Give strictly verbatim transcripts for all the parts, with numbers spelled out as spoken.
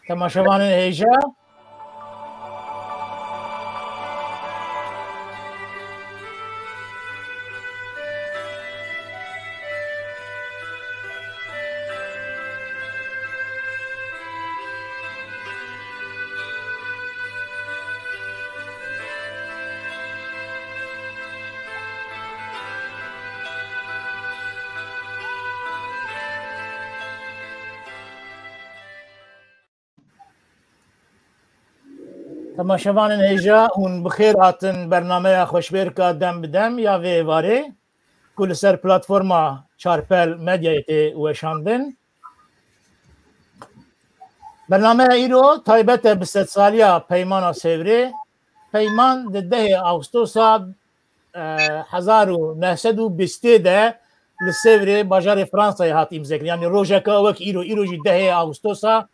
Temaşevanên hêja. Temaşevanên hêja, hûn bi xêr hatin bernameya xweşbêrka Dem bi Dem ya vê êvarê, ku li ser platforma Çarpel Medyayê tê weşandin. Bernameya îro taybet e bi sedsaliya Peymana Sêvrê. Peyman di dehê Ağustosa, e, hezar û neh sed û bîstê de li Sêvrê bajarê Fransayê hat îmzekirin. Yanî rojeka wek îro, îro jî dehê Ağustosa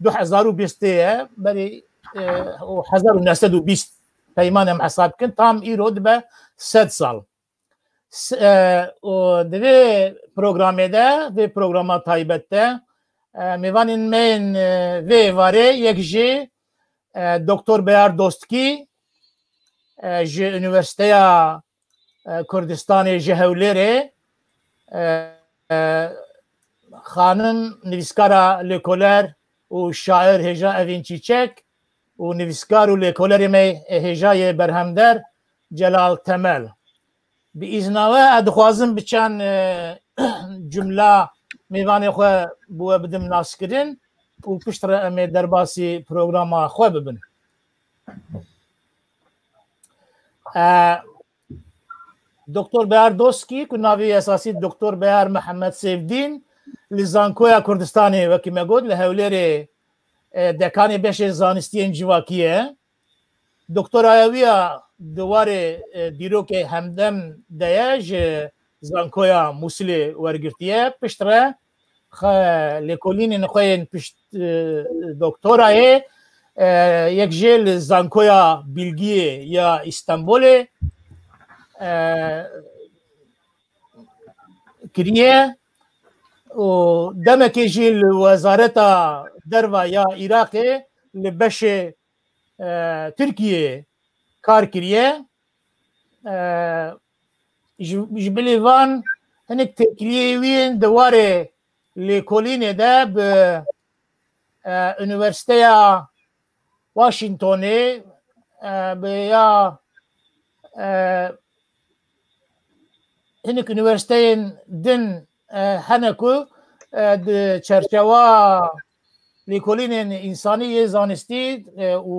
du hezar û bîstê ye. Berî, e, û hezar û neh sed û bîst Peyman em hesab bikin, tam îro dibe sed sal. S-, e, û di vê programê de, vê programa taybet de, e, mêvanên me yên, e, vê êvarê yek jî, e, Doktor Beyar Dostkî, e, ji Unîversîteya, e, Kurdistanê ji Hewlêrê, e, e, xanim nivîskara lêkoler û şair hêja Evîn Çîçek û nivîskar û lêkolerê me hêja yê berhemder Celal Temel. Bi îzna we, ez dixwazim bi çend, e, cumla mêvanê xwe bi we bidim naskirin û piştre em ê derbasî programa xwe bibin. E, Doktor Beyar Doskî, ku navê esasî Doktor Beyar Mihemed Sêvdîn, li Zankoya Kurdistanê, wekî me got, li Hewlêrê, e, dekanê beşê zanistiyên civakî ye. Doktoraya wî ya di warê, e, dîrokê hemdem de ye, ji Zankoya Mûsilê wergirtiye. Piştre xe-, lêkolînên xwe yên pişt, e, doktorayê, e, yek jê li Zankoya Bilgiyê ya Îstanbulê, e, kiriye û demekê jî li Wezareta Derva ya Iraqê li beşê, e, Tirkiyê kar kiriye. E, ji, ji bilî van hinek têkiliyê wî yên di warê lêkolînê de bi, e, Unîversîteya Washingtonê, e, bi ya, e, hinek unîversîteyên din, e, hene ku, e, di çerçewa lêkolînên însanî yê zanistî, e, û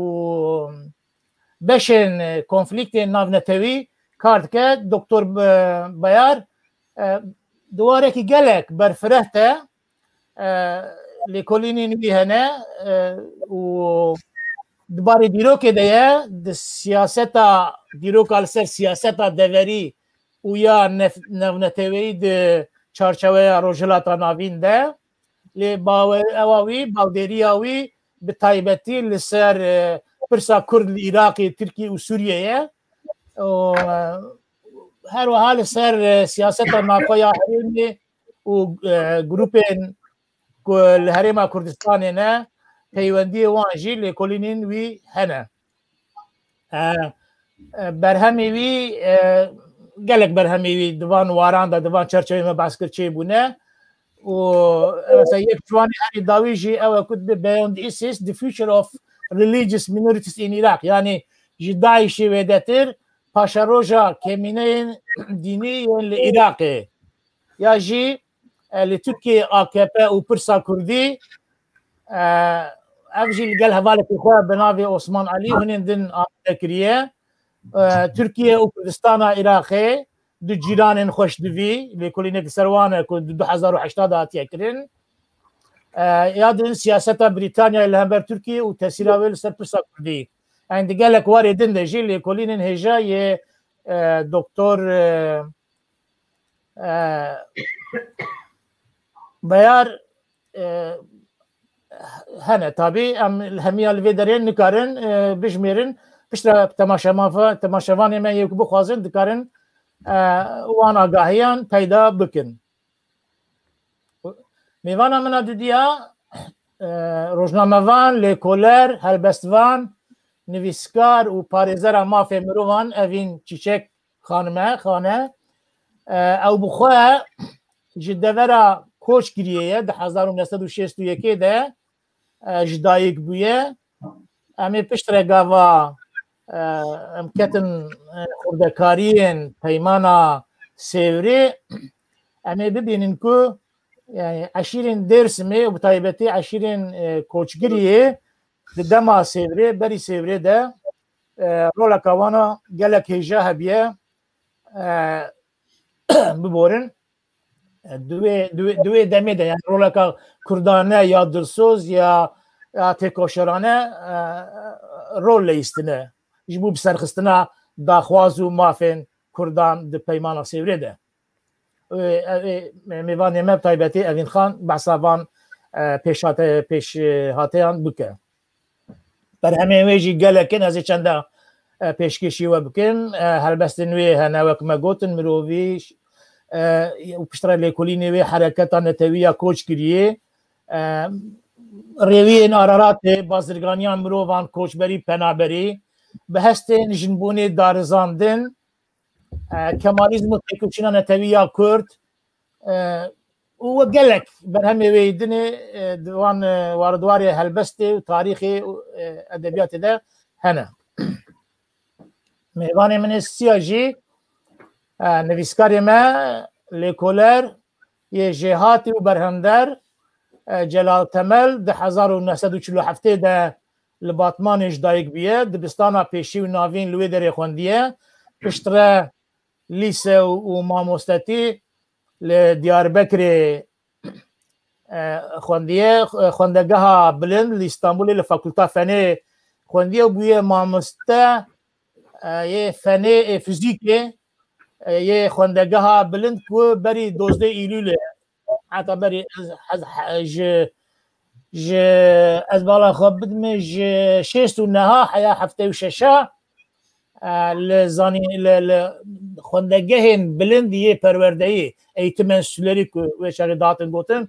beşên, e, konflîktên navnetewî kar dike. Doktor Be-, Beyar, e, di warekî gelek berfireh de, e, lêkolînên wî hene, e, û di barê dîrokê de ye, di siyaseta, dîroka li ser siyaseta deverî û ya nef-, navneteweyî di çarçeweya Rojhilata Navîn de. Lê bawer-, ewa wî, bawdêriya wî bi taybetî li ser, e, pirsa Kurd li Iraqê, Tirkiye û Sûriye ye. Û, e, her wiha li ser, e, siyaseta navxwe ya herêmê û, e, grûpên ku li Herêma Kurdistanê ne, peywendiyê wan jî lêkolînên wî hene. E, e, berhemê wî, e, gelek berhemê wî di van waran de, di van çerçeveyê me behs kir çêbûne. Û, e, mesela yek ji wan herî dawî jî ew e ku dibê Beyond ISIS, The Future of Religious Minorities in Iraq. Yanî ji DAIŞê wêdetir, paşeroja kemîneyên dînî yên li Iraqê. Ya jî, e, li Tirkiyê A K P û pirsa Kurdî, e, ev jî li gel hevalekî xwe bi navê Osman Elî û hinên din amade kiriye. E, Tirkiye û Kurdistana Iraqê du cîranên xweş divî, lêkolînek li ser wan e ku di du hezar û heşta de hatiye kirin. E, ya din siyaseta Brîtanyayê li hember Tirkiyê û tesîra wê li ser pirsa Kurdî. Yanî di gelek warê din de jî lêkolînên hêja yê, e, Doktor, e, e, Beyar, e, hene. Tabî em hemiya li vê derê nikarin, e, bijmêrin. Piştre temaşevan-, temaşevanê me yê ku bixwazin dikarin, e, wan agahiyan peyda bikin. Mêvana min a dudiya e, rojnamevan, lêkoler, helbestvan, nivîskar û parêzera mafê mirovan Evîn Çîçek xanime, xane. E, ew bi xwe ji devera Koçgiriyê ye, di hezar û neh sed û şêst û yekê de, e, ji dayik bûye. Em ê piştre gava, e, em ketin, e, xurdekariyên peymana Sêwrê, em ê bibînin ku, yani, eşîrên Dêrsimê û bi taybetî eşîrên, e, Koçgiriyê di dema Sêwrê, berî Sêwrê de, e, roleka wana gelek hêja hebiye, e, biborin. E, di wê, di wê, di wê demê de, yani, roleka kurdane ya dilsoz ya, ya têkoşerane, e, rol leyîstine ji bo biserxistina daxwaz û mafên kurdan di peymana Sêwrê de. E, e, e, mêvanê me bi taybetî Evîn Xan behsa van, e, pêşhate-, pêşhateyan bike. Berhemên wê jî gelek in, ez ê çenda, e, pêşkêşî we bikim. E, helbestên wê hene, wek me gotin, mirovî, e, û piştre lêkolînê wê hereketa netewî ya Koçgiriyê, e, rêwiyên Araratê, bazirganiya mirovan, koçberî, penaberî, bi hestên jinbûnê darizandin, e, Kemalîzm û têkoşîna netewî ya Kurd, e, û we gelek berhemê wê yî dinê, e, di wan, e, war û diwarê helbestê û tarîxê û, e, edebiyatê de hene. Mêvanê min ê siya jî, e, nivîskarê me, lêkoler yê jêhatî û berhemder, e, Celal Temel di hezar û neh sed û çil û heftê de li Batmanê ji dayik bûye. Dibistana pêşî û navîn li wê derê xwendiye. Piştre lîse û, û mamostetî li Diyarbekirê, e, xwendiye. Xwendegeha bilind li Îstanbulê li Fakulta Fenê xwendiye û bûye mamoste, e, yê fenê, ê fizîkê, e, yê xwendegeha bilind ku berî dozdeh Îlûlê, heta berî ez, ez, he-, ji, ji, ez bala xwe bidime, ji şêst û neha heya heftê û şeşa, e, li zanî-, li, li xwendegehên bilind yê perwerdeyî, eğitim enstitüleri ku wê çaxê dihatin gotin,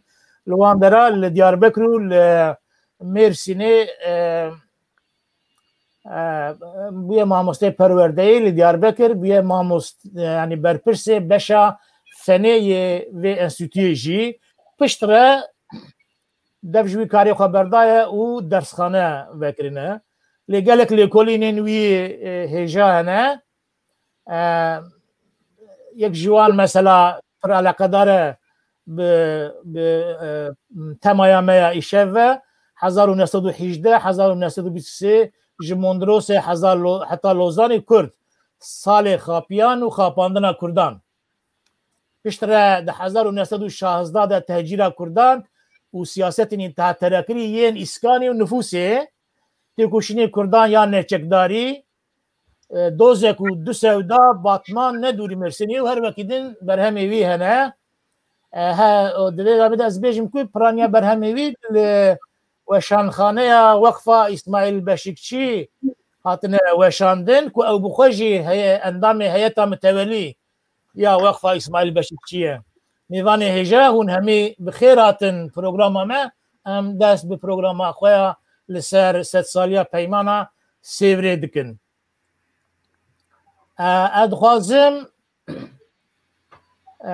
li wan dera li Diyarbekir û li Mêrsînê, e, e, bûye mamosteyê perwerdeyî li Diyarbekir, bûye mamost-, yani berpirsê beşa fenê yê vê enstîtuyê jî. Piştre dev ji wî karê xwe berdaye û dersxane vekirine. Lê gelek lêkolînên wî, e, hêja hene. E, yek ji wan mesela pir eleqedar e bi, bi, e, temaya me ya îşev ve, hezar û neh sed û hejdeh, hezar û neh sed û bîst û sê ji Mondrosê hezar Lo-, heta Lozanê Kurd, salê xapiyan û xapandina Kurdan. Piştre di hezar û neh sed û şazdeh de tehcîra Kurdan û siyasetên îttihat terakirî yên îskanî û nifûsê, têkoşînê Kurdan ya neçekdarî, e, dozek û du sewda Batman ne dûrî Mêrsînê û her wekî din berhemê wî hene. E, he, o, di vê gavê de ez bêjim ku piraniya berhemê wî li weşanxaneya Weqfa Îsmaîl Beşikçî hatine weşandin ku ew bi xwe jî heye, endamê heyeta mitewelî ya Weqfa Îsmaîl Beşikçî ye. Mêvanê hêja, hûn hemî bi xêr hatin programa me. Em dest bi programa xwe ya li ser sedsaliya peymana Sêvrê dikin. E, ez dixwazim, e,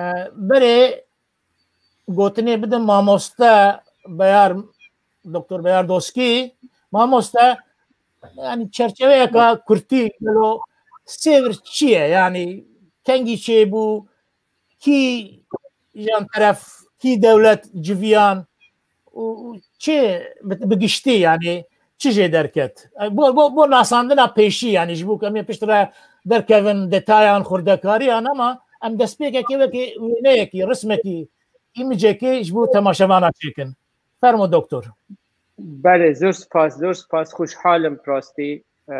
berê gotinê bidim mamoste Beyar, Doktor Beyar Doskî. Mamoste, yani çerçeveyeka kurtî, gelo Sêvr çi ye? Yani kengî çêbû, kî jan teref, kî dewlet civiyan û, û çi bi, bi giştî, yani çi jê derket? Bo, bo, bo nasandina pêşî, yani ji bo ku em ê piştre derkevin detayan, xurdekariyan, ama em destpêkekê wekî wêneyekî, rismekî, îmicekê ji bo temaşevana çêkin. Fermo doktor. Belê, zor spas, zor spas, xweşhal im bi rastî, e,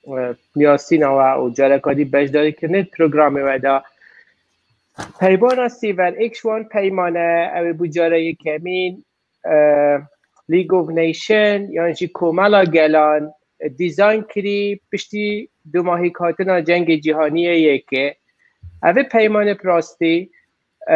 e, niyasîna we û careka dî beşdarîkirinê di programê we de. Peymana Sêver êk ji wan peymane, ew ê bû cara yekemîn, e, League of Nation yan jî Komela Gelan, e, dîzayn kirî piştî dumahîk hatina Cengê Cîhanî yê Yekê. Ev ê peymane bi rastî, E,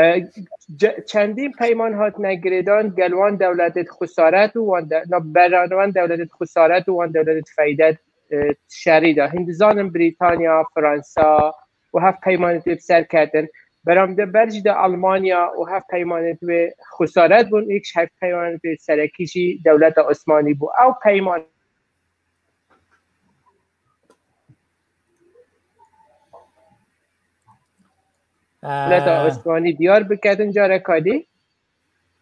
ce- çendîn peyman hatine girêdan, gel wan dewletê di xesaret û wan de- na, beran wan dewletê di xesaret û wan dewletê di feyde, e, şerî de. Hîn dizanin Brîtanya, Fransa û hevpeymanêt wê bi ser ketin. Beramde ber jî de Almanya û hevpeymanêt wê xesaret bûn, êk ji hevpeymanêt wê serekî jî dewleta Osmanî bû. Ew peyman Dewleta Osmanî diyar biketin careka dî.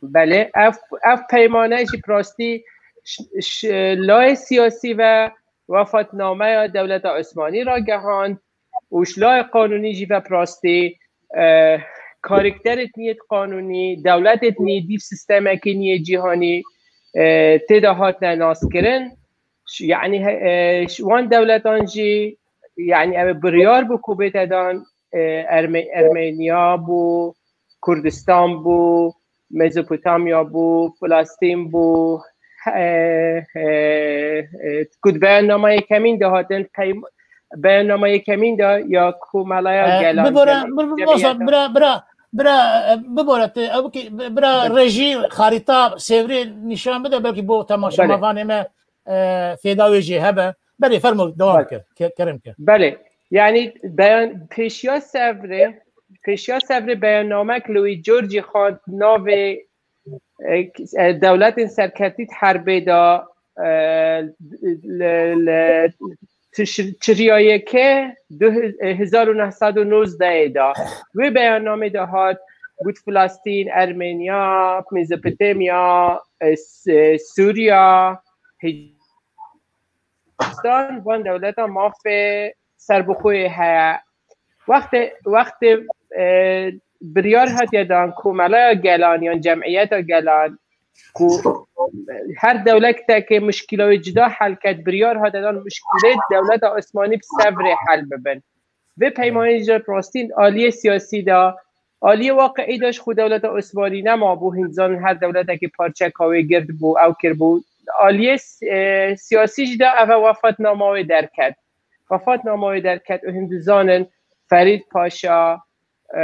Belê, ev, ev peymane jî bi rastî ş- ş- layê siyasî ve wefatnameya dewleta Osmanî ragehand û ji layê qanûnî jî ve bi rastî, e, karakterêt niyê qanûnî, dewletêt niyê dîv, sistemekê niyê cîhanî, e, tê de hatine naskirin. Ş- yani he- e, ş- wan dewletan jî, yani ev biryar bû ku bête dan, e, Erme- Ermeniya bû, Kurdistan bû, Mezopotamya bû, Filistîn bû, e, e, e, ku di beyannama yekemîn de hatin, peym- beyannama yekemîn de ya Komelaya E, Gelan, bibore, cem- bir, bir, cemiyeta. Bira, bira, bira, e, bibore, te, ew ki, bira Bira. Rejî, xarîta, sêvrê nîşan bide, belkî bo temaşevanê me, e, fêda wê jê hebe. Belê, fermo, dewam Belê. Ke, ke, kerem ke. Belê. Yani beyan, pêşiya Sevrê, pêşiya Sevrê beyannamek li wî cor jî xwend navê, e, e, dewletên serketî di herbê de, e, li, li tişr- çirya yekê du- e, hezar û neh sed û nozdehê de. Wê beyannamê de hat got Filistîn, Ermeniya, Mezopotamya, e, S- e, Sûriya, Hindistan, van dewleta mafê serbixweyê heye. Wextê, wextê, e, biryar hatiye dan Komelaya Gelan yan Cemiyeta Gelan ku her dewletekê muşkila wê cida hel ket, biryar hatiye dan muşkilê dewleta Osmanî bi Sevrê hel bibin. Vê peymanê ji rastîn aliyê siyasî de, aliyê waqiî de ji xwe dewleta Osmanî nema bû, hîn dizanin her dewletekê parçeka wê gird bû, ew kir bû. Aliyê s- e, siyasî jî de ev e wefatnama wê derket. Wefatnama wê derket û hîn dizanin Ferîd Paşa, e,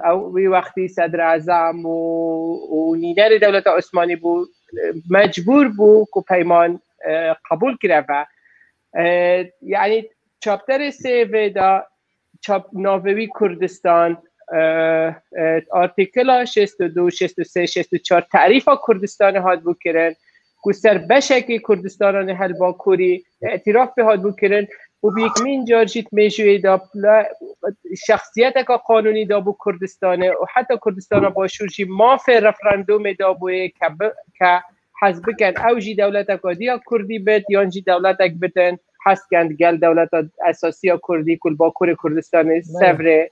ew wî wextî Sedrezem û, û nînerê dewleta Osmanî bû, e, mecbûr bû ku peyman, e, qebûl kireve. E, yani çapterê sê vê de çap navê wî Kurdistan, e, e, artikla şêst û du, şêst û sê, şêst û çar tarîfa Kurdistanê hat bû kirin, ku ser beşekî Kurdistananê hel Bakurî îtiraf pê hat bû kirin û bi yekmîn car jî di mêjûyê de pla- şexsiyeteka qanûnî da bû Kurdistanê û heta Kurdistana Başûr jî mafê referandûmê da bûyê ke bi- ke hez bikin ew jî dewleteka diya Kurdî bit yan jî dewletek bitin hez ken gel dewleta esasiya Kurdî ku li Bakurê Kurdistanê Belê. Sevrê,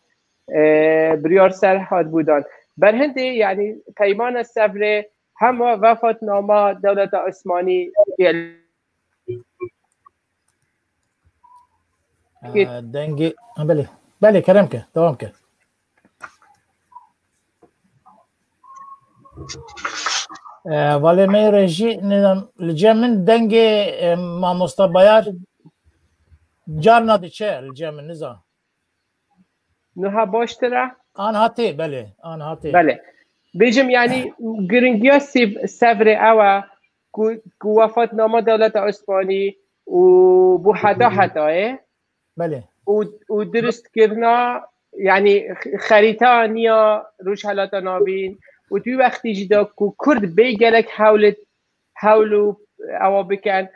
e, biryar ser hat bûdan. Berhindê, yani peymana Sevrê hem wefatnama dewleta Osmanî Ee, dengê, ha, belê. Belê, kerem ke, devam ke. Ee, valê me rejî, nizam, li cem min dengê, e, mamosta Bayar carna diçe li cem min, nizam. Niha baştir e? An hatê, belê, an hatê. Belê. Bêjim, yani, giringiya sêv- Sevrê ew e ku, ku wefatnama dewleta Osmanî û bû heta hetayê. Belê. Û, û dirustkirina, yani, x- xerîta niya Rojhelata Navîn û tu wextî jî de ku Kurd bê gelek hewlit, hewl û ewa bikin,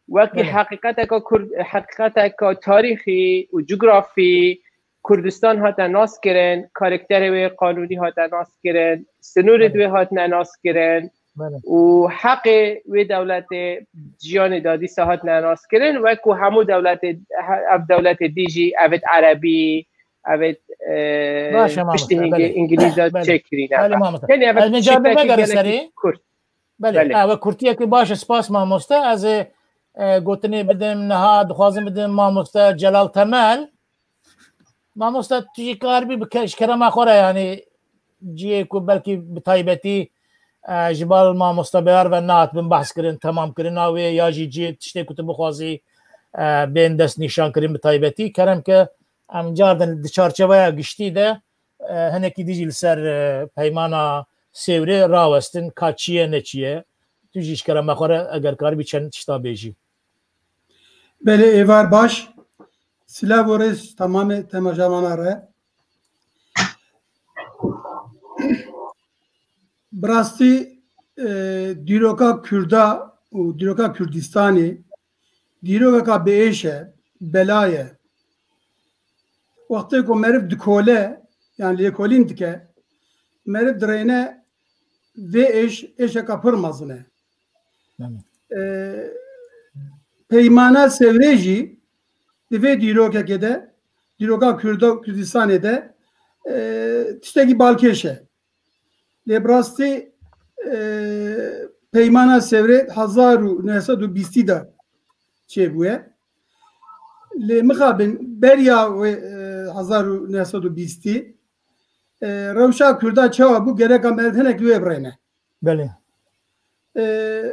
wekî Belê. Heqîqeteka Kurd, heqîqeteka tarîxî û cografî, Kurdistan hate naskirin, karakterê wê qanûnî hate naskirin, sinûrê Belê. Wê hatine naskirin Belê. Û heqê wê dewletê jiyanê da dîsa hatine naskirin, wek ku hemû dewletê, he- ev dewletê dî jî evêt erebî, evêt, e, Baş e, piştî mamoste, hingê belê. Îngilîz de Belê. Çêkirîne. Belê, mamoste. Yani evêt Ez min carna tiştekî vegerin gelekî serî. Kurt. Belê, Belê. Ew kurtiyekî baş e, spas mamoste. Ez ê, e, gotinê bidim, niha dixwazim bidim mamoste Celal Temel. Mamoste, tu jî karibî bi ke- ji kerema xwe re, yanî cihê ku belkî bi taybetî, e, ji bar mamoste Beyar ve nehatibin behs kirin, temam kirina wê ya jî cihê tiştê ku tu bixwazî, e, bên dest nîşan kirin bi taybetî. Kerem ke em cardin di çarçeveya giştî de, E, hinekî dî jî li ser, e, peymana Sêwrê rawestin, ka çi ye, ne çi ye. Tu jî ji kerema xwe re eger karibî çend tişta bêjî. Belê, êvar baş. Silav û rêz tamamê temajavana re. Bi rastî, e, dîroka Kurda û dîroka Kurdistanê dîrokeka bi êş e, bela ye. Wextê ku meriv dikole, yan lêkolîn dike, meriv dirêne vê êş, êşeka pir mezin e. Belê. E, peymana Sêwrê jî di vê dîrokekê de, dîroka Kurda, Kurdistanê de, e, tiştekî balkêş e. Lê bi rastî, e, peymana Sêwrê hezar û neh sed û bîstî de çêbûye. Lê mixabin beriya wê, e, hezar û neh sed û bîstî, e, rewşa Kurda çawa bû, gereka meriv hinek li wê birêne. Belê. E,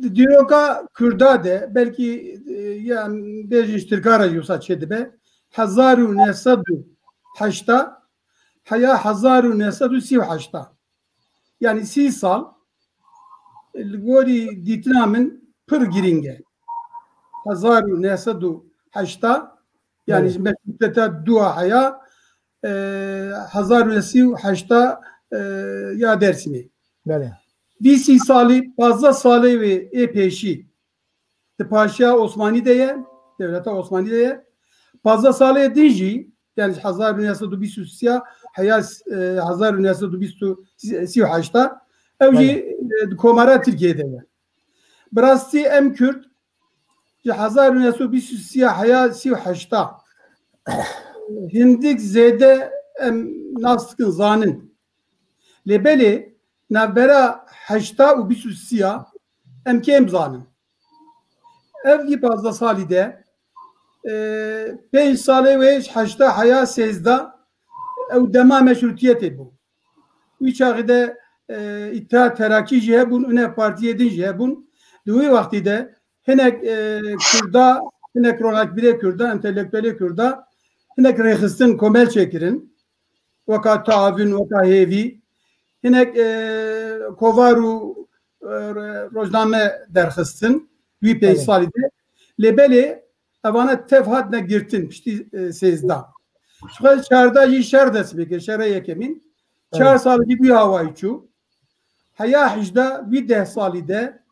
di dîroka Kurda de, belkî, e, yan bêjin ji Tirka re jî wisa çêdibe, hezar û neh sed û heşta heya hezar û neh sed û sî û heşta. Yanî sî sal li gorî dîtina min pir girîng e. Hezar û neh sed û heşta, yanî Belê. ji meşrûteta dûa heya, e, hezar û neh sed û heşta, e, ya Dêrsimê. Belê. Vî sî salî, pazdeh salê wê ê pêşî di paşiya Osmanî de ye, dewleta Osmanî de ye. Pazdeh salê din jî, yanî ji hezar û neh sed û bîst û sê heya, e, hezar û neh sed û bîst û sî û heşta, ew jî, Belê. e, di Komara Tirkiyê de ye. Bi rastî em Kurd ji hezar û neh sed û bîst û sê heya sî û heşta hindik zêde em nas dikin, zanin. Lê belê navbera heşta û bîst û sê em kêm zanin. Ev vî pazdeh salî de, e, pênc salê wê ji heşta heya sêzdeh ew dema meşrûtiyetê bû. Wî çaxî de, e, Îttihat Terakî jî hebûn, hinek partiyê din jî hebûn. Di wî wextî de hinek, e, Kurda, hinek ronakbîrê Kurda, entelektuelê Kurda, hinek rêxistin komel çêkirin. Weka Taavun, weka Hêvî. Hinek, e, kovar û, e, rojname derxistin. Wî pênc Belê. salî de. Lê belê evane tev hatine girtin piştî, e, sêzdeh. Çixwe çardeh jî şer dest pê kir, şerê yekemîn. Çar Evet. salî jî bi wî hawayî çû. Heya hejdeh, wî deh salî de,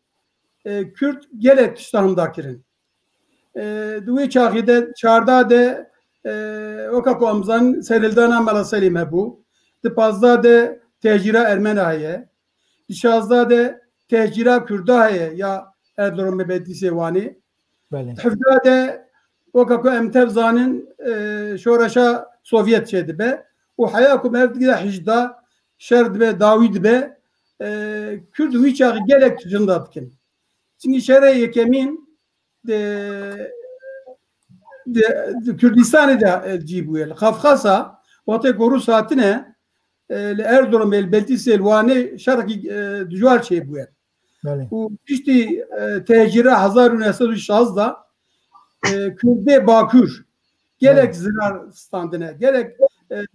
e, Kurd gelek tişta hinda kirin. E, di wê çaxê de çardeh de, e, weka ku em zanin serhildana Mela Selîm hebû. Di pazdeh de tehcîra Ermena heye. Di şazdeh de tehcîra Kurda heye ya Erzurumê, Bedlîsê, Wanê. Belê. Hevdeh de weka ku em tev zanin, e, şoreşa Sovyet çêdibe û heya ku meriv digire hejdeh şer dibe, dawî dibe, e, Kurd wî çaxî gelek tişt hinda dikin. Çimkî şerê yekemîn di, di, di Kurdistanê de, e, cî bûye. Li Qafqasa, wextê ku Rûs hatine, e, li Erzurumê, li Bedlîsê, li Wanê şerekî, e, dijwar çêbûye. Belê. Û piştî, e, tehcîra hezar û neh sed û şazdeh, e, Kurdê Bakur gelek Belê. zirar standine, gelek, e, e,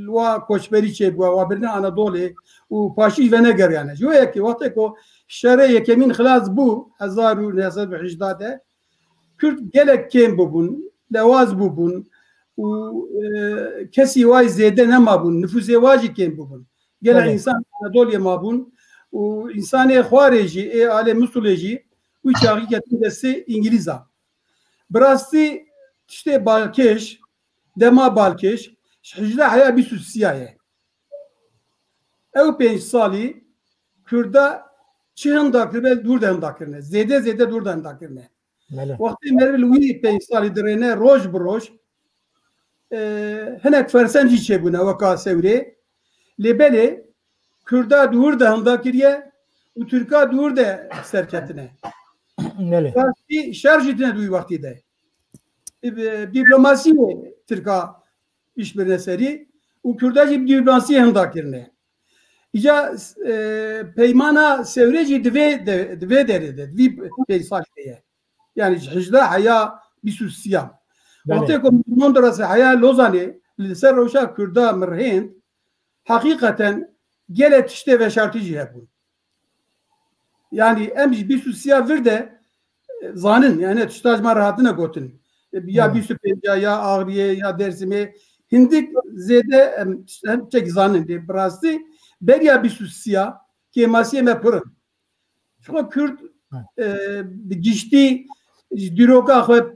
wa koçberî çêbûye, wa birine Anadolê û paşî venegeriyane. Ji wê yekê wextê ku şerê yekemîn xilas bû, hezar û neh sed û hejdeh de, Kurd gelek kêm bûbûn, lewaz bûbûn û, e, kesî wayî zêde nemabûn, nifûsê wa jî kêm bûbûn. Gelek Tabii. însan Anadoliyê mabûn û însanê Xwarê jî, ê alê Musulê jî wî çaxî ketin destê Îngilîzan. Bi rastî tiştê balkêş, dema balkêş, ji hejdeh heya bîst û sî ye. Ew pênc salî Kurda çi hinda kiribe, dûr de hinda kirine. Zêde zêde dûr de hinda kirine. Belê. Wextê meriv li wî pênc salî dirêne roj bi roj, e, hinek fersend jî çêbûne weka Sewrê. Lê belê Kurda dûr de hinda kiriye û Tirka dûr de serketine. Belê. Rastî şer jî tine di wî wextî de. E, bi dîplomasiyê Tirka îş birine serî û Kurda jî bi dîplomasiyê hinda kirine. Îca, e, peymana Sewrê jî di vê de, di vê derê de, di vî pênc salî de ye. Yani ji hejdeh heya bîst û sî ya. Belê. Wextê ku Mondrosê heya Lozanê li ser rewşa Kurda mirhênd heqîqeten gelek tiştê veşartî jî hebûn. Yanî em ji bîst û sî ya vir de, e, zanin, yani tişta ji me re hatine gotin. E, ya Hmm. bîst û pênc ya, ya Axriyê, ya Dersimê, hindik zêde em, em çek zanin. Lê bi rastî beriya bîst û sî ya kêmasiyê me pir in. Çiko Kurd, Hı. e, bi giştî ji dîroka xwe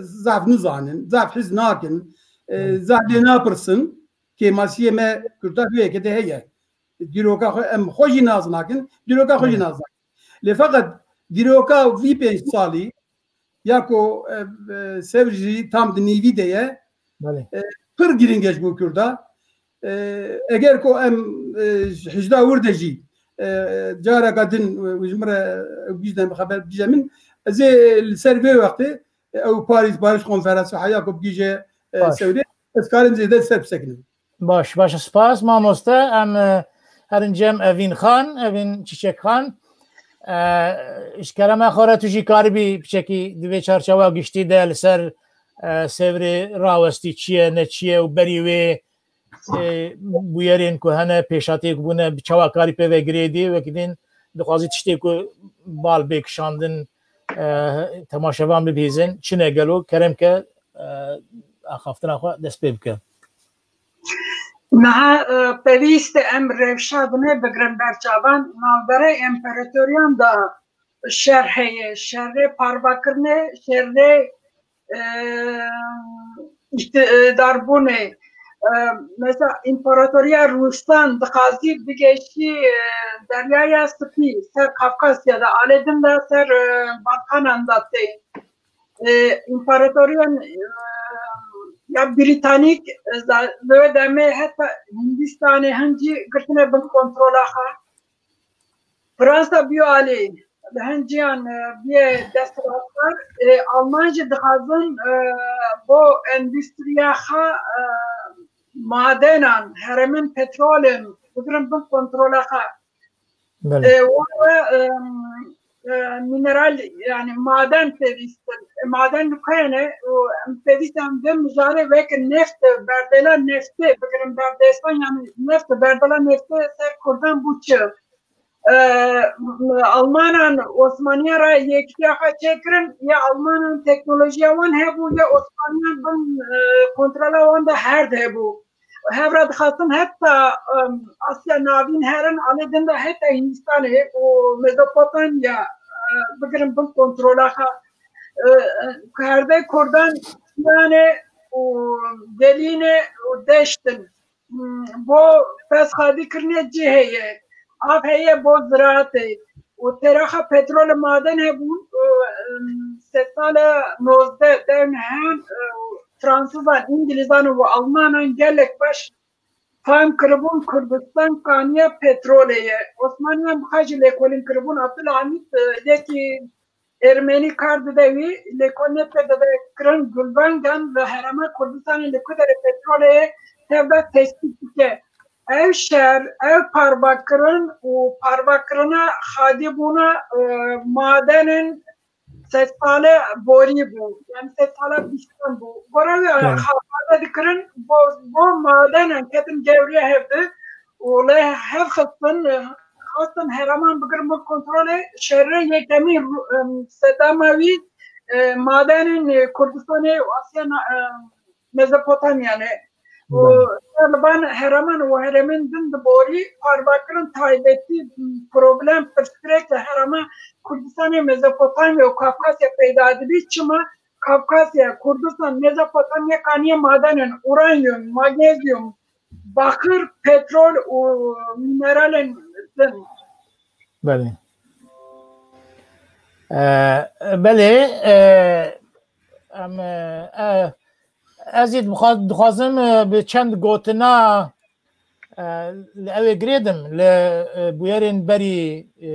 zaf nizanin, zaf his nakin, e, Hı. zaf lê napirsin. Kêmasiyê me Kurda vê yekê de heye. Dîroka xwe em xwe jî nas nakin, dîroka xwe jî Hı. nas nakin. Lê feqet dîroka vî pênc salî ya ku, e, e, Sewr jî tam di nîvî de ye, Belê. e, pir girîng e ji bo Kurda. E, eger ku em, e, ji hejda wir de jî, e, careka din, e, ji min re, e, bîjne min xeber bîje min, ez ê li ser vê wextê, e, ew Parîs, Parîs konferansa heya ku bigîje, e, Baş. Sewrê, ez karim zêde ser bisekinim. Baş, baş, spas, mamoste. Em, e, herin cem Evîn Xan, Evîn Çiçek Xan. E, ji kerema xwe re tu jî karibî piçekî di vê çarçewa giştî de li ser, e, Sewrê rawestî çi ye, ne çi ye û berî wê, e, bûyerên ku hene, pêşhatiyê ku bûne, bi çawa karî pê ve girêdî, wekî din dixwazî tiştê ku bal bê kişandin, e, temaşevan bibihîzin, çi ne gelo, kerem ke, e, axaftina xwe dest pê bike. Niha, e, pêwîst e em rewşa dinê bigirin ber çavan. Navbera împaratoriyan de şer heye, şerê parvakirinê, şerê, e, îktidarbûnê. E, mesela împaratoriya Rûsan dixwazî bigeşî, e, Deryaya Spî, ser Kafkasya de, alê din de ser, e, Balkanan de tê. E, împaratoriyan, e, ya Brîtanîk, e, za-, li wê demê heta Hindistanê hin jî girtine bin kontrola xwe. Fransa bîyo alî, li hin ciyan, e, bîye desthilatdar. E, Alman jî dixwazin, e, bo endûstriya xwe, e, madenan, herêmin petrolên bigirin bin kontrola xwe. Belê. E, wan re, e, e, mineral, yani maden pêwîst in. E, maden li ku hene? Û em pêwîst in vê mijarê weke neft, berdêla neftê bigirin berdêstan, yani neft, berdêla neftê ser Kurdan bû çi? E, Almanan Osmaniya re yekitiya xwe çêkirin, ya Almanan teknolojiya wan hebû, ya Osmaniyan bin, e, kontrola wan de herd hebû. Hev re dixwestin heta, em, Asya Navîn herin, alê din de heta Hindistanê û Mezopotamya, e, bigirin bin kontrola xwe. E, e, herdê Kurdan Sîyanê û Gelînê û Deşt in. Hmm, bo pez xwedî kirinê cî heye. Av heye bo ziraetê. Û têraxa petrol û maden hebûn û, em, sedsala nozdeh, dew nehan, e, Fransizan, Îngilîzan û Almanan gelek baş fam kiribûn Kurdistan kaniya petrolê ye. Osmaniyan bi xwe jî lêkolîn kiribûn. Abdulhamîd, e, yekî Ermenî kar dide wî, lêkolînê pê dide kirin, gulbangan li Herêma Kurdistanê li ku derê petrolê ye, tevde tespît bike. Ev şer, ev parvakirin û parvakirina xwedîbûna, e, madenên sedsala borî bû, yani sedsala bîstan bû. Gora wê Evet. xebate dikirin, bo, bo madenan ketin gewriya hevdi û lê hev xistin, xastin herêman bigirin bo kontrolê şerê yekemîn ru-, em, sedama wî, e, madenên, e, Kurdistanê û Asya na-, e, Mezopotamyanê. Û Belê. li van herêman û herêmên din di borî parvakirin taybetî, problem, pirsgirêk li herêma Kurdistanê, Mezopotamya û Kafkasya peyda dibî. Çima Kafkasya, Kurdistan, Mezopotamya kaniye madenên uranyum, magnezyum, baxir, petrol û mineralên din? Belê. E, belê, e, em, e, e, ez ê dixwa-, dixwazim, e, bi çend gotina, e, li ew ê girêdim, li, e, bûyerên berî, e,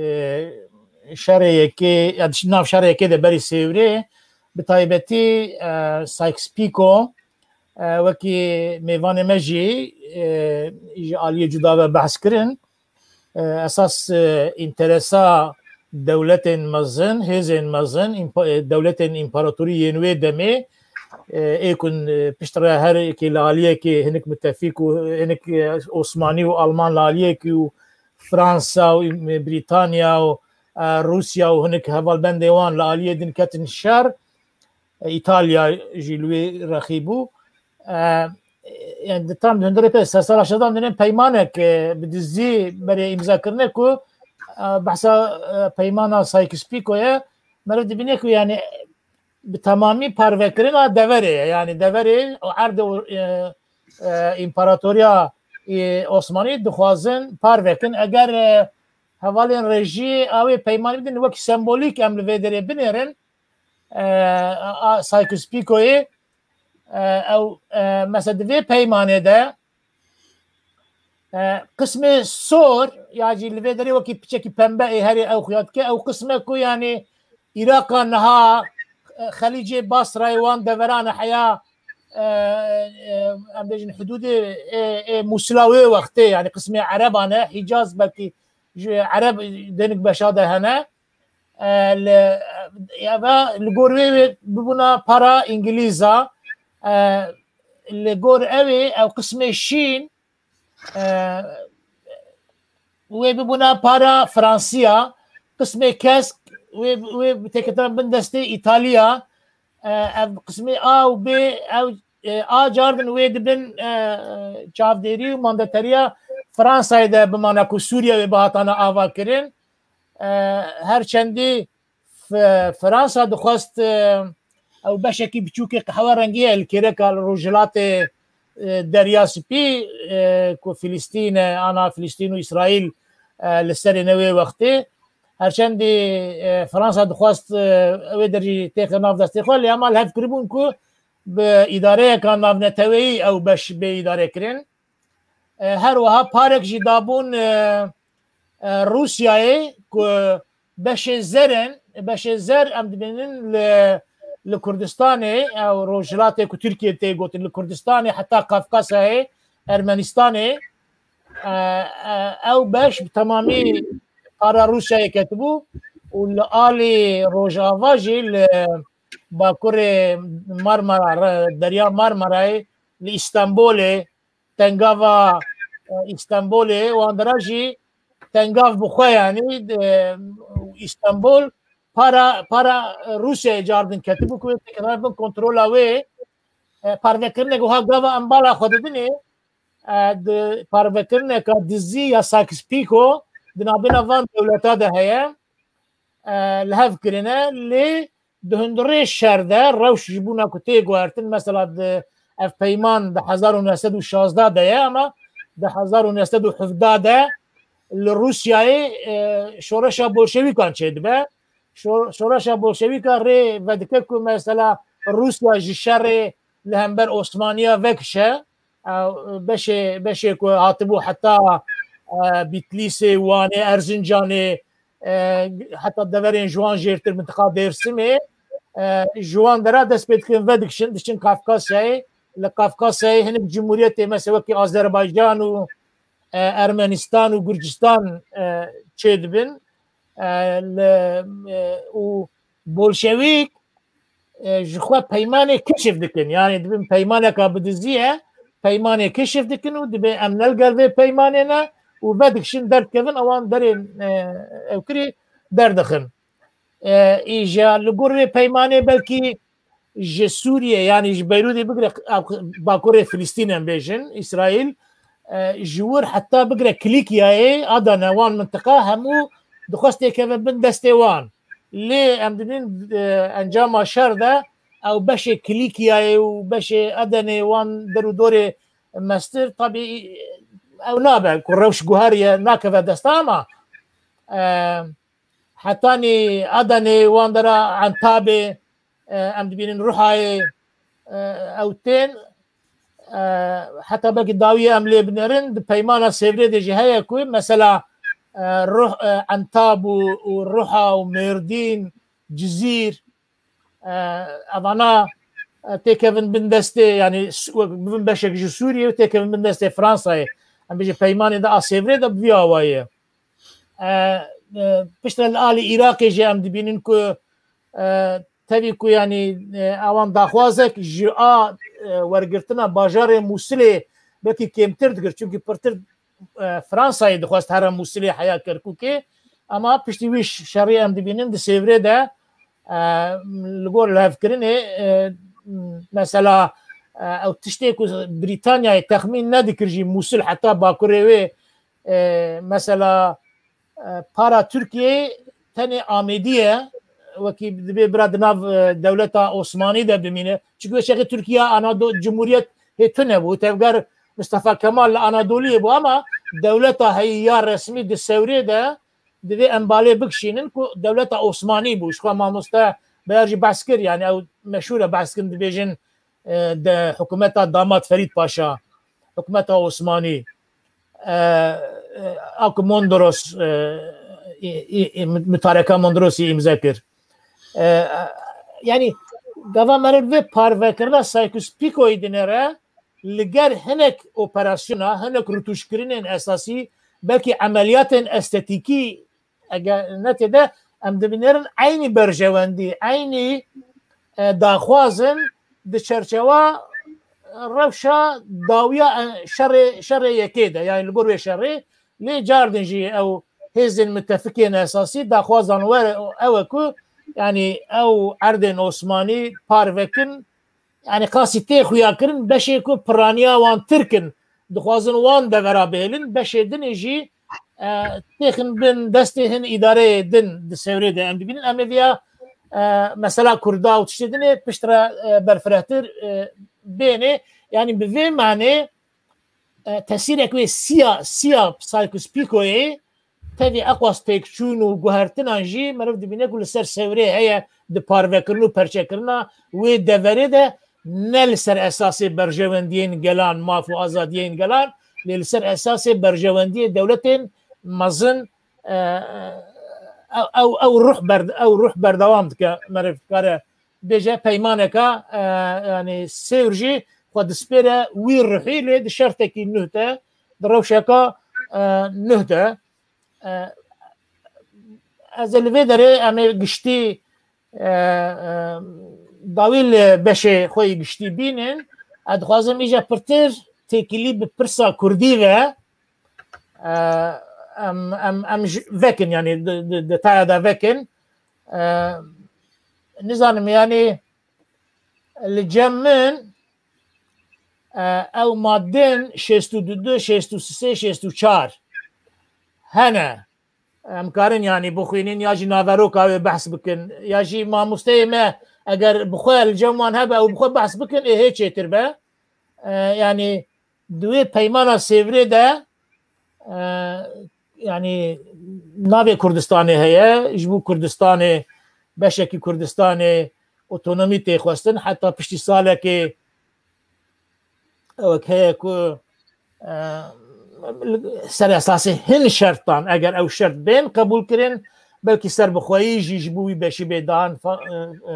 şerê yekê, ya di nav şerê yekê de berî Sêwrê, bi taybetî, e, Sykes-Picot, e, wekî mêvanê me jî, e, ji aliyê cuda ve behs kirin. E, esas, e, înteresa dewletên mezin, hêzên mezin, împa-, e, dewletên împaratorî yên wê demê, e, ê ku, e, piştre her êkê li aliyekê hinek mutefîk û hinek, e, Osmanî û Alman li aliyekî û Fransa û, e, Brîtanya û, e, Rûsya û hinek hevalbendê wan li aliyê din ketin şer. E, Îtalya jî li wê rexî bû. E, yani di tam di hundirê pê sersala şedan dine peymanek, e, bi dizî berê îmza kirine ku, e, behsa, e, peymana Sykes-Picot ye. Meriv dibîne ku yani bi temamî parvekirina deverê ye. Yani deverê û erdê û, e, e, împaratoriya, e, Osmanî dixwazin parvekin. Eger, e, hevalên rejî ew ê peymanî bidin wek sembolîk em li vê derê binêrin, e, a Sykes-Picoyê, e, ew, e, mesela di vê peymanê de, e, qismê sor ya jî li vê derê wekî piçekî pembe ê herê ew xuya dike, ew qisme ku yani Îraqa niha, e, Xelîcê Basrayê wan deveran e heya, e, e, em bêjin hidûdê ê, ê Mûsila wê wextê, yani qismê Ereban e, Hîcaz belkî ji Ereb denik beşa de hene. E, li, eva li gor wê wê bibûna para Îngilîza, e, li gor ew ê ew qismê şîn, e, wê bibûna para Fransiya, qismê kesk wê, wê têketina bin destê Îtaliya, e, ev qismê A û B, ew, e, A cardin wê dibin, e, çavdêrî û mandeteriya Fransayê de bimana ku Sûriye wê bihatana ava kirin. E, her çendî F-, Fransa dixwest, e, ew beşekî biçûkê qehwe rengî ye li kêreka li rojhilatê, e, Derya Spî, e, ku Filistîn e, ana Filistîn û Îsraîl, e, li serê ne wê wextê. Her çendî, e, Fransa dixwest, e, ew ê derî têxe nav destê xwe, lê ema li hev kiribûn ku bi îdareyeka navneteweyî ew beş bê îdare kirin. E, her wiha parek jî dabûn, e, e, Rûsyayê ku beşê zer in, beşê zer em dibînin li, li Kurdistanê, ew Rojhilatê ku Tirkiye tê gotin, li Kurdistanê heta Kafkasyayê, Ermenistanê, e, e, ew beş bi temamî para Rûsyayê ketibû û li alî Rojava jî li Bakurê Marmara, re-, Derya Marmarayê, li Îstanbulê, tengava, e, Îstanbulê, wan dira jî tengav bi xwe, yanî, e, Îstanbul para, para Rûsyayê cardin ketibû ku wê têkevana bin kontrola wê, e, parvekirinek wiha gava em bala xwe didinê, e, di parvekirineka dizî ya Sykes-Picot di navbêna van dewleta de heye, e, li hev kirine, lê di hundirê şer de rewş ji bona ku tê guhertin, mesela di ev peyman di hezar û neh sed û şazda de ye, ama di hezar û neh sed û hevda de li Rûsyayê, e, şoreşa bolşewîkan çêdibe. Şo-, şoreşa bolşewîka rê vedike ku mesela Rûsya ji şerê li hember Osmaniya vekişe, e, beşê, beşê ku hatibû heta, e, Bîtlîsê, Wanê, Erzincanê, e, heta deverên ji wan jêrtir mintiqa Dêrsimê, e, ji wan dera dest pê dikin, vedikişin, diçin Kafkasyayê, li Kafkasyayê hinek cumhuriyetê, mesela wekî Azerbaycan û, e, Ermenistan û Gurcistan, e, çêdibin, e, li, e, û bolşewîk, e, ji xwe peymanê keşif dikin. Yani dibin peymaneka bi dizî ye, peymanê keşif dikin û dibê em ne li gel vê peymanê ne û vedikişin derdikevin, ewan derên, e, ewkirî derdixin. E, îja li gor vê peymanê belkî ji Sûriye, yani ji Beyrûdê bigire, Bakurê Filistîn em bêjin, Îsraîl, e, ji wir heta bigire Kilîkyayê, Adana, wan mintiqa hemû dixwest têkeve bin destê wan. Lê em dibînin, e, encama şer de ew beşê Kilîkyayê û beşê Edenê wan der û dorê mestir, tabî ew nabe ku rewş guheriye nakeve desta, ama, e, hetanî Edenê wan dera Entabê, e, em dibînin Ruhayê, e, ew tên, e, heta belkî dawiyê em lê binêrin, di peymana Sêvrê de jî heye ku mesela, e, Ruh, e, Entab û, û Ruha û Mêrdîn, Cizîr, e, evana, e, têkevin bin destê, yani, Su-, bibin beşek ji Sûriyê û têkevin bin destê Fransayê. Em bêjin peymanê de a Sêvrê de bi vî awayî ye. E, e, piştre li alî Iraqê jî em dibînin ku, e, tevî ku, yanî, e, ewan daxwazek ji a, e, wergirtina bajarê Mûsilê belkî kêmtir dikir, çimkî pirtir, e, Fransayê dixwest here Mûsilê heya Kerkûkê. Ema piştî wî ş-, şerê em dibînin di Sêvrê de, e, li gor lihevkirinê, e, mesela, e, ew tiştê ku Brîtanyayê texmîn nedikir jî Mûsil heta bakurê wê, e, mesela, e, para Tirkiyeyê tenê Amêdî ye, wekî dibê bira di nav, e, dewleta Osmanî de bimîne. Çimkî wê çaxê Tirkiye Anado-, Cumhuriyet hê tune bû. Tevger Mustafa Kemal li Anadoliyê bû, ama dewleta heyî ya resmî di Sewrê de divê em balê bikişînin ku dewleta Osmanî bû. Ji xwe mamoste Beyar jî behs kir, yani ew meşhûr e, behs kirin, dibêjin, e, de hikûmeta damat Ferîd Paşa, hikûmeta Osmanî, e, e, a ku Mondros, e, î, î, î, mutareka Mondrosî îmze kir. E, e, yani gava meriv vê parvekirina Sykes-Picoyê dinêre, li ger hinek operasyona, hinek rûtûşkirinên esasî, belkî emeliyatên estetîkî, eger ne tê de, em dibînerin eynî berjewendî, eynî, e, daxwazin di çerçewa rewşa dawiya, e, şerê, şerê yekê de, yani li gor wê şerê, lê cardin jî ew hêzên mitefikên esasî daxwazan were, ew e ku, yani ew erdên Osmanî parvekin, yani qasî tê xuyakirin, beşê ku piraniya wan Tirk in, dixwazin wan devera bihêlin, beşê dinê jî, e, têxin bin destê hin îdareyê din di Sewrê de em dibînin. Em ê viya, e, mesela Kurda û tiştê dinê piştre, e, berfirehtir, e, bênê. Yani bi vê manê, e, tesîrek wê siya, siya Sykes-Picoyê tevî eqwas têkçûn û guhertinan jî meriv dibîne ku li ser Sewrê heye di parvekirin û perçekirina wê deverê de, ne li ser esasê berjewendiyên gelan, maf û azadiyên gelan, lê li ser esasê berjewendiyê dewletên mezin, e, ew, ew, ew ruh ber-, ew ruh berdewam dike. Meriv dikare bêje peymaneka, e, yani Sêwr jî xwe dispêre wî ruhî, lê di şertekî nuh de, di rewşeka, e, nuh de. E, ez ê li vê derê em ê giştî, e, e, dawî li beşê xwe yî giştî bînin. Ez dixwazim îja pirtir têkilî bi pirsa kurdî ve, e, em, em, em ji vekin, yani di, di, di taya da vekin. E, nizanim, yani li cem min, e, ew madên şêst û du, şêst û sê, şêst û çar hene. Em karin, yani, bixwînin ya jî naveroka wê behs bikin, ya jî mamosteyê me eger bi xwe li cem wan hebe û bi xwe behs bikin, ê hê çêtir be. E, yani, di wê peymana Sêvrê de, e, yani, navê Kurdistanê heye, ji bo Kurdistanê, beşekî Kurdistanê otonomî tê xwestin, heta piştî salekê ewek heye ku, e, ser esasê hin şertan, eger ew şert bên qebûl kirin, belkî serbixweyî jî ji bo wî beşî bê dan, fa-, e, e,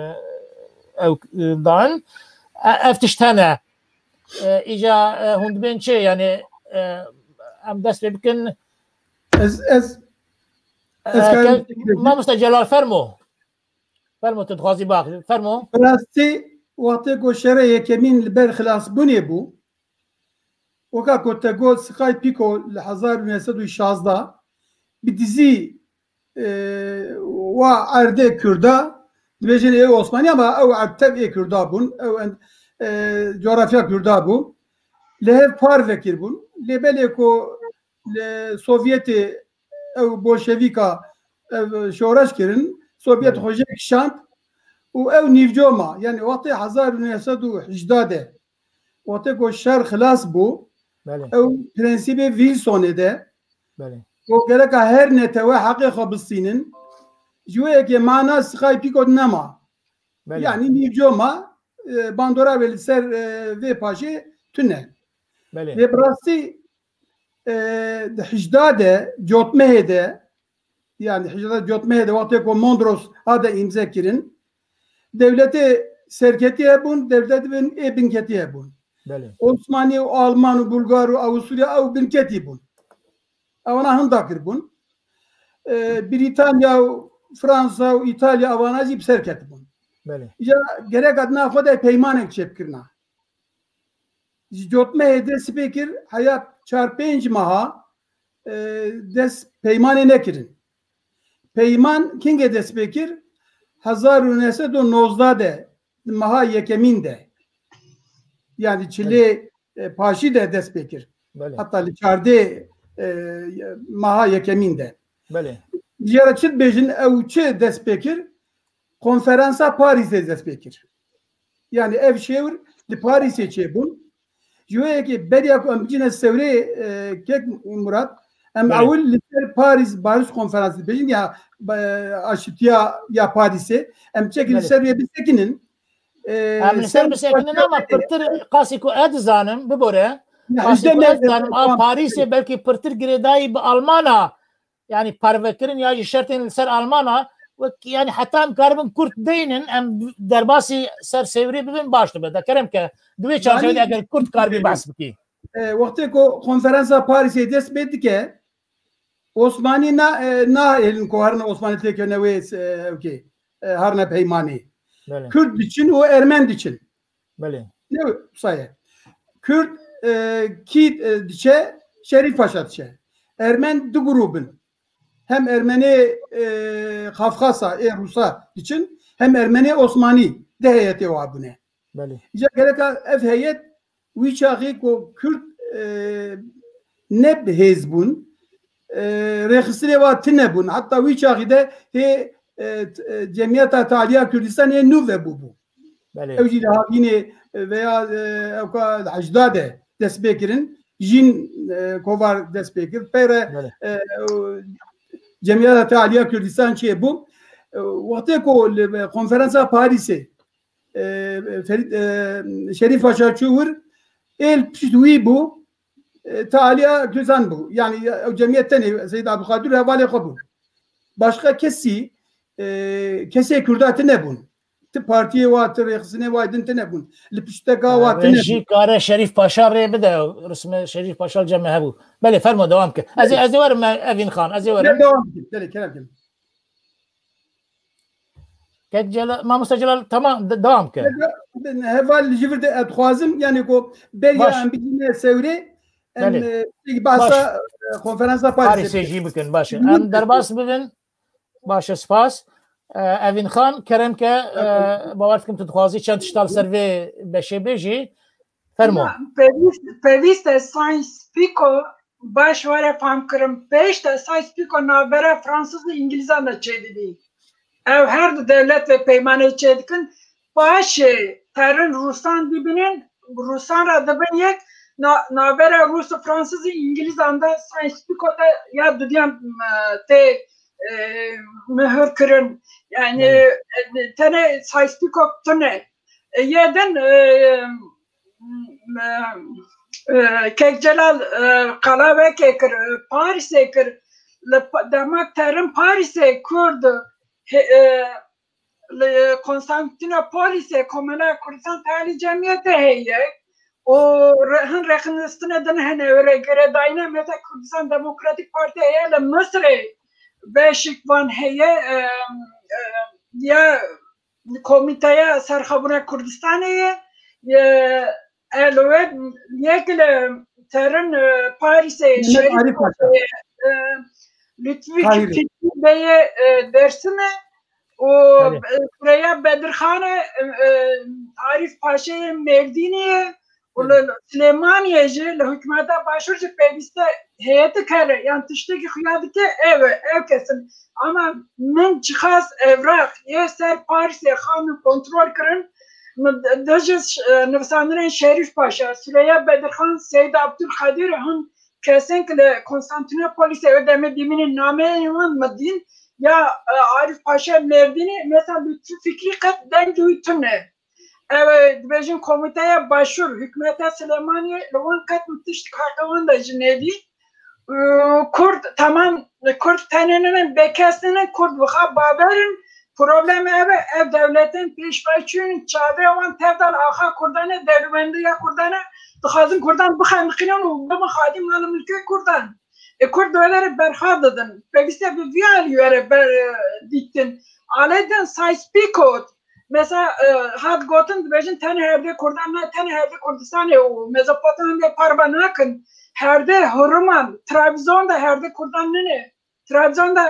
ew, e, dan. E, ev tişt hene. E, îca, e, hûn dibên çi? Yani, e, em dest pê bikin. Ez, ez, E, ez karim ke-, fikrim. Mamoste Celal, fermo. Fermo, tu dixwazî baxivî. Fermo. Bi rastî, wextê ku şerê yekemîn li ber xilasbûnê bû, weka ku te got, Sykes-Picot li hezar û neh sed û şazdeh bi dizî, e, wa erdê Kurda, dibêjin ê Osmanî, ama ew erd tev ê Kurda bûn, ew en-, e, coğrafya Kurda bû. Li hev par vekir bûn. Lê belê ku li Sovyetê ew bolşevîka, ev şoreş kirin, Sovyet Belê. xwe jê kişand û ew nîvco ma. Yani wextê hezar û neh sed û hejdeh de, wextê ku şer xilas bû, Belê. ew prensîbê Wilsonê de, Belê. ku gereka her netewe heqê xwe bistînin, ji wê yekê mana Sykes-Picot nema. Belê. Yani nîvco ma, e, bandora wê li ser, e, vê paşê tune. Belê. Lê bi rastî, e, di hejdeh de, cotmehê de, yani hejdeh cotmehê de, wextê ku Mondros hate îmze kirin, dewletê serketî hebûn, dewletê bin-, ê binketî hebûn. Belê. Osmanî û Alman û Bulgar û Avusturya ew binketî bûn. Ewana hinda kiribûn. E, Brîtanya û Fransa û Îtalya ewana jî bi ser ketibûn. Belê. Ya gerek adina xwe de peymanek çêbikirina. Ji cotmehê dest pê kir, heya çar pênc meha, e, dest peymanê nekirin. Peyman kingê dest pê kir? Hezar û neh sed û nozdeh de, meha yekemîn de. Yani çilê, e, paşî de dest pê kir. Belê. Hatta li çardê, e, meha yekemîn de. Belê. Jê re çi dibêjin, ew çi dest pê kir? Konferansa Parîsê dest pê kir. Yani ev şêwir li Parîsê çêbûn. Ji wê yekê beriya ku em bicîne sewrê, e, kek Murat, em Belê. ewil li ser Parîs Barış Konferansı dibêjin ya, e, aşitiya ya Parîsê. Em çek li Belê. ser wê bisekinin. E, Em li ser bisekinin ama pirtir qasî ku ez dizanim, bibore. Ya, Qasî işte ku ne- ez dizanim, a Parîsê belkî pirtir girêdayî bi Almana, yani parvekirin ya jî şertên li ser Almana, wek yani heta em karibin Kurd deynin, em derbasî ser sewrê bibin baş dibe. De kerem ke, di wê çarçevê de eger Kurd karibî behs bikî. E, wextê ku konferansa Parîsê dest pê dike, Osmanî na, e, nahêlin ku herine Osmanî têkevine wê, e, ewkê, e, herine peymanê. Belê. Kurd diçin û Ermen diçin. Belê. Ne wisa ye? Kurd, e, kî, e, diçe? Şerîf Paşa diçe. Ermen du grûb in. Hem Ermenê, e, Xafxasa, ê Rûsa diçin, hem Ermenê Osmanî, di heyetê wa bûne. Belê. Îca gereka ev heyet wî çaxê ku Kurd, e, ne bi hêz bûn, e, rêxistinê wa tune bûn. Heta wî çaxî de hê, e, t-, e, Cemiyeta Tealiya Kurdistanê nû vebûbû. Belê. Ew jî li havînê, e, veya, e, ewka hejda de dest pê kirin. Jîn, e, Kovar dest pê kir. Peyre, Belê. e, o, Cemiyeta Tealiya Kurdistan çêbû. E, wextê ku li konferansa Parîsê, e, Ferîd, e, Şerîf Paşa çû wir, êl pişt wî bû, e, Tealiya Kurdistan bû. Yani ew cemiyet tenê Seyîd Abdulkadir hevalê xwe bûn. Başqa kesî, e, kesê Kurda tune bûn. Ti partiyê wa, ti rêxistinê wa din tune bûn. Li pişteka wa tune bûn. Jî kare Şerîf Paşa rê bide, rismê Şerîf Paşa li cem me hebû. Belê, fermo, dewam ke. Ez ê, ez ê werim, Evîn Xan, ez ê werim. Dewam bikin. Belê, kerem bikin. Kek Celal, Mamoste Celal, tamam, de-, devam ke. Heval ji vir de ez dixwazim, yani ku beriya em bicîne sewrê, em, Belê. e, bahsa, e, konferansa Parîsê Parîsê jî bikin, baş e. Em derbas bibin. Baş e, spas. E, Evîn Xan, kerem ke, e, bawer dikim tu dixwazî çend tişta li ser vê beşê bêjî. Fermo. Pêwîst, pêwîst e Sykes-Picot baş were fam kirin. Pêş de Sykes-Picot navbera Fransız û Îngilîzan de çêdibî. Ew her du dewlet ve peymanê çêdikin. Paşê terin Rûsan dibînin, Rûsan re dibin yek, na-, navbera Rûs û Fransız û Îngilîzan de Sykes-Picot de ya dudiyan, e, tê, e, mihir kirin. Yani, e, tenê Sykes-Picot tune. E, yê din, e, e, e, Kek Celal, e, qala wekê kir, e, Parîsê kir. Li pa-, dema terin Parîsê Kurd, he, e, li Konstantinopolisê Komela Kurdistan Tealî Cemiyete heye. Û re-, hin rêxistinê din hene, were girêdayîna mesela Kurdistan Demokratîk Parti heye li Misirê. Beşik van heye, e, e, ya Komîteya Serxwebûna Kurdistanê ye, ye, e, li we yek li terin, e, Parîsê, Mehmet Şerîf Arif Paşa. E, Lütfü Tahirî. Fikri Beyê, e, Dêrsimê û, e, Süreyya Bedirxanê, e, e, Arif Paşayê Mêrdînê ye. Û li Silêmaniyê jî li hikûmeta Başûr jî pêwîste heyetê kere, yan tiştekî xuya dike ew e, ew kesin. Ama min çiqas evraq yê ser Parîsê xan û kontrol kirin, min di-, dijî ş-, e, nivîsandinên Şerîf Paşa, Süreyya Bedirxan, Seyîd Abdulkadir, hin kesên ki li Konstantinopolisê ew demê dîmînê nameyên wan min dîn, ya, e, Arif Paşa Mêrdînî, mesela Lütfü Fikrî qet dengê wî tune. Ew ê dibêjin komîteya Başûr, hikûmeta Silêmaniyê li wan qet min tişt heqê wan de jî nedî. Û Kurd, temam, Kurd tenê nînin, bêkes nînin, Kurd wiha bawer in. Problem ev e, ev dewletên pêşveçûn çavê wan tev de li axa Kurdan e, derûbendiya Kurdan e, dixwazin Kurdan bixeniqînin û bibin xadî mal û milkê Kurdan. E, Kurd were berxwe didin. Pêwîst e bi vî alî were ber-, dîtin. Alê din Sykes-Picot, Mesela, e, hat gotin, dibêjin tenê herdê Kurdan ne, tenê herdê Kurdistanê û Mezopotamya parve nakin. Herdê huriman, Trabzon de herdê Kurdan nine. Trabzon de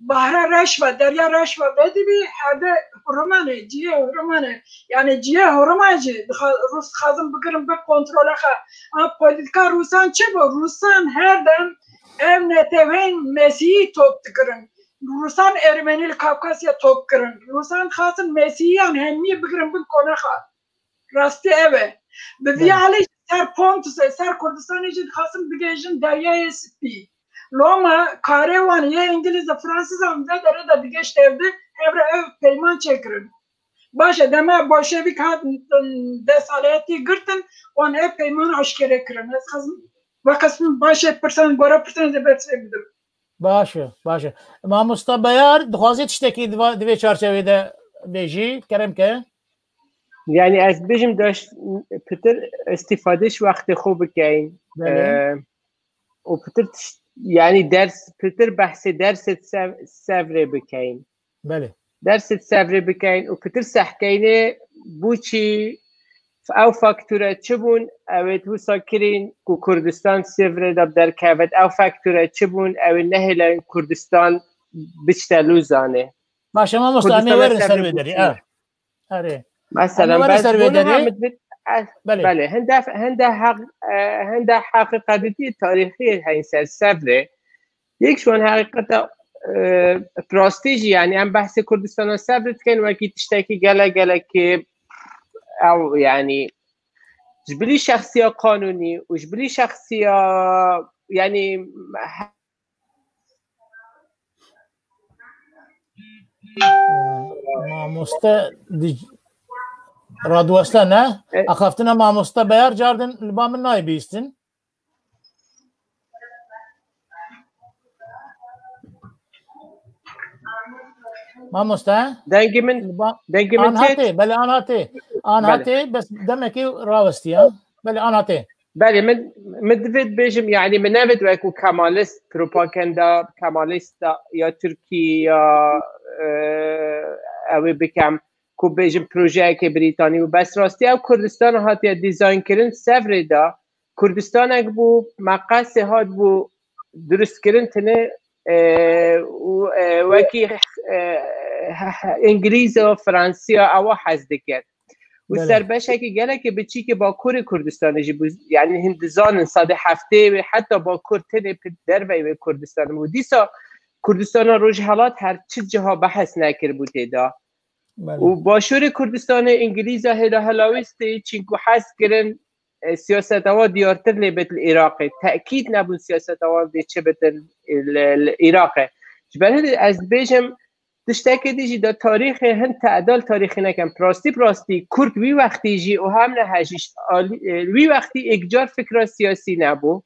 bahra reş ve, derya reş ve vedibî, herdê huriman e, ciyê huriman e. Yani ciyê huriman jî dixa-, Rus dixwazin bigirin bi kontrola xwe. Ama politika Rusan çi bu? Rusan her dem ev netewên Mesîhî top dikirin. Rusan Ermenî li Kafkasya top kirin. Rusan dixwazin Mesîhiyan hemiyê bigirin bin kona xwe. Rastî ev e. Bi vî Belê. alî ser Pontusê, ser Kurdistanê jî dixwazin bigihêjin Deryayê Spî. Loma karê wan yê Îngilîz û Fransizan vê derê de digihişt ev de, hev re ev peyman çêkirin. Baş e, dema bolşevîk hat, desaliyetî girtin, wan ev peyman aşkere kirin. Ez xwazim, ve qism baş e, pirsan, gora pirsan de bersivê bidim. Baş e, baş e. Mamosta Beyar, dixwazî tiştekî di va-, di vê çarçevê de bêjî, kerem ke. Yani ez bêjim daş pitir îstîfade ji wextê xwe bikeyin. Belê. Ee, û pitir tişt-, yani ders, pitir behsê dersê sev-, sevrê bikeyin. Belê. Dersê sevrê bikeyin û pitir sehkeynê bû çî, ew fakture çi bûn, ew ê wisa kirîn ku Kurdistan sevrê de derkevit, ew fakture çi bûn, ew ê nehêlin Kurdistan biçte lûzanê. Baş e, mamosta, em ê Kurdistan werin ser vê sevrê derê. bû çi? Ha. Erê. Mesela, em ê werin ser vê derê. Belê. Belê, hinde, hinde heq, e, hinde heqîqetî tarîxî heyî ser sevrê. Yek ji wan heqîqeta, e, rastî jî, yani em behsê Kurdistana sevrê dikin wekî tiştekî gelek gelekî ew, yani ji bilî şexsiya qanûnî û ji bilî şexsiya, yani Mamoste di-, radweste ne? E- Axaftina mamoste Beyar cardin li ba min nayê bihîstin. Mamoste? Dengê min, Li ba- dengê min an têt? hatê, belê an hatê. An Belê. hatê, bes demekê rawestiya. Belê an hatê. Belê, min, min divêt bêjim, yani min nevêt wekû Kemalist, propaganda Kemalista ya Tirkî ya, e, ew ê bikem, ku bêjim projeyekê Brîtanî û bes rastî ew Kurdistan hatiye dîzayn kirin sevrê de. Kurdistanek bû, meqesê hat bû durustkirin tine, e, û, e, wekî, e, Îngilîza, Fransiya ewa hez dikir. Û Belê. ser beşekî gelekî biçîkî Bakurê Kurdistanê jî bû, yani hin dizanin sedê heftê wê heta Bakur tenê pi-, derveyî wê Kurdistanê bû. Dîsa Kurdistana Rojhelat her çi ciha behs nekiribû tê de. Belê. Û Başûrê Kurdistanê Îngilîza hêla helawîstî çînku hez kirin, e, siyaseta wa diyartir lê bit li Iraqê. Tekîd nebûn siyaseta wa dê çi bitin li, li Iraqê. Ji ber hindê ez dibêjim, tiştekê dî jî da tarîxê hin tedal tarîxî nekin. Rastî bi rastî Kurd wî wextî jî û hem ne hejî alî, e, wî wextî êkcar fikra siyasî nebû.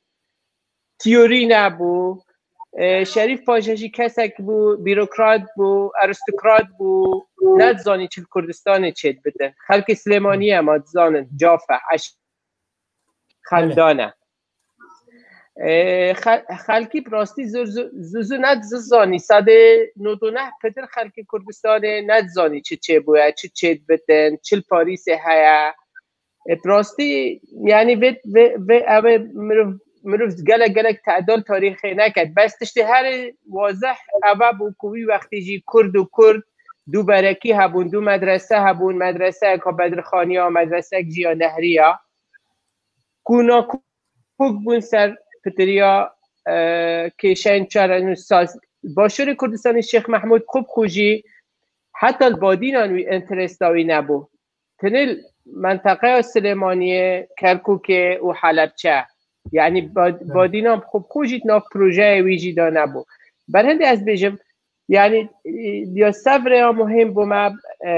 Teorî nebû. E, Şerîf Paşa jî kesek bû, bîrokrat bû, aristokrat bû. Nedizanî çi li Kurdistanê çêdibitin. Xelkê Silêmaniyê ma dizanin, cafe, eş-, Belê. xendane. E, xel-, xelkî bi rastî zû, zû, zû, zû nedizanî. Sedê nod û neh pitir xelkê Kurdistanê nedizanî çi çêbûye, çi çêdibitin, çi li Parîsê heye. E, bi rastî, yani vê, vê, vê, ev ê mirov, mirov gelek, gelek tedal tarîxê neket. Bes tiştê herê wazeh ev e bû ku wî wextî jî Kurd û Kurd du berekî hebûn, du medrese hebûn, medreseyeka Bedirxaniya, medresek jî ya Nehriya. Ku nakok bûn ser pitiriya, e, kêşeyên çar û saz. Başûrê Kurdistanê Şêx Mehmûd xwe bi xwe jî heta li badînan wî interesta wî nebû. Tenê li menteqeya Silêmaniyê, Kerkûkê û Helebçe. Yani ba-, Evet. badînan xwe bi xwe jî nav projeyê wî jî de nebû. Berhindê ez bêjim, yani, e, ya sevrê ya muhîm bû me, e,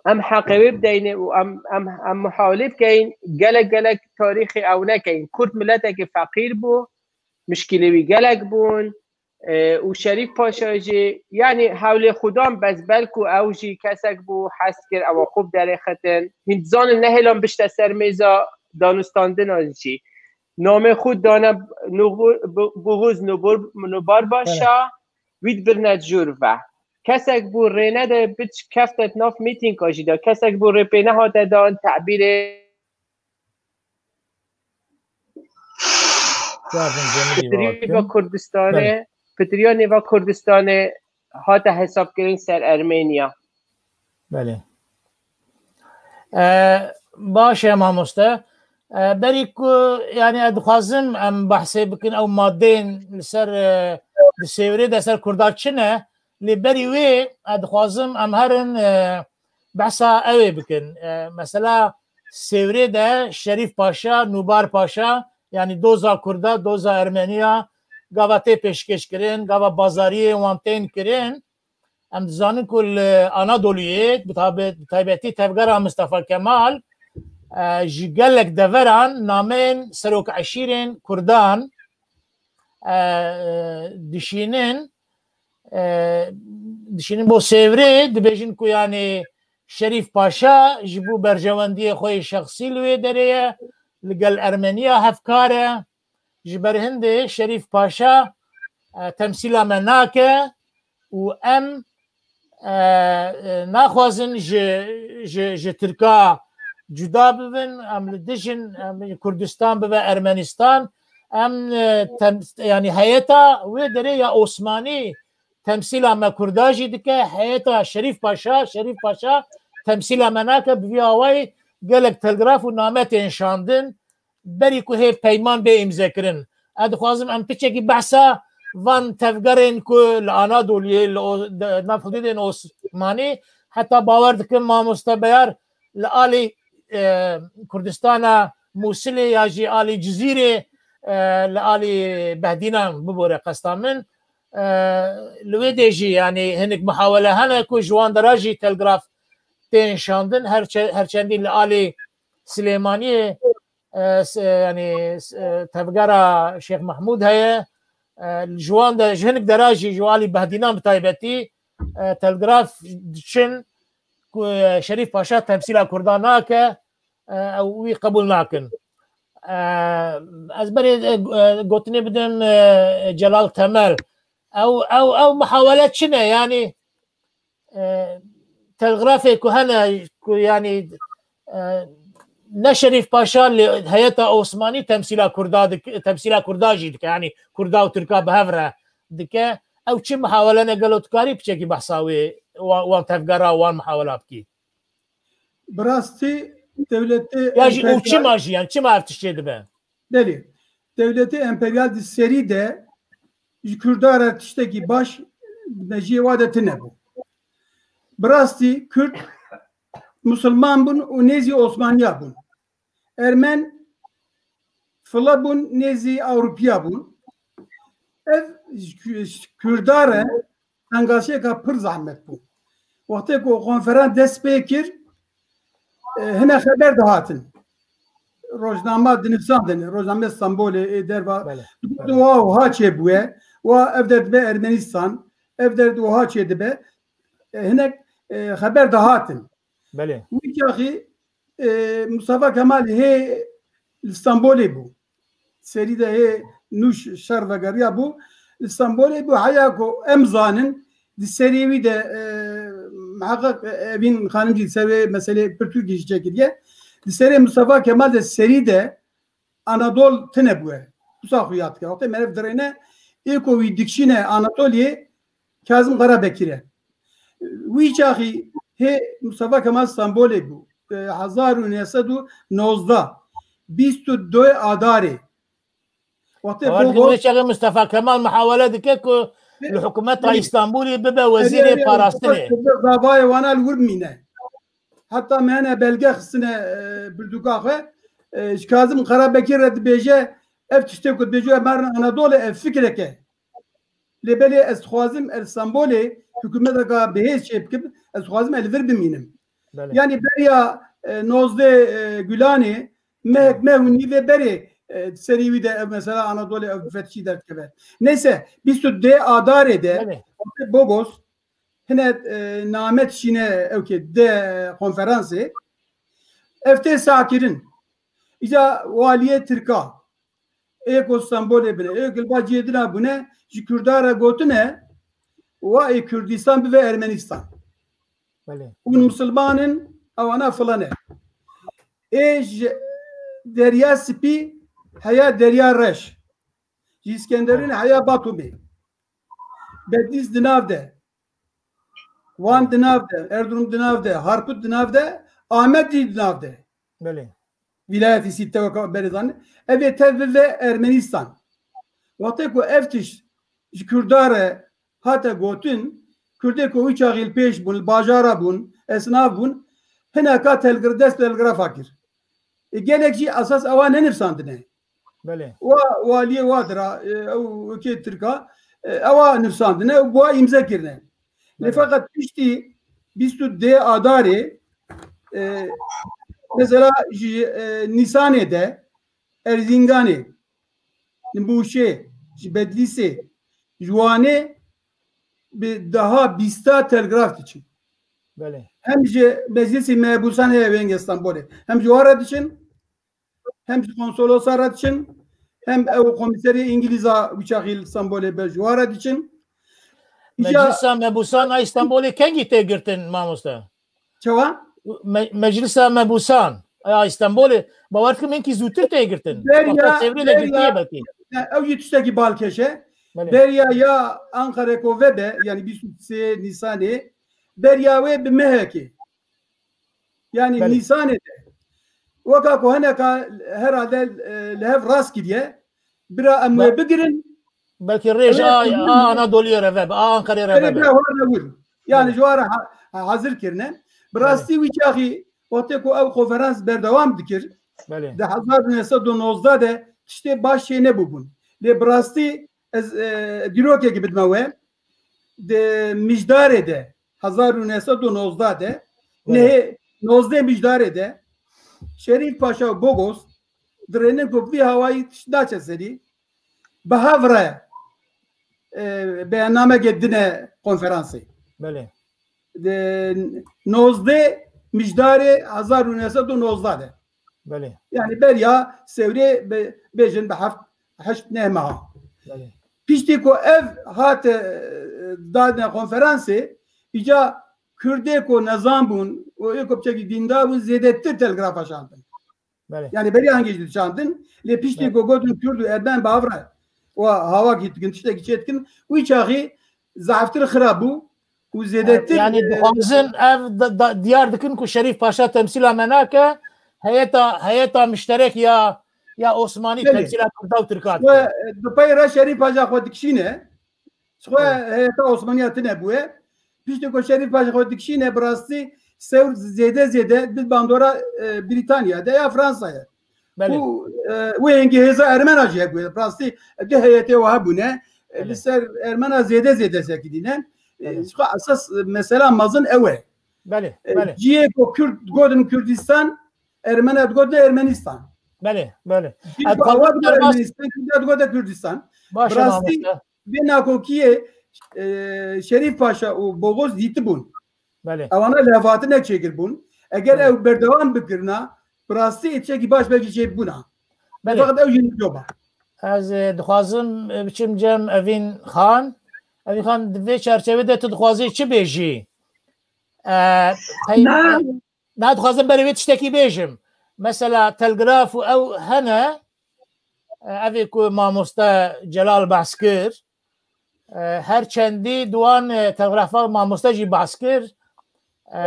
em heqê wê bideyne û em, em, em muhawilê bikeyin, gelek, gelek tarîxê ew nekeyin. Kurd miletekê feqîr bû, mişkilê wî gelek bûn, e, û Şerîf Paşa jî, yani hewlê xudan bes belku ew jî kesek bû, hez kir, ewa xwe bi derê xitin. Hîn dizanin nehêlan bişte ser mêza danûstandina jî. Namê xwe dane Nuğu-, Bu-, Buğuz Nubur-, Nubarba Evet. Şa, wî dibirne jûr ve. Kesek bû rê nede biç kefte nav mîtînga jî de. Kesek bû rê pê nehate dan tebîrê Pitirî va Kurdistanê, pitirîya nêva Kurdistanê hate hesabkirin ser Ermeniya. Belê. E, baş e mamoste. E, berî ku, yani, ez dixwazim em behsê bikin ew madeyên li ser, e, di Sêwrê de ser Kurda çi ne, lê berî wê ez dixwazim em herin, e, behsa ew ê bikin. E, mesela Sêwrê de Şerîf Paşa, Nûbar Paşa, yani doza Kurda, doza Ermeniya, gava tê pêşkêş kirin, gava bazariyê wan tên kirin. Em dizanin ku li Anadoluyê, bi tabi-, bi taybetî tevgera Mistefa Kemal, e, ji gelek deveran nameyên serok eşîrên Kurdan, e, dişînin, e, dişînin bo Sêvrê, dibêjin ku, yani, Şerîf Paşa ji bo berjewendiyê xwe yê şexsî li wê derê ye, li gel Ermeniya hevkar e. Ji ber hindê Şerîf Paşa, e, temsîla me nake û em, e, e, naxwazin ji, ji, ji Tirka cuda bibin, em li dijin, em Kurdistan bibe Ermenistan, em, e, tem-, yani heyeta wê derê ya Osmanî temsîla me Kurda jî dike, heyeta Şerîf Paşa, Şerîf Paşa temsîla me nake, bi vî awayî gelek telgraf û name tên şandin, berî ku hê peyman bê îmzekirin. Ez dixwazim em piçekî behsa van tevgerên ku li Anadoliyê, li O-, de-, nav hududên Osmanî, heta bawer dikim mamoste Beyar li alî, e, Kurdistana Mûsilê ya jî alî Cizîrê, e, li alî Behdînan bibore qesta min. E, li wê dê jî, yanî hinek muhawele hene ku ji wan dera jî telgraf tên şandin, her çe-, her çendî li alî Silêmaniyê, e, s-, e, yanî, s-, e, tevgera Şêx Mehmûd heye. E, ji wan de, ji hinek dera jî, ji alî Behdînan bi taybetî, e, telgraf diçin ku, e, Şerîf Paşa temsîla Kurdan nake, e, ew wî qebûl nakin. E, ez berê, e, e, gotinê bidim, e, Celal Temel. Ew, ew, ew muhawele çi ne? Yanî, e, telgrafê ku hene, ku, yanî, e, ne Şerîf Paşa lê heyeta Osmanî temsîla Kurda dik-, temsîla Kurda jî dike, yanî Kurda û Tirka bi hev re dike. Ew çi muhawele ne, gelo tu karî piçekî behsa wê, wa-, wan tevgera, wan muhawela bikî? Bi rastî dewletê Ya jî û emperyal çima jî, yani çima ev tişt çêdibe? Belê. Dewletê emperyal di serî de ji Kurda re tiştekî baş mejiyê wa de tune bû. Bi rastî Kurd Musulman bûn û nêzî Osmaniya bûn. Ermen file bûn, nêzî Ewropiya bûn. Ev ji Ku-, ji Kurda re tengaşiyeka pir zehmet bû. Wextê ku konferans dest pê kir, e, hine xeber dihatin. Rojnama dinivsandin, rojname Stenbolê, ê derva, Bele, digotin, bele. Wa wiha çêbûye, wa ev der dibe Ermenistan, ev der wiha çêdibe. E, hinek, e, xeber dihatin. Belê. Wî çaxî, e, Mustafa Kemal hê li Stenbolê bû. Serî de hê nû ş-, şer vegeriya bû. Li Stenbolê bû, heya ku em zanin, di serê wî de, e, miheqeq, e, Evîn Xanim jî li ser wê meselê pirtûkê jî çêkiriye. Di serê Mustafa Kemal de serî de Anadol tune bûye. Wisa xuya dike. Wextê meriv dirêne, ê ku wî dikişîne Anatoliyê, Kazim Karabekir e. Wî çaxî hê Mustafa Kemal Stenbolê bû. E, hezar û neh sed û nozdeh, bîst û du Adarê. Wextê Bawer dike, Bogos wê çaxê Mustafa Kemal muhawele dike ku Belê. li hikûmeta Belê. Îstanbulê bibe Belê, wezîrê belê, parastinê. Belê, davayê wana li wir bimîne. Heta me hene belge xistine, e, pirtûka xwe. E, ji Kazim Karabekir re dibêje, ev tiştê ku dibêje, em herin Anadolê, ev fikrek e. Lê belê ez dixwazim li Stenbolê hikûmeteka bihêz çê bikim, ez dixwazim ez li vir bimînim. Belê. Yanî beriya, e, nozdeh, e, Gulanê, mehek, Belê. meh û nîvê berê, e, serî wî de ev mesela Anadolê ev fetişî derdikeve. Neyse, bîst û du Adarê de Belê. Bogos hine, e, name dişîne ewkê de konferansê. Ev tê sakirin. Îca waliyê Tirka. Ê ku Stenbolê bine, ê ku li ba cihê din a bûne, ji Kurda re gotine, Wa ê Kurdistan bibe Ermenistan. Belê. Hûn misilman in, ewana filan e. Ê ji Derya Spî heya Derya Reş. Ji Îskenderûnê heya Batumê. Bedlîs di nav de. Wan di nav de, Erzurum di nav de, Harput di nav de, Amed jî di nav de. Belê. Vîlayetî Sîte weke berê zanî. Ev ê tev bibe Ermenistan. Wextê ku ev tişt ji Kurda re hate gotin, Kurdê ku wî çaxî li pêş bûn, li bajara bûn, esnaf bûn, hineka telgir-, dest telgrafa kir. E, gelek jî esas ewa nenivsandine. Belê. Wa, waliyê wa dira, e, ew kê Tirka, e, ewa nivsandine û wa îmze kirine. Lê Belê. Feqet piştî bîst û dê Adarê, e, mesela ji, e, Nîsanê de Erzînganê, li Mûşê, ji Bedlîsê, ji Wanê bi daha bîsta telgraf diçin. Belê. Hem ji Meclisê Mebûsan heye wêngê Stenbolê. Hem ji wan re diçin, hem ji konsolosa re diçin, hem ew komîserê Îngilîza wî çaxî li Stenbolê be ji wan re diçin. Îja Meclisa Mebûsan a Îstanbulê kengî tê girtin mamoste? Çawa? Me- Meclisa Mebûsan a Îstanbulê, bawer dikim hinkî zûtir tê girtin. Beriya- Wexta Sêvrê de beriya- girtiye belkî. Ya, ew jî tiştekî balkêş e. Belê. Beriya ya Ankarê ku vebe, yani bîst û sê Nîsanê, beriya wê bi mehekê. Yani Belê. Nîsanê de. Weka ku hineka herhalde, e, li hev rast kiriye. Bira em wê Ba- bigirin. Belkî rêj Evet, a, evet. a Anadoluyê re vebe, a Ankarê re Belê vebe. bira hor ne wir. Yani Evet. ji wan re ha- ha- hazir kirine. Bi Evet. rastî wî çaxî wextê ku ew konferans berdewam dikir, Belê. di hezar û neh sed û nozdeh de tiştê baş çê nebûbûn. Lê bi rastî ez, e, dîrokekê bidime we. Di Mijdarê de, hezar û neh sed û nozdeh de, Evet. nehê nozdeh Mijdarê de Şerîf Paşa û Bogos dirênin ku vî hawayî tişt naçe serî, bi hev re, e, beyannamekê dine konferansê. Belê. Di nozdeh Mijdarê hezar û neh sed û nozdeh de. Belê. Yani beriya Sêwrê be-, bêjin bi heft, heşt, neh meha. Belê. Piştî ku ev hate, e, dadine konferansê, îca Kurdê ku nezan bûn û ê ku piçekî dîndar bûn zêdetir telgrafa şandin. Belê. Yani beriya hingê jî diçandin, lê piştî Evet. ku gotin Kurd û Ermen bi hev re û hawakî dikin, tiştekî çê dikin, wî çaxî zehftir xira bû û zêdetir, Yani e, dixwazin ev da- da- diyar dikin ku Şerîf Paşa temsîla me nake, heyeta, heyeta mişterek ya, ya Osmanî Belê. Temsîla Kurda û Tirka Xwe, dike. e, di pey re Şerîf Paşa xwe dikişîne. Xwe Evet. heyeta Osmaniya tine bûye. Piştî ku Şerîf Paşa xwe dikişîne, bi rastî Sewr zêde zêde bi bandora, e, Brîtanya de ya Fransa ye. Belê. Û, e, wê hingê hêza Ermena jî hebûye. Bi rastî du heyetê wa hebûne. E, Belê. Li ser Ermena zêde zêde sekidîne. E, Belê. ji xwe esas, e, mesela mezin ew e. Belê. E, Belê. Cihê ku Kurd, gotin Kurdistan, Ermena digotin Ermenistan. Belê. Belê. Cihê Ez ku awa dixwazim digotin derbas- Ermenistan, Kurda digotin Kurdistan. Baş Bi rastî mamoste. vê nakokiyê, e, Şerîf Paşa û Bogoz dîtibûn. Belê. Ewana levhatinek çêkiribûn. Eger Belê. ew berdewam bikirina, bi rastî êtişekî baş belkî çêbûna. Belê. Feqet ew jî nicoba. Ez, e, dixwazim, e, biçim cem Evîn Xan. Evîn Xan, di vê çerçevê de tu dixwazî çi bêjî? E, pey- Na. Na, dixwazim berê wê tiştekî bêjim. Mesela telgraf û ew hene, e, ev ê ku mamoste Celal behs kir, e, her çendî di wan, e, telgrafa mamoste jî behs kir. E,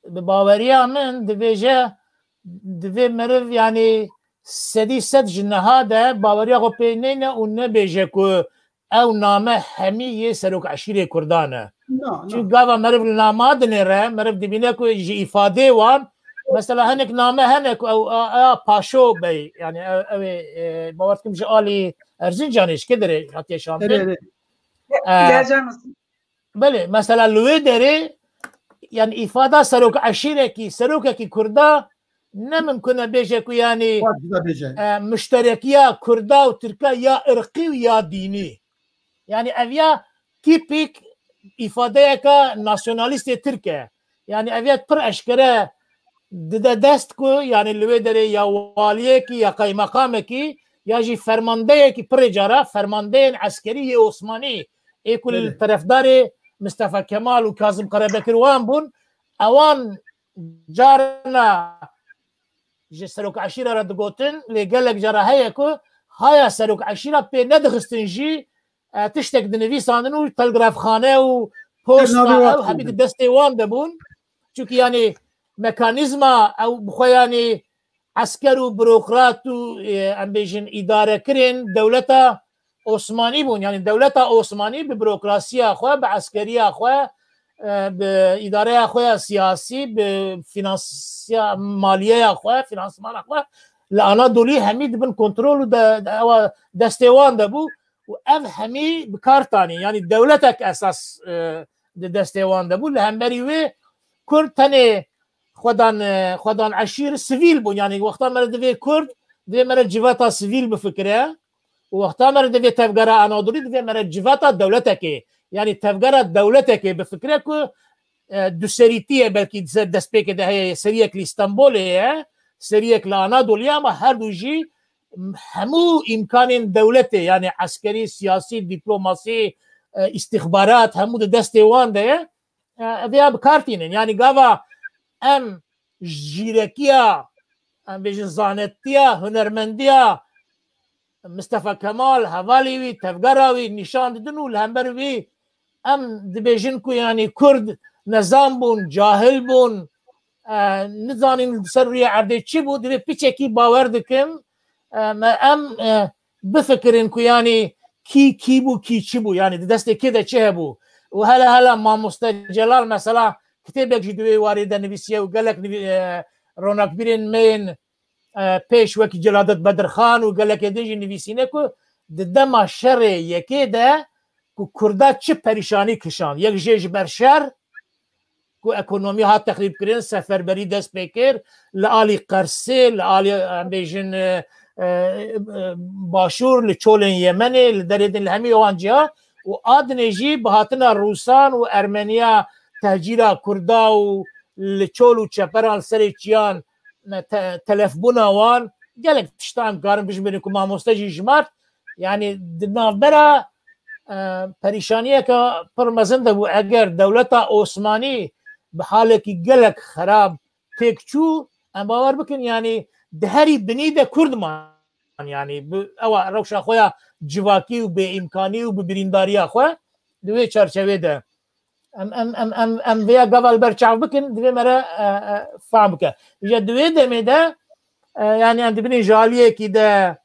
bi baweriya min dibêje, divê meriv, yanî sedî sed ji niha de baweriya xwe pê neyne û nebêje ku ew name hemî yê serok eşîrê Kurdan e. Na, na. Çi gava meriv li nama dinêre, meriv dibîne ku ji îfadê wan, mesela hinek name hene ku ew a, a Paşo Bey, yani ew, ew ê, e, bawer dikim ji alî Erzincanê, ji kê derê hatiye şandin. Erê, erê. E, Gel canım. Belê, mesela li wê derê, yani îfada serok eşîrekî, serokekî Kurda ne mimkun e bêje ku yani Wat bize bêje. e, muşterekiya Kurda û Tirka ya irqî û ya dînî. Yani ev ya tîpîk îfadeyeka nasyonalîstê Tirk e. Yani ev ya pir eşkere dide dest ku yani li wê derê ya waliyekî ya qeymeqamekî ya jî fermandeyekî pirê cara fermandeyên eskerî yê Osmanî Ê ku li Belê. terefdarê Mistefa Kemal û Kazim Karabekir wan bûn, ewan carna ji serok eşîra re digotin, lê gelek cara heye ku haya serok eşîra pê nedixistin jî, e, tiştek dinivîsandin û telgrafxane û posta Navê wan ew hemî di destê wan de bûn. Çunki yanî mekanîzma ew bi xwe yanî esker û burokrat û, e, em bêjin îdarekirên dewleta Osmanî bûn. Yanî dewleta Osmanî bi burokrasiya xwe, bi eskeriya xwe, e, bi îdareya xwe ya siyasî, bi finansiya maliyeya xwe, finansmana xwe li Anadolî hemî di bin kontrol û de, de, ewa destê wan de bû û ev hemî bi kar tanî. Yanî dewletek esas, e, di destê wan de bû. Li hemberî wê Kurd tenê xwedan, e, xwedan eşîr sivîl bûn. Yanî wexta me re divê Kurd, divê me re civata sivîl bifikire. Û wexta me re divê tevgera Anadolî, divê me re civata dewletekê. Yanî tevgera dewletekê bifikire ku, e, duserîtî ye, belkî di ser destpêkê de heye, seriyek li Stenbolê ye, seriyek li Anadolî ye, ama her du jî hemû îmkanên dewletê, yanî eskerî, siyasî, dîplomasî, e, îstîxbarat, hemû di destê wan de ye. E, ev ya bi kar tînin. Yanî gava em jîrekiya, em bêjin zanetiya, hunermendiya Mistefa Kemal, hevalê wî, tevgera wî nîşan didin û li hember wî em dibêjin ku yanî Kurd nezan bûn, cahil bûn, e, nizanin li ser rûyê erdê çi bû, divê piçekî bawer dikim, e, me em, e, bifikirin ku yanî kî kî bû, kî çi bû, yanî di destê kê de çi hebû. Û hele hele mamoste Celal mesela kitêbek jî di wê warê de nivîsiye û gelek nivî-, e, ronakbîrên me yên, e, pêş wekî Celadet Bedirxan û gelekê din jî nivîsîne ku di dema şerê yekê de ku Kurda çi perîşanî kişand. Yek jê ji ber şer, ku ekonomî hat texrîbkirin, seferberî dest pê kir, li alî Qersê, li alî, em bêjin, e, e, e, Başûr, li çolên Yemenê, li derê din, li hemî wan ciha û a dinê jî bi hatina Rûsan û Ermeniya tehcîra Kurda û li çol û çeperan li serê çiyan, e, te-, telefbûna wan, gelek tiştan karin bijmirin ku mamoste jî jimart. Yanî di navbera, e, perîşaniyeke pir mezin de bû. Eger dewleta Osmanî bi halekî gelek xerab têk çû, em bawer bikin, yanî di herî binî de Kurd man. Yanî bi, ewa rewşa xwe ya civakî û bêîmkanî û bi birîndariya xwe di wê çarçevê de em, em, em, em, em vêya gava li ber çav bikin, divê me re, e, e, fam bike. Îja di wê demê de, e, yanî em dibînin ji aliyekî de,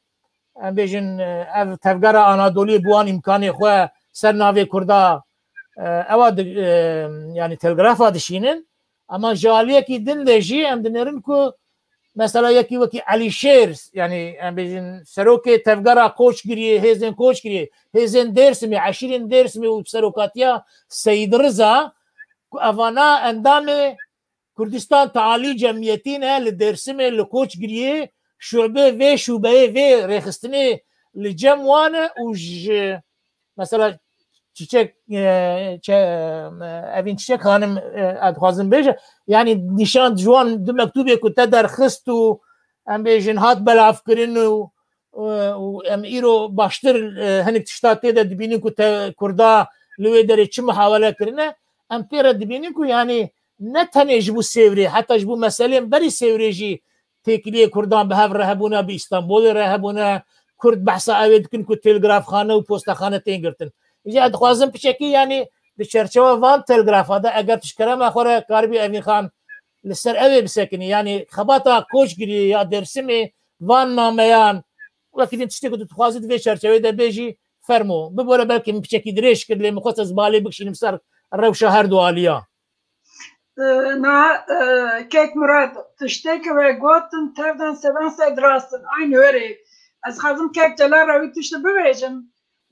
em bêjin, e, ev tevgera Anadoliyê bi wan îmkanê xwe ser navê Kurda, e, ewa di, e, yanî telgrafa dişînin. Ama ji aliyekî din de jî em dinêrin ku mesela yekî wekî Elîşêr, yanî em bêjin serokê tevgera Koçgiriyê, hêzên Koçgiriyê, hêzên Dêrsimê, eşîrên Dêrsimê û serokatiya Seyîd Riza, ku evana endamê Kurdistan Tealî Cemiyetî ne, li Dêrsimê, li Koçgiriyê şube vê şubeyê, vê rêxistinê li cem wan e û ji, mesela, Çiçek, e, çe-, e, Evîn Çiçek Xanim, e, ez dixwazim bêje, yanî nîşan ji wan du mektûbê ku te derxist û em bêjin hat belavkirin û, e, û em îro baştir, e, hinek tişta tê de dibînin ku te Kurda li wê derê çi muhawele kirine, em pê re dibînin ku yanî ne tenê ji bo Sêwrê, heta ji bo meseleyên berî Sêwrê jî têkiliyê Kurdan bi hev re hebûne, bi Îstanbulê re hebûne. Kurd behsa ew ê dikin ku telgrafxane û postexane tên girtin. Îca ez dixwazim piçekî, yanî di çerçewa van telgrafa de, eger tu ji kerema xwe re karibî Evîn Xan li ser ew ê bisekinî, yanî xebata Koçgiriyê ya Dêrsimê, van nameyan, wekî din tiştê ku tu dixwazî di vê çerçeveyê de bêjî, fermo. Bibore belkî min piçekî dirêj kir, lê min xwest ez balê bikişînim ser rewşa her du aliya. E, na, e, kek Murat, tiştê ke we gotin, tevdan sedan sed rast in, aynı were. Ez xwazim kek Celal re wî tiştî bibêjim.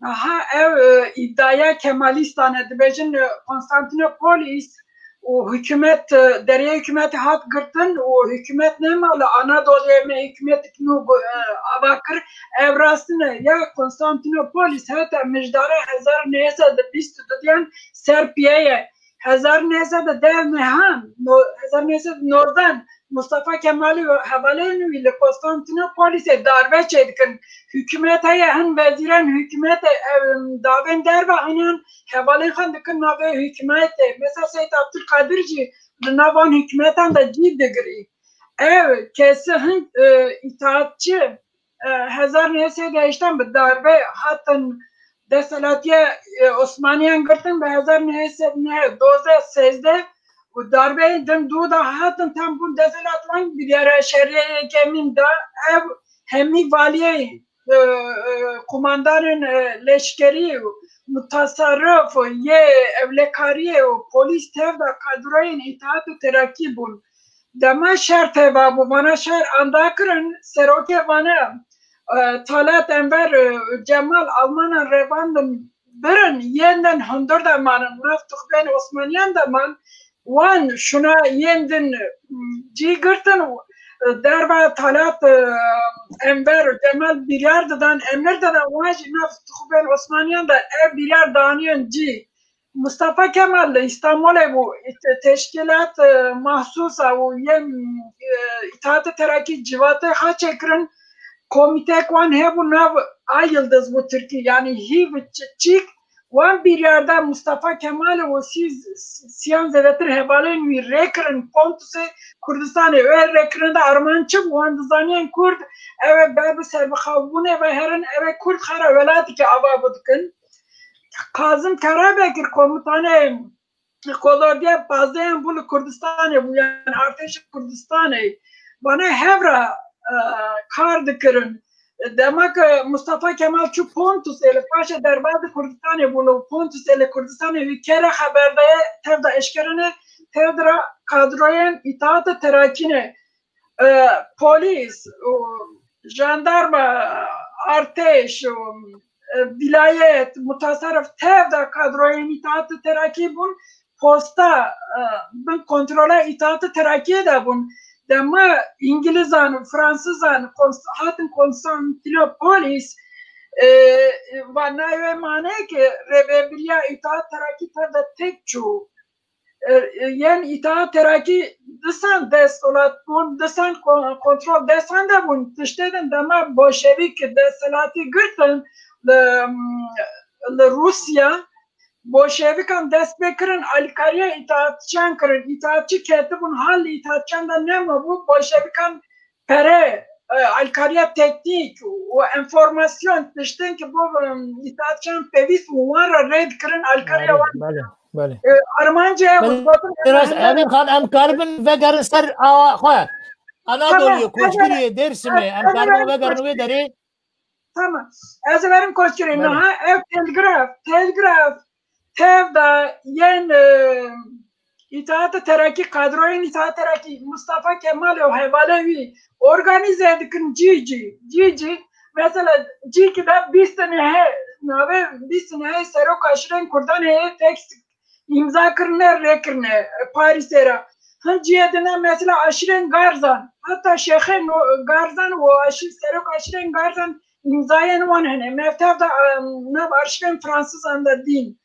Aha, ev, e, îdaya Kemalîstan e, dibêjin, e, Konstantinopolis û hikûmet, e, deriyê hikûmetê hat girtin û hikûmet nema li Anadoluyê me hikûmetek nû gu-, e, ava kir. Ev rast e. Ya Konstantinopolis heta mijdara hezar neh sed û bîst û duyan ser piye ye. Hezar neh sed û deh mehan, no-, hezar neh sed û nozdan Mustafa Kemalî û hevalên wî li Konstantînopolisê darbe çêdikin. Hikûmet heye, hin wezîrên hikûmetê, em, davên derve aniyan, hevalên xwe dikin navê hikûmetê. Mesela Seyd Abdulkadir jî li nav van hikûmetan de cî digirî. Ev kesî hin, e, îtaatçî, e, hezar neh sed heştan bi darbe hatin desthilatiya, e, Osmaniyan girtin, bi hezar neh sed neh, dozdeh, sêzdeh û darbeyên din dû de hatin, tem bûn desthilat wan biryara şerê yekemîn da. Ev hemî valiyê, e, e, kumandanên, e, leşkerî û mutasarrif û yê ewlekariyê û polîs tev de kadroyên Îtihat û Terakî bûn. Dema şer teva bû, vana şer anda kirin, serokê vana, e, Talat Enver, e, Cemal Almanan revandin birin, yên din hundir de manin, nav tuxbên Osmaniyan de man, wan şuna yên din, m, cî girtin, e, derva Talat, e, Enver û Cemal biryar didan, emir didan, wan jî nav tuxbên Osmaniyan de ev biryar daniyan cî. Mustafa Kemal li Îstanbulê bû, te-, teşkîlat, e, mahsusa û yên, e, Îtihatê Terakî civatê xwe çêkirin, komîtek wan hebû, nav A Yildiz bû tirkî, yanî hîv çi-, çîk, wan biryar da Mustafa Kemal û sî-, siyan zêdetir hevalên wî rê kirin Pontusê Kurdistanê. Wê rêkirin de armanc çi bû? Wan dizaniyan Kurd, ew ê ber bi serbixwebûnê ve herin, ew ê Kurd xera welatî ke ava bidikin. Kazim Karabekir komutanê kolordiya pazdehan bû li Kurdistanê bû, yani artêşa Kurdistanê. Vana hev re, e, kar dikirin. Dema ke Mustafa Kemal çû Pontusê, li paşê derbazê Kurdistanê bû, li Pontusê li Kurdistanê wî kere xeber daye, tev de eşkere ne, tev de re kadroyên Îtihatê Terakî ne. E, polîs û jandarma, artêş û, e, vîlayet, mutasarrif tev de kadroyên Îtihatê Terakî bûn, posta, e, bin kontrola Îtihatê Terakî de bûn. Dema Îngilizan û Fransizan Konst-, hatin Konstantinopolis, e, e, va nayê wê mane ki rêvebiriya Îtihat Terakî tev de tek çû. E, e, yên Îtihat Terakî disan desthilat bûn, disan kon-, kontrol destan de bûn. Tiştê din dema bolşevîk desthilatî girtin li, li Rûsya, bolşevîkan dest pê kirin, alîkariya îtihatçiyan kirin. Îtihatçî ketibûn, hal li îtihatçiyan de nemabû, bolşevîkan pere, e, alîkariya teknîk û enformasyon, tiştên ki bo, e, îtihatçiyan pêwîst û wan re rê dikirin, alîkariya Belê, wan. belê, belê. E, armancê Belê, gotin, Rast, Emîn Xan, em karibin vegerin ser awa xwe. Anadoluyê, Tamam, Koçgiriyê, Dêrsimê, em ez karibin vegerin wê derê. Tamam. Ez ê verim Koçgirê. Belê. Niha ev telgraf, telgraf, tev de yên, e, Îtihatê Terakî, kadroyên Îtihatê Terakî, Mustafa Kemal û hevalê wî organîze dikin cî cî, cî cî. Mesela cî ki de bîst nehê, navê bîst nehê serok aşîrên Kurdan heye, tekst îmza kirine, rê kirine, e, Parîsê re. Hin cihê dine mesela aşîrên Garzan, heta Şêxê No-, Garzan û aşîr, serok aşîrên Garzan îmzayên wan hene. Me tev de, e, nav arşîvên Fransizan de dîn.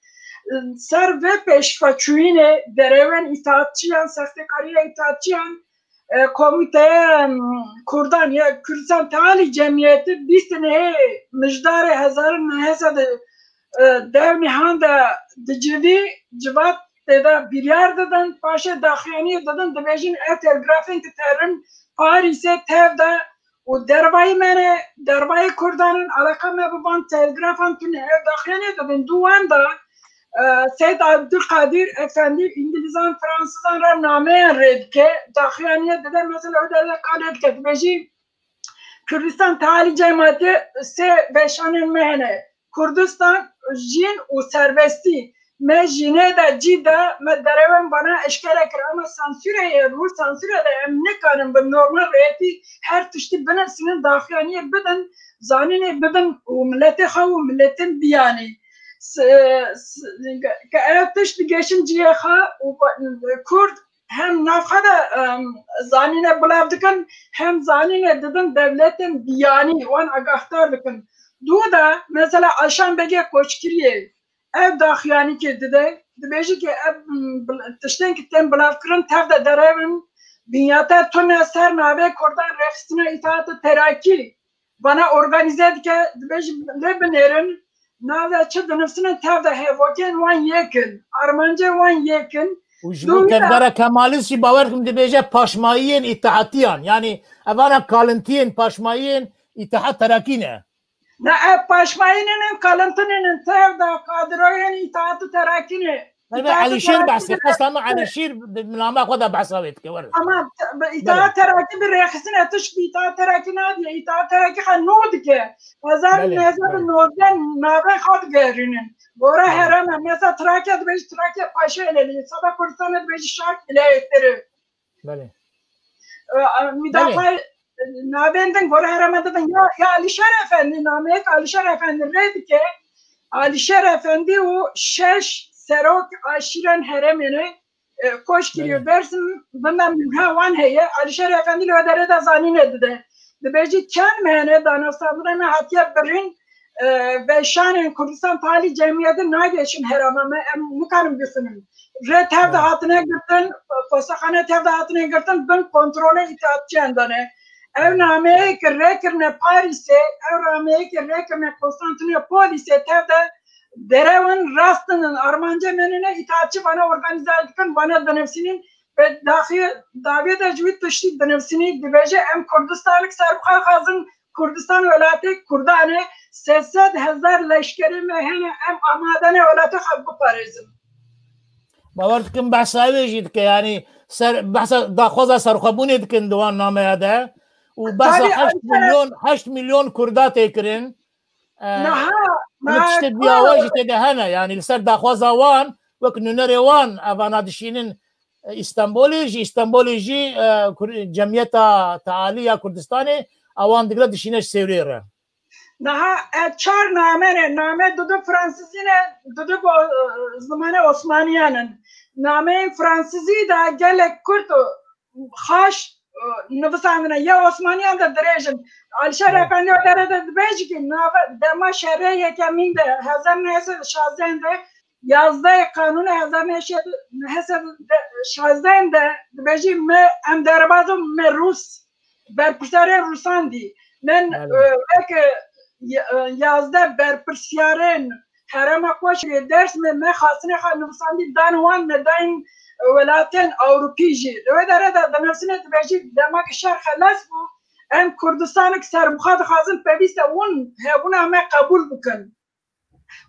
E, ser vê pêşveçûyînê derewên îtaatçiyan, sextekariya îtaatçiyan, e, Komîteya, em, Kurdan ya Kurdistan Tealî Cemiyeti bîst nehê Mijdarê hezar neh sed, e, dew nihan de dicivî civat tê de biryar didin, paşê daxuyaniyê didin, dibêjin ev telgrafên ki terin Parîsê tev de û dervayî me ne, dervayê Kurdan in, eleqa me bi van telgrafan tune, ev daxuyaniyê didin. Dû wan de, e, Seyd Abdulkadir Efendî Îngilîzan, Fransizan re nameyan rê dike, daxuyaniyê dide, mesela o derde kalê dike, dibêjî Kurdistan Tealî Cemaatê sê veşanên me hene. Kurdistan, jîn û serbestî. Me jînê de cî de me derewên vana eşkere kir, ama sansûrê ye, rû sansûrê de em nikarin bi normal rêyetî her tiştî binivîsînin, daxuyaniyê bidin, zanînê bidin û miletê xwe û miletên biyanî. S-, s-, ke ev tişt digêşin cihê xwe û Kurd hem navxwe de, em, zanîne bilav dikin, hem zanîne didin dewletên biyanî, wan agahdar dikin. Dû de, mesela Aşan Begê Koçgiriyê, ev daxuyanîkê dide, dibêje ki ev, m, bil-, tiştên ki tên bilavkirin tev de derewin, Binyate tune ser navê Kurdan rêxistina Îtaata Terakî vana organîze dike, dibêjin lê binêrin, navê çi dinivsinin tevde hevokên wan yek in, armancê wan yek in. Û ji bo Dû tevgera Kemalîst jî bawer dikim dibêje paşmayiyên îtihatiyan, yanî evana kalintiyên paşmayiyên Îtihat Terakî ne. Ne, ev paşmayînên in, kalintinên in, tevda kadroyên Îtihat Terakî ne. Belê, Îtihat Elîşêr Terakî behsê, de qesta min Elîşîr di name xwe de behsa wê dike, were. Tamam, te-, bi Îtihat Belê. Terakî bi rêxistin e, tişt bi Îtihat Terakî nadiye, Îtihat Terakî xwe nû dike. Hezar Belê, neh sed û nozdeh belê. navê xwe digerînin. Gora Belê. hereme, mesela Trakya dibêjî Trakya Paşa Elelî, Seba Kurdistanê dibêjî Şark Vilayetleri. Belê. E, e, Belê. Müdafaa, e, navên din gora hereme didin. Ya, ya Alişer Efendi, nameyek Alişer Efendi rê dike. Alişer Efendi û şeş serok aşîren heremê ne, e, koç kiriyor. Belê. Dersim, bundan mühe wan heye. Alişer Efendi li wê derê de zanîne dide. Dibêjî çend mehene danasabûna me hatiye birîn, e, veşanên Kurdistan talî cemiyetê nageşin herêma me, em nikarin bixwînin. Rê tev de Belê. hatine girtin, postaxane tev de hatine girtin, bin kontrolê îtîhatçiyan de ne. Ev Belê. nameyê ki rê kirine Parîsê, ev nameyê ki rê kirine Konstantinopolise tev de derewin, rastin in, armancê me nîne, îtîhatçi vana organîze dikin, vana dinivsînin, bi daxî dawiyê de ji wî tiştî dinivsînî, dibêje, em Kurdistanek serbixwe dixwazin, Kurdistan welatê Kurdan e, sê sed hezar leşkerê me hene, em amade ne welatê xwe biparêzin. Bawer dikim behsa wê jî dike, yanî ser, behsa daxwaza serxwebûnê dikin di wan nameya de û behsa Tabii, heşt milyon, heşt milyon Kurda tê kirin. E, Niha, hinek niha tiştê kar biyawe jî tê de hene, yanî li ser daxwaza wan, wek nûnerê wan, evana dişînin, e, Îstanbulê, ji Îstanbulê jî, e, Kur-, Cemiyeta Tealî ya Kurdistanê, ewan digre dişîne ji Sêwrê re. Niha, e, çar name ne, name dudu Fransizî ne, dudu bo-, e, zimanê Osmaniyan in. Nameyên Fransizî de gelek Kurd û xaş, e, nivîsandine. Ya Osmaniyan de dirêj in. Alişer Evet. Efendi o derê de dibêjî ki nave dema şerê yekemîn de hezar neh sed şazdeh de yazdeh Kanûnê hezar neh sed şazdeh de dibêjî me em derbazin me Rûs berpirsiyarên Rûsan dî. Min, Belê. e, wek, e, y-, e, yazdeh berpirsiyarên Herêma Koçgirê Dêrsimê me xastinê xwe nivîsandî dan wan me dayîn welatên Ewropî jî. Li wê derê de dinivîsîne dibêjî dema ki şer xelas bû, em Kurdistanek serbixwe dixwazin, pêwîst e hûn hebûna me qebûl bikin.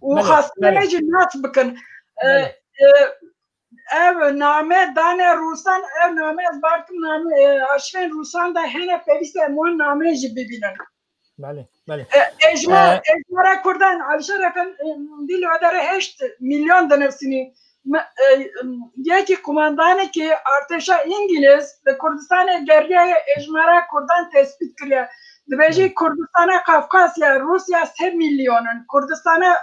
Û Belê, xastinê belê. me jî nas bikin. E, Belê. e, ev name dane Rûsan, ev name ez bar dikim name, e, arşîvên Rûsan de hene, pêwîst e em wan nameyê jî bibînin. Belê, belê. E, ejma-, E, ejmara Kurdan, Alişer Efendî li wê derê heşt milyon dinivîsînî. Me-, e, yekî kumandanekî artêşa Îngiliz li Kurdistanê geriyaye, ejmara Kurdan tespît kiriye. Dibêjî Belê. Kurdistana Kafkasya, Rûsya sê milyon in. Kurdistana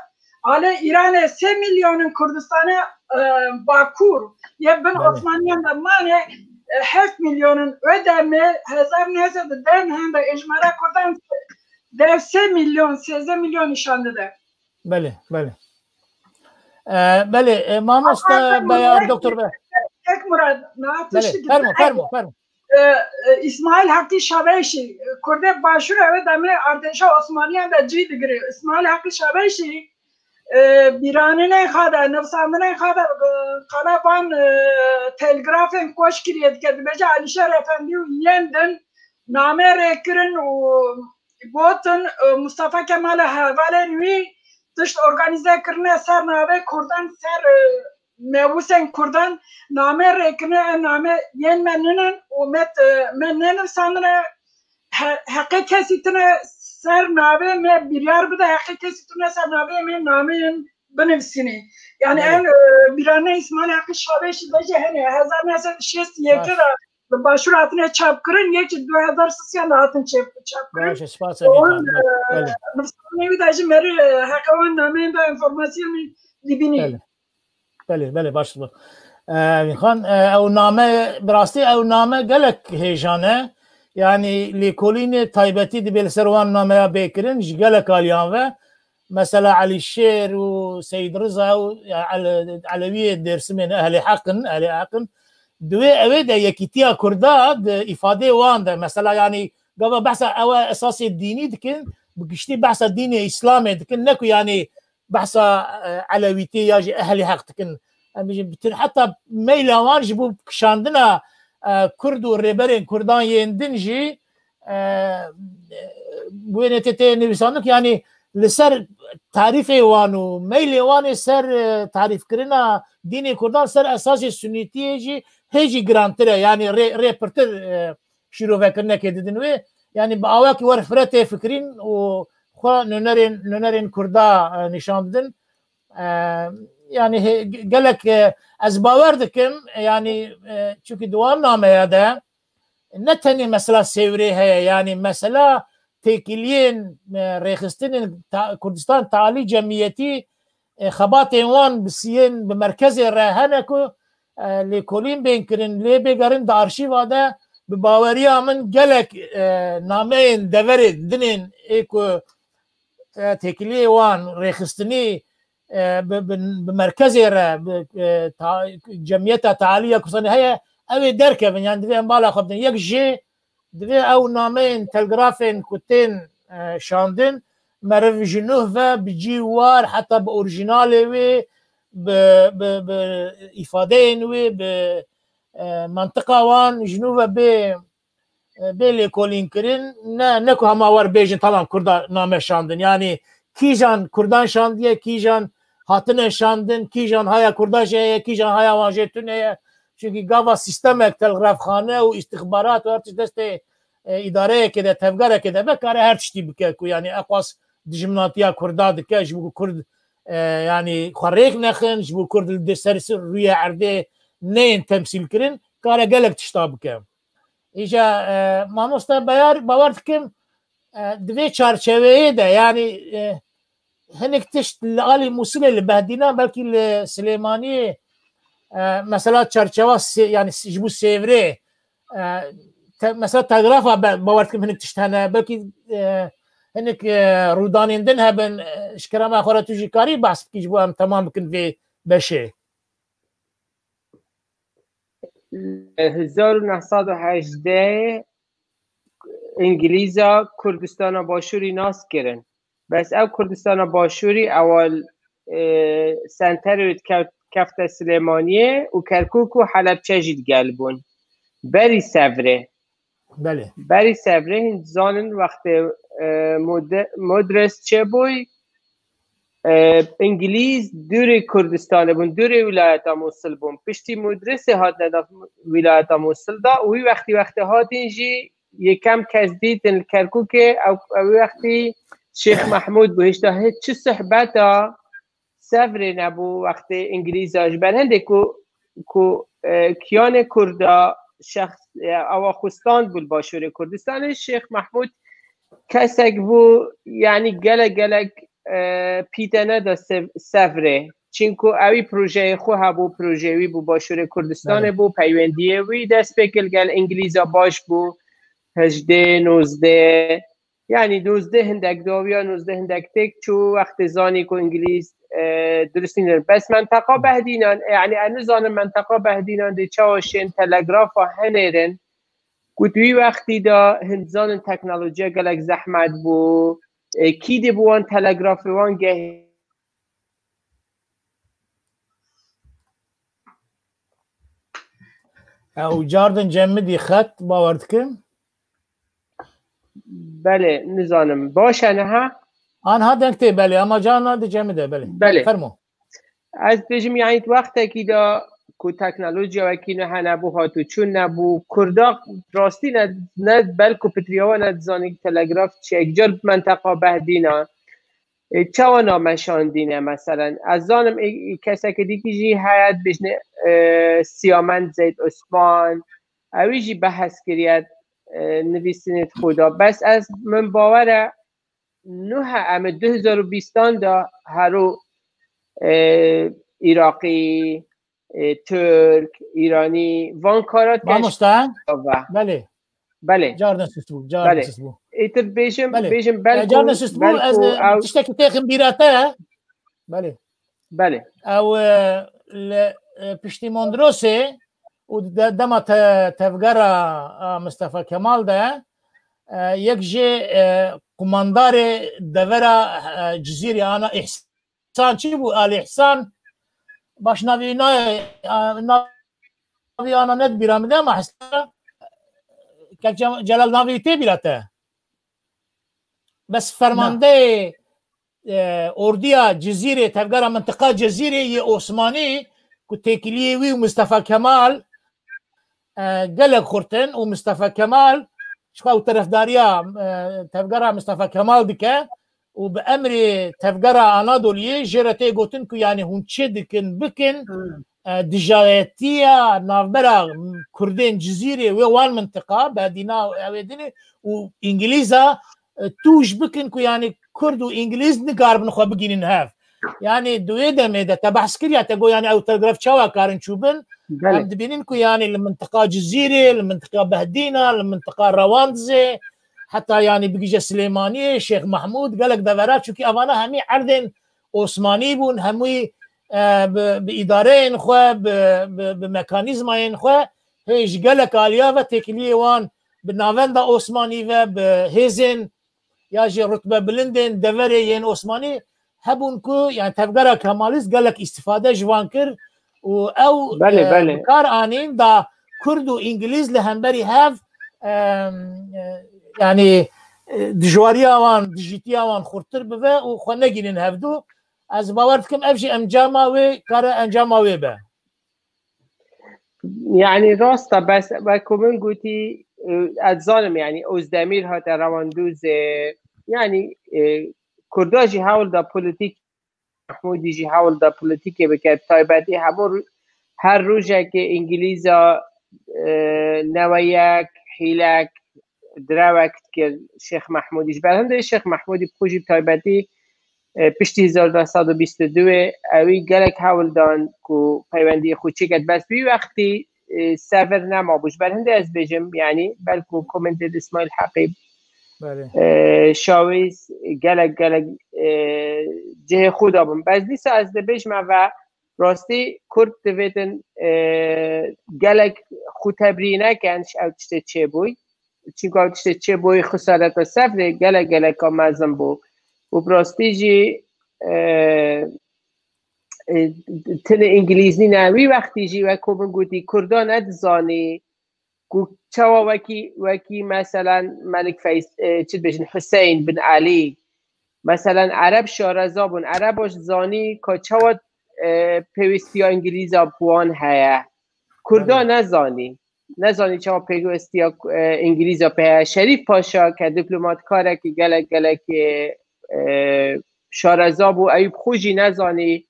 alê Îranê sê milyon in, Kurdistana, e, Bakur, yê bin Belê. Osmaniyan de mane, e, heft milyon in. Wê demê hezar neh sed û deh hende ejmara Kurdan dev sê milyon, sêzdeh milyon nîşan dide. Belê, belê. E, belê, e, mamoste Ama Beyar, tek, Doktor Beyar. Tek Murat, na Belê, tiştî fermo, fermo, fermo. E, e, Îsmaîl Heqî Şabeşî, Kurdê Başûr ew demê artêşa Osmaniyan de cî digirê. Îsmaîl Heqî Şabeşî, e, bîranînên xwe de, nivîsandinên xwe de, e, qala van, e, telgrafên koç kiriye dike. Dibêje Alîşer Efendî û yên din name rê kirin û gotin, e, Mustafa Kemal û hevalên wî tişt organîze kirine ser navê Kurdan, ser, e, mebûsên Kurdan name rê kirine, ev name yên me nînin û me, e, me nenivîsandine, he-, heqê kesî tune ser navê me biryar bide, heqê kesî tune ser navê me nameyên binivîsînî. Yanî Belê. ev, e, bîranînê Îsmaîl Heqî Şabeşî de jî hene, hezar neh sed û şêst û yek Baş. de li Başûr hatine çap kirin, yek jî du hezar sisiyan de hatin çap, çap kirin. Baş, spas Wan, Evîn Xan. e, Belê. nivîsandinê wî de jî merî, e, heqê wan nameyên de enformasyon dibînî. Belê. Belê, belê, baş dibe. E, Evîn Xan, e, ew name, bi rastî ew name gelek hêjan e. Yanî lêkolînê taybetî dibê li ser wan nameya bê kirin ji gelek aliyan ve. Mesela Elî Şêr û Seyîd Riza û, ya, Ele-, Elewiyê Dêrsimê ne, ehlê heq in, ehlê heq in. Di wê ew ê de yekîtiya Kurda di îfadeyê wan de, mesela, yanî, gava behsa ew e esasê dînî dikin, bi giştî behsa dînê Îslamê dikin, ne ku, yanî, behsa, e, Elewîtî ya jî Ehlî Heq dikin. Em bijin, bütün, heta meyla wan ji bo kişandina, e, Kurd û rêberên Kurdan yên din jî, e, wê netê tê nivîsandin, yanî li ser tarîfê wan û meylê wan ê ser, e, tarîfkirina dînê Kurdan ser esasê Sunîtiyê jî hê jî girantir e, yanî rê, rê pirtir, e, şîrovekirinekê didin wê. Yanî bi awakî wer fire tê fikirîn û xwe nûnerên, nûnerên Kurda, e, nîşan didin. E, yanî hê, gelek, e, ez bawer dikim, e, yanî, e, çunkî di wan nameya de ne tenê mesela Sêwrê heye, yanî mesela têkiliyên, e, rêxistinên ta-, Kurdistan Tealî Cemiyetî, e, xebatên wan bi siyên, bi merkezê re hene ku, e, lêkolîn bên kirin, lê bêgerin di arşîva de, bi baweriya min gelek, e, nameyên deverê dinên ê ku, e, têkiliyê wan rêxistinî, e, bi, bi, bi merkezê re, bi, e, ta-, cemiyeta tealî ya Kurdistanê heye, ew ê derkevin, yani divê em bala xwe bidin. Yek jê divê ew nameyên telgrafên ku tên, e, şandin, meriv ji nuh ve bi cî war, heta bi orîjinalê wê, bi, bi, bi îfadeyên wê, bi, e, mantiqa wan ji nû ve bê, e, bê lêkolînkirin, ne, ne ku hema wer bêjin, tamam, Kurda name şandin. Yanî kîjan Kurdan şandiye, kîjan hatine şandin, kîjan haya Kurda jê heye, kîjan haya wan jê tune ye. Çunkî gava sîstemek, telgrafxane û îstixbarat û her tişt destê, e, îdareyekê de, tevgerekê de be, kare her tiştî bike ku, yanî, eqwas dijminatiya Kurda dike, ji bo ku Kurd, e, yanî, xwe rêk nexin, ji bo Kurd li ser rûyê erdê neyên temsîlkirin, kare gelek tişta bike. Îja, e, mamoste Bayar, bawer dikim, e, di vê çarçeveyê de, yanî, e, hinek tişt li alî Mûsilê, li Behdînan, belkî li Silêmaniyê, e, mesela çarçewa sê-, yanî ji bo Sêvrê, e, te-, mesela telgrafa be-, bawer dikim hinek tişt hene, belkî, e, hinek, e, rûdanên din hebin, e, ji kerema xwe re tu jî karî behs bikî ji bo em temam bikin vê beşê. Li hezar û neh sed û hejdeh Îngilîza Kurdistana Başûrî nas kirin. Bes ew Kurdistana Başûrî ewal, e, senterê wê dikewt-, kefte Silêmaniyê û Kerkûk û Helebçe jî digel bûn. Berî Sevrê. Belê. Berî Sevrê hin zanin wextê, e, Mode-, Modres çêbûy, e, Îngilîz dûrê Kurdistanê bûn, dûrê wîlayeta Mûsil bûn. Piştî Modresê hatine da wîlayeta Mûsil da û wî wextî wextê hatin jî yekem kes dîtin li Kerkûkê, ew, ew wextî Şêx Mehmûd bû. Hêşta hê çi sohbeta Sevrê nebû wextê Îngilîza ji ber hindê ku, ku, e, kiyanê Kurda şexs, e, ewa xwe stand bû li Başûrê Kurdistanê. Şêx Mehmûd kesek bû, yanî gelek gelek, e, pîte neda Sev-, Sevrê. Çinku ewî projeyê xwe hebû, projeyê wî bû Başûrê Kurdistanê Belê. bû, peywendiyê wî dest pê kir gel Îngilîza baş bû, hejdê, nozdê, yanî nozdeh hindek dawiya, nozdeh hindek têk çû, wextê zanî ku Îngilîz, e, durust nînin. Bes menteqa Behdînan, e, yanî ez nizanim menteqa Behdînan dê çawa şên telegrafa henêrin, ku di wî wextî de hin zanin teknolojiya gelek zehmet bû, e, kî dê bi wan telegrafê wan gehê. Ew cardin cemidî xet, bawer dikim. Belê, nizanim. Baş e niha? Anha deng tê, belê, ama carna di cemide, belê. Belê. Fermo. Ez dibêjim, yanî wextekî de ku teknolojiya wekî ne hene bû, hat û çûn nebû, Kurda rastî ne, ne belku pitriya we ne dizanî telegraf çi ye. Car menteqa Behdîna. E, çawa name şandîne, meselen? Ez zanim, e, e, keseke dîkî jî heye, dibêjne, e, Siyamend Zeyd Osman. Ewî jî behs kiriye, e, nivîsînê xwe da. Bes ez, min bawer e, nuhe em ê du hezar û bîstan de hero, e, Iraqî, e, Tirk, Îranî, van kara Mamoste? Belê. Belê. Carna sist bû, carna Belê. sist bû. Êtir bêjim, Belê. bêjim E, belku, carna sist bû, belku ez, e, ew tiştekî têxim bîra te. Belê. Belê. Ew, e, li, e, piştî Mondrosê, û de-, dema te-, tevgera, a, Mistefa Kemal de, e, yek jê, e, qumandarê devera, e, Cizîrê ana Îhsan çi bû? Alî Îhsan, baş navî nayê, a, navî ana ne di bîra min de ama Hesen, Kek Cem-, Celal navî tê bîra te? Bes fermandeyê, e, ordiya Cizîrê, tevgera mintiqa Cizîrê yê Osmanî ku têkiliyê wî û Mistefa Kemal, e, gelek xurt in û Mistefa Kemal ji xwe ew terefdariya, e, tevgera Mistefa Kemal dike û bi emrê tevgera Anadoliyê jê re tê gotin ku, yanî, hûn çi dikin bikin, Hmm. e, dijayetiya navbera Kurdên Cizîrê wê wan mintiqa, Bedîna û ew ê dinê û Îngilîza, e, tûj bikin ku, yanî, Kurd û Îngilîz nikaribin xwe bigînin hev. Yanî di wê demê de te behs kiriya, te got, yanî, ew telgraf çawa karin çûbin? Belê. Em dibînin ku, yanî, li mintiqa Cizîrê, li mintiqa Behdîna, li mintiqa Rewandizê, heta, yanî, bigihîje Silêmaniyê, Şêx Mehmûd, gelek devera, çunkî evana hemî erdên Osmanî bûn, hemûyî, e, bi, bi îdareyên xwe, bi, bi, bi mekanîzmayên xwe, hê ji gelek aliya ve têkiliyê wan bi navenda Osmanî ve, bi hêzên ya jî rutbebilindên deverê yên Osmanî hebûn ku, yani, tevgera Kemalîst gelek îstîfade ji wan kir û ew, Belê, e, belê. bi kar anîn da Kurd û Îngilîz li hemberî hev, e, e, yani, e, dijwariya wan, dijîtiya wan xurttir bibe û xwe negînin hevdu. Ez bawer dikim ev jî encama wê, kare encama wê be. Yani rast e, bes wek ku min gotî, e, ez zanim, yani Ozdemîr hate rewandûzê, yani, e, Kurda jî hewl da polîtîk, Mehmûdî jî hewl da polîtîkê bike, taybetî hemû ro-, her rojekê Îngilîza, e, neweyek, hîlek, direwek dikir Şêx Mehmûdî. Ji ber hindê Şêx Mehmûdî bi xwe jî taybetî, e, piştî hezar neh sed û bîst û du ewî gelek hewl dan ku peywendiyê xwe çêket. Bes wî wextî, e, sevir nemabû. Ji ber hindê ez bêjim, yanî belku komentê di Îsmaîl Heqî, Belê. e, Şawîz gelek, gelek, e, cihê xwe dabûn. Bes dîsa ez dibêjim eve rastî Kurd divêtin, e, gelek xwe tebrî nekin ji ew tiştê çêbûy. Çunku ew tiştê çêbûyî xisareta sevrê gelek geleka mezin bû. Û bi rastî jî, e, e, tenê Îngilîz nîne. Wî wextî jî wek ku min gotî, Kurda nedizanî ku çawa wekî, wekî meselen Melik Feys-, e, çi dibêjin, Huseyn bin Elî, meselen Ereb şareza bûn. Ereba jî zanî ka çawa, e, pêwîstiya Îngilîza bi wan heye. Kurda Belê. nezanî. Nezanî çawa pêwîstiya, e, Îngilîza pê heye. Şerîf Paşa ke dîplomatkarekî gelek, gelekî, e, şareza bû, ew bi xwe jî nezanî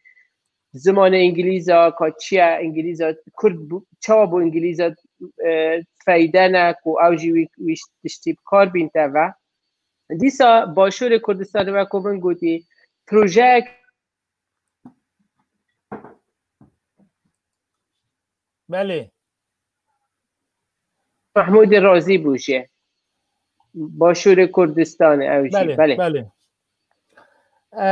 zimanê Îngilîza ka çi ye, Îngilîza Kurd bû, çawa bû Îngilîza, e, feyde ne ku ew jî wî, wî tiştî bi kar bînte ve. Dîsa Başûrê Kurdistanê, wek ku min gotî, projeyek Belê. Mehmûdê razî bû jê. Başûrê Kurdistanê ew jî. Belê, Belê. belê. E,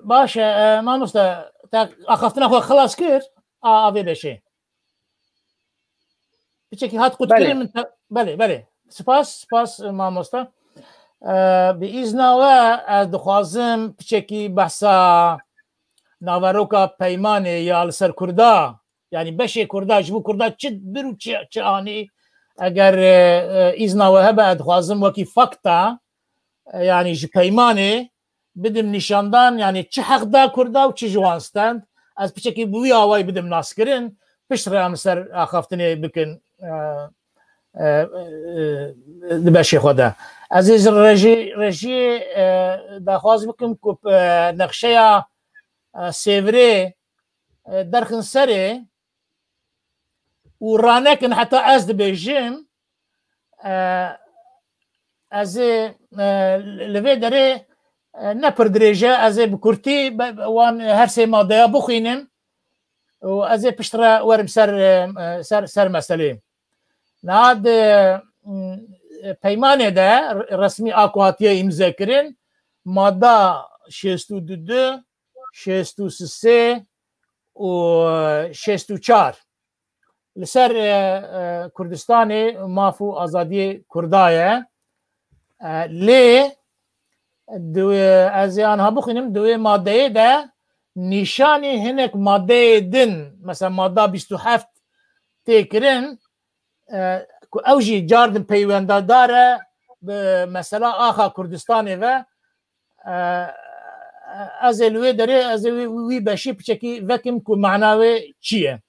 baş e, e, mamoste, te axaftina xwe xilas kir, a, a vê beşê. Piçekî hat qutkirin Belê. min te-, belê, belê. Spas, spas, e, mamoste. E, bi îzna we ez dixwazim piçekî behsa naveroka peymanê ya li ser Kurda, yani beşê Kurda, ji bo Kurda çi bir û çi, çi anî, eger, e, e, îzna we hebe, ez dixwazim wekî fakta, e, yani ji peymanê bidim nîşandan, yani çi heq da Kurda û çi ji wan stend. Ez piçekî bi wî awayî bidim naskirin, piştre em li ser axaftinê bikin, e, e, e, di beşê xwe de. Ez ê ji rejî-, rejiyê, e, daxwaz bikim ku, e, nexşeya, e, sêvirê, e, derxin serê û ranekin heta ez dibêjim, e, ez ê, e, li vê derê, e, ne pir dirêj e, ez ê bi kurtî be-, wan her sê madeya bixwînim û ez ê piştre werim ser, e, ser, ser meselê. Niha di, mm, peymanê de, resmî a ku hatiye îmzekirin, madda şêst û du, şêst û sê û şêst û çar. li ser e, e, Kurdistanê maf û azadiyê Kurda ye. E, lê di wê, ez ê anha bixwînim, di wê madeyê de nîşanî hinek madeyê din, mesela mada bîst û heft tê kirin, e, ku ew jî cardin peywendadar e bi mesela axa Kurdistanê ve. E, ez ê li wê derê, ez ê wî, wî beşî piçekî vekim ku mana wê çi ye.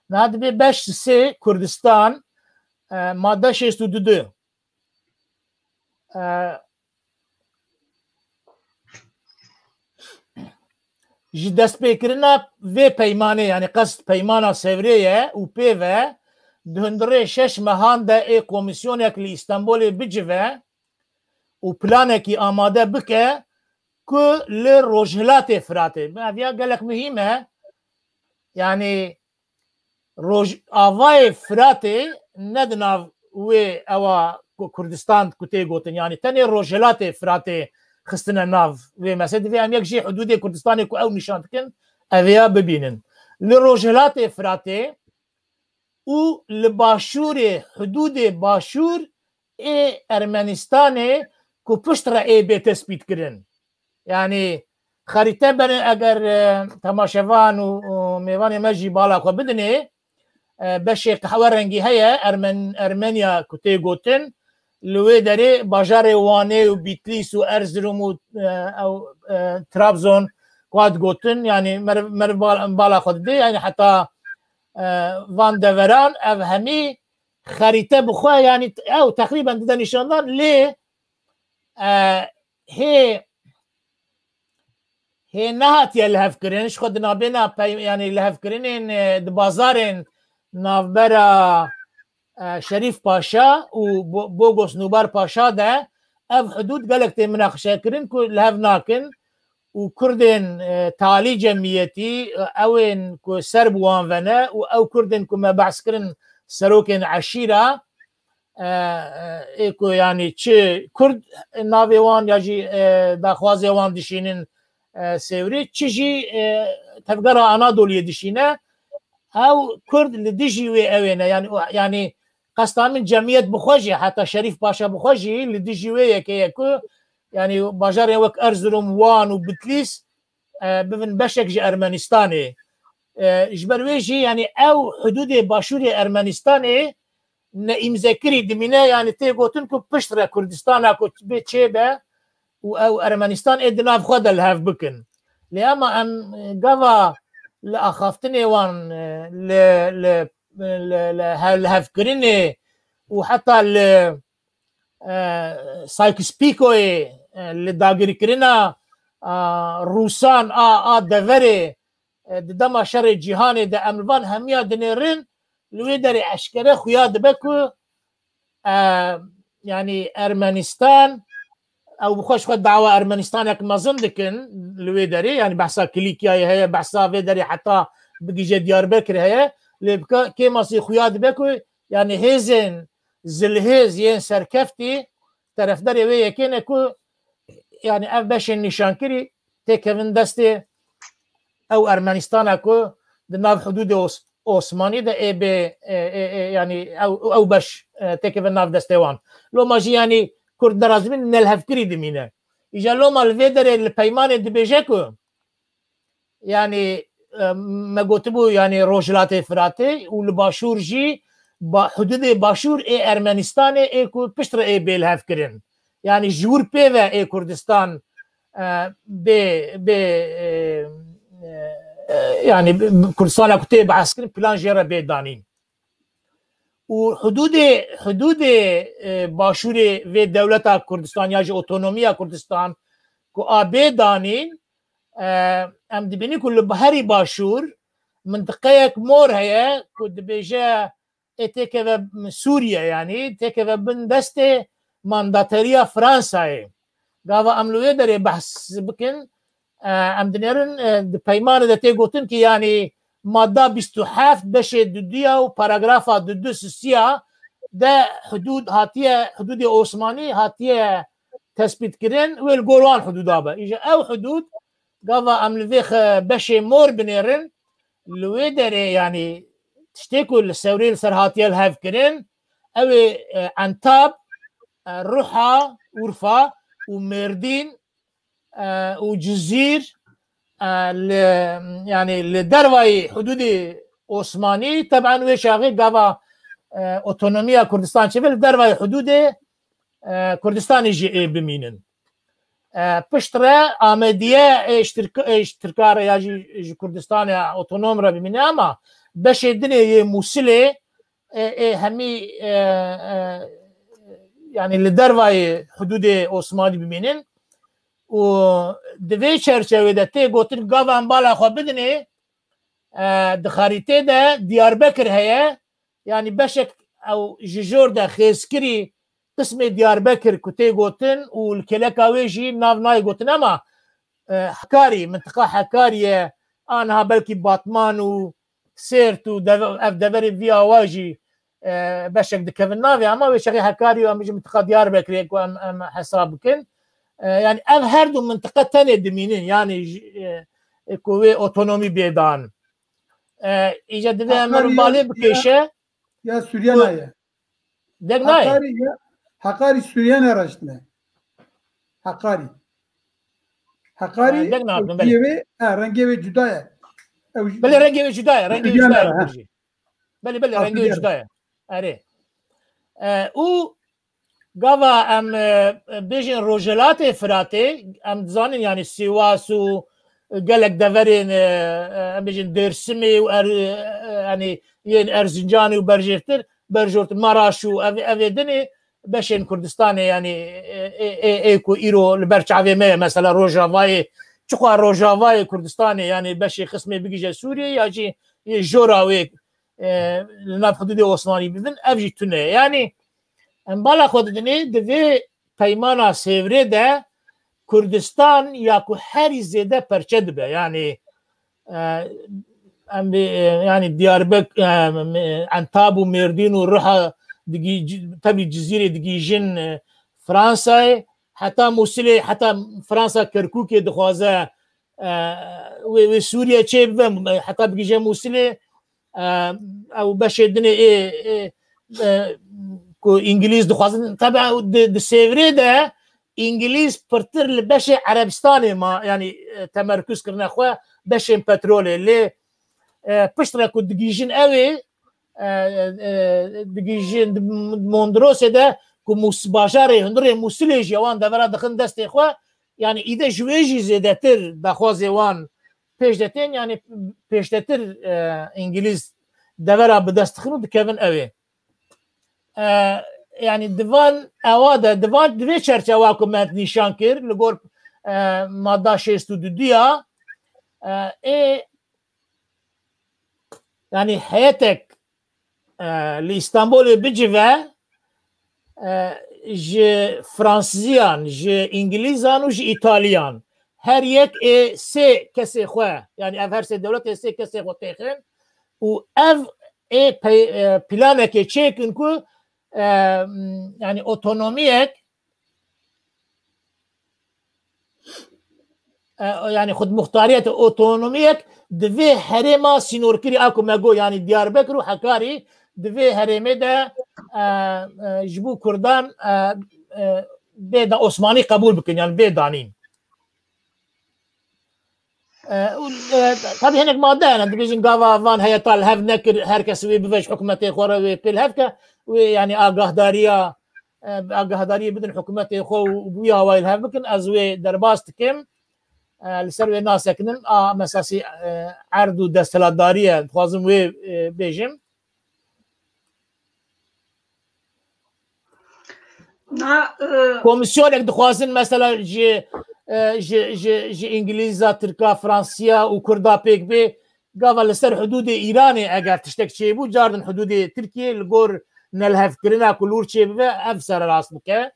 Niha dibê beş sê Kurdistan, e, madde şêst û du. E, ji destpêkirina vê peymanê, yani qest peymana Sêwrê ye û pê ve di hundirê şeş mehan de ê komîsyonek li Îstanbulê bicive û planekî amade bike ku li Rojhilatê Firatê, ev ya gelek muhîm e, yani Rojavayê Firatê ne di nav wê ewa ku Kurdistan ku tê gotin, yani tenê Rojhilatê Firatê xistine nav wê mesele. Divê em yek jî hudûdê Kurdistanê ku ew nîşan dikin, ev ya bibînin. Li Rojhilatê Firatê û li başûrê, hudûdê başûr ê Ermenistanê ku pişt re ê bê tespît kirin. Yani xerîte berin, eger e, temaşevan û, û mêvanê me jî bala xwe bidinê, e, beşê qehwe rengî heye, Ermen-, Ermenya ku tê gotin, li wê derê bajarê Wanê û Bîtlîs û Erzirum û, e, ew, e, Trabzon ku hat gotin, yani meriv, meriv bal-, bala xwe didê, yani heta, e, van deveran ev hemî xerîte bi xwe, yani ew teqrîben dide nîşandan, lê, e, hê, hê nehatiye lihevkirin, ji xwe di nabêna pey-, yani lihevkirinên, e, di bazarên navbera, e, Şerîf Paşa û Bo-, Bogos Nûbar Paşa de ev hudûd gelek tê minaqeşekirin ku lihev nakin û Kurdên, e, talî cemiyetî, e, ew ên ku ser bi wan ve ne û ew Kurdên ku me behs kirin serokên eşîra, e, e, ê ku yani çi Kurd navê wan ya jî, e, daxwazê wan dişînin, e, Sêwrî, çi jî, e, Tevgera Anadoliyê dişîne, ew Kurd li dijî wê ew ê ne. Yani, o, yani qesta min cemiyet bi xwe jî, heta Şerîf Paşa bi xwe jî li dijî wê yekê ye ku, yani bajarên wek Erzurum, Wan û Bitlîs, e, bibin beşek ji Ermenistanê. E, ji ber wê jî, yani ew hudûdê başûrê Ermenistanê ne îmzekirî dimîne, yani tê gotin ku pişt re Kurdistana ku bê çêbe û ew Ermenistan ê di nav xwe de li hev bikin. Lê ema em, e, gava li axaftinê wan, e, li, li, li, li he-, li hevkirinê û heta li, e, Sykes-Picoyê, e, li dagirkirina, a, Rûsan a, a deverê, e, di dema şerê cîhanê de em li van hemiya dinêrin, li wê derê eşkere xuya dibe ku, e, yani Ermenistan, ew bi xwe ji xwe dawa Ermenistanek mezin dikin li wê derê, yani behsa Kilikyayê heye, behsa vê derê heta bigihîje Diyarbekir heye, lê bi ke-, kêmasî xuya dibe ku yani hêzên zilhêz yên serkeftî terefdarê wê yekê ne ku yani ev beşên nîşankirî têkevin destê ew Ermenistana ku di nav hudûdê Os-, Osmanî de ê bê, e, e, e, yani ew, ew beş, e, têkevin nav destê wan. Loma jî yani Kurd nerazî bin nelhevkirî dimîne. Îja loma li vê derê li peymanê dibêje ku yani, e, me gotibû, yani Rojhilatê Firatê û li başûr jî ba-, hududê başûr ê Ermenistanê ê ku pişt re ê bê lihevkirin. Yani ji wir pê ve ê Kurdistan, e, bê, bê, e, e, yani Kurdistana ku tê behskirin plan jê re bê danîn. Û hududê, hududê, e, başûrê vê dewleta Kurdistan ya jî otonomiya Kurdistan ku a bê danîn, e, em dibînin ku li herî başûr mintiqeyek mor heye ku dibêje ê têkeve Sûriye, yanî têkeve bin destê mandateriya Fransayê. Gava em li wê derê behs bikin, e, em dinêrin, e, di peymanê de tê gotin ki, yanî madda bîst û heft beşê duduya û paragrafa dudu sisiya de hudud hatiye, hududê Osmanî hatiye tespît kirin, wê li gor wan hududa be. Îja ew hudud, gava em li vê xe-, beşê mor binêrin, li wê derê, yanî tiştê ku li Sewrê li ser hatiye li hev kirin, ew ê, e, Entab, e, Ruha, Urfa û Mêrdîn, e, û Cizîr, e, li, yanî li dervayî hudûdê Osmanî, teben wê çaxê gava, e, otonomiya Kurdistan çêbe li dervayî hudûdê, e, Kurdistanê jî ê bimînin. E, piştre Amediye ê ji Tirk-, ê ji Tirka re ya jî ji Kurdistanê otonom re bimîne, ama beşê dinê yê Mûsilê, e, ê hemî, e, e, yanî li dervayê hudûdê Osmanî bimînin û di vê çerçevê de tê gotin gava em bala xwe bidinê, e, di xarîtê de Diyarbekir heye, yanî beşek ew ji jor de xêzkirî qismê Diyarbekir ku tê gotin û li kêleka wê jî nav nayê gotin, ema, e, Hekarî, mintiqa Hekarî ye, aniha belkî Batman û Sêrt û deve-, ev deverê vî awa jî, e, beşek dikevin navê, ama wê çaxê Hekarî û em bijin mintiqa Diyarbekirê ku em, em hesab bikin. E, yanî ev her du mintiqa tenê dimînin, yanî ji, e, e, ku wê otonomî bê dan. E, îca divê em Hekarî ya, balê ya, bikêşe. Ya Sûriye Ku- naye. Deng nayê. Hekarî ya, Hekarî Sûriye ne raştine. Hekarî. Hekarî, Ha, deng nakin, ew belê. Rengê wê, ha, rengê wê cuda ye. Ew Belê rengê wê cuda ye, rengê wê Sûriye cuda ye nere, ha. Kurjî. Belê, belê, Ha, rengê wê Sûriye. Cuda ye. Erê. E, û gava em, e, bêjin Rojhelatê Firatê, em dizanin, yanî Sîwas û gelek deverên, e, e, em bêjin Dêrsimê û Er-, e, e, yanî yên Erzincanê û berjêrtir, berjortir Maraş û ev, evê dinê beşên Kurdistanê, yanî, e, e, e, ê ku îro li ber çavê me ye, mesela Rojavayê, çiqa Rojavayê Kurdistanê, yanî beşê qismê bigihîje Sûriyê ya jî yê jora wê, e, li nav hidûdê Osmanî bibin, ev jî tune ye. Yanî em bala xwe didinê di vê peymana Sêvrê de Kurdistan ya ku herî zêde perçe dibe. Yanî, e, em bê, e, yanî Diyarbek-, e, me-, Entab û Mêrdîn û Riha digî-, ci-, tevî Cizîrê digihîjin, e, Fransayê, heta Mûsilê, heta Fransa Kerkûkê dixwaze, e, wê, wê Sûriye çê bibe, heta bigihîje Mûsilê, e, ew beşê dinê ê, ê, e, ku Îngilîz dixwazin. Tebe di, di Sêvrê de Îngilîz pirtir li beşê Erebistanê ma, yanî, e, temerkuz kirine xwe, beşên petrolê. Lê, e, piştre ku digihîjin ew ê, e, e, digihîjin di Mondrosê de ku Mûs-, bajarê hundirê Mûsilê jî wan devera dixin destê xwe, yanî îde ji wê jî zêdetir daxwazê wan pêş de tên, yanî pêşdetir, e, Îngilîz devera bi dest dixin û dikevin ew ê. E, yanî di van ewa de, di van, di vê çerçewa ku me nîşan kir, li gor, e, madda şêst û du ya, e, ê, yanî heyetek, e, li Îstanbulê bicive, e, ji Fransîziyan, ji Îngilîzan û ji Îtalyan, her yek ê sê kesê xwe, yanî ev her sê dewletê sê kesê xwe têxin û ev ê pey-, e, planekê çêkin ku, e, yanî otonomiyek, e, yanî xudmuxtariyet, otonomiyek di vê herêma sînorkirî a ku me got, yanî Diyarbekir û Hekarî, di vê herêmê de, e, e, ji bo Kurdan, e, e, bê da Osmanî qebûl bikin, yanî bê danîn. E, û, e, tabii hinek madde hene, dibêjin gava van heyeta li hev nekir, her kes wê bive ji hikûmetê xwe re wê pê li hev ke, wê, yanî, agahdariya, e, agahdariyê bidin hikûmetê xwe û bi wî awayî li hev bikin, ez wê derbas dikim. E, li ser wê nasekinin, a mesasî, e, erd û desthilatdarî ye, dixwazim wê, e, bêjim. Na, e, Komîsyonek dixwazin mesela ji, e, ji, ji, ji Îngilîza, Tirka, Fransiya û Kurda pêk bê, gava li ser hudûdê Îranê eger tiştek çêbû, cardin hudûdê Tirkiyê li gor nelihevkirina ku li wir çêbibe, ev sererast bike.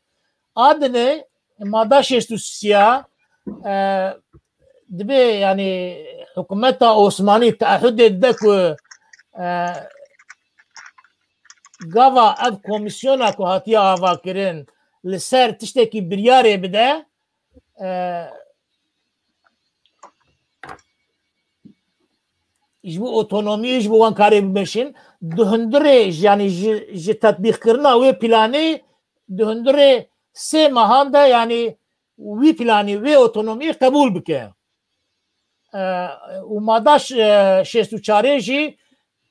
A dinê madda şêst û sê ya, e, dibê, yanî, hikûmeta Osmanî teahudê dide ku, e, gava ev komîsyona ku hatiye avakirin li ser tiştekî biryarê bide, e, ji bo otonomiyê, ji bo wan karê bimeşin, di hundirê, yanî ji, ji tetbîqkirina wê planê, di hundirê sê mehan de, yanî wî planî, wê otonomiyê qebûl bike. E, û mada ş-, e, şêst û çarê jî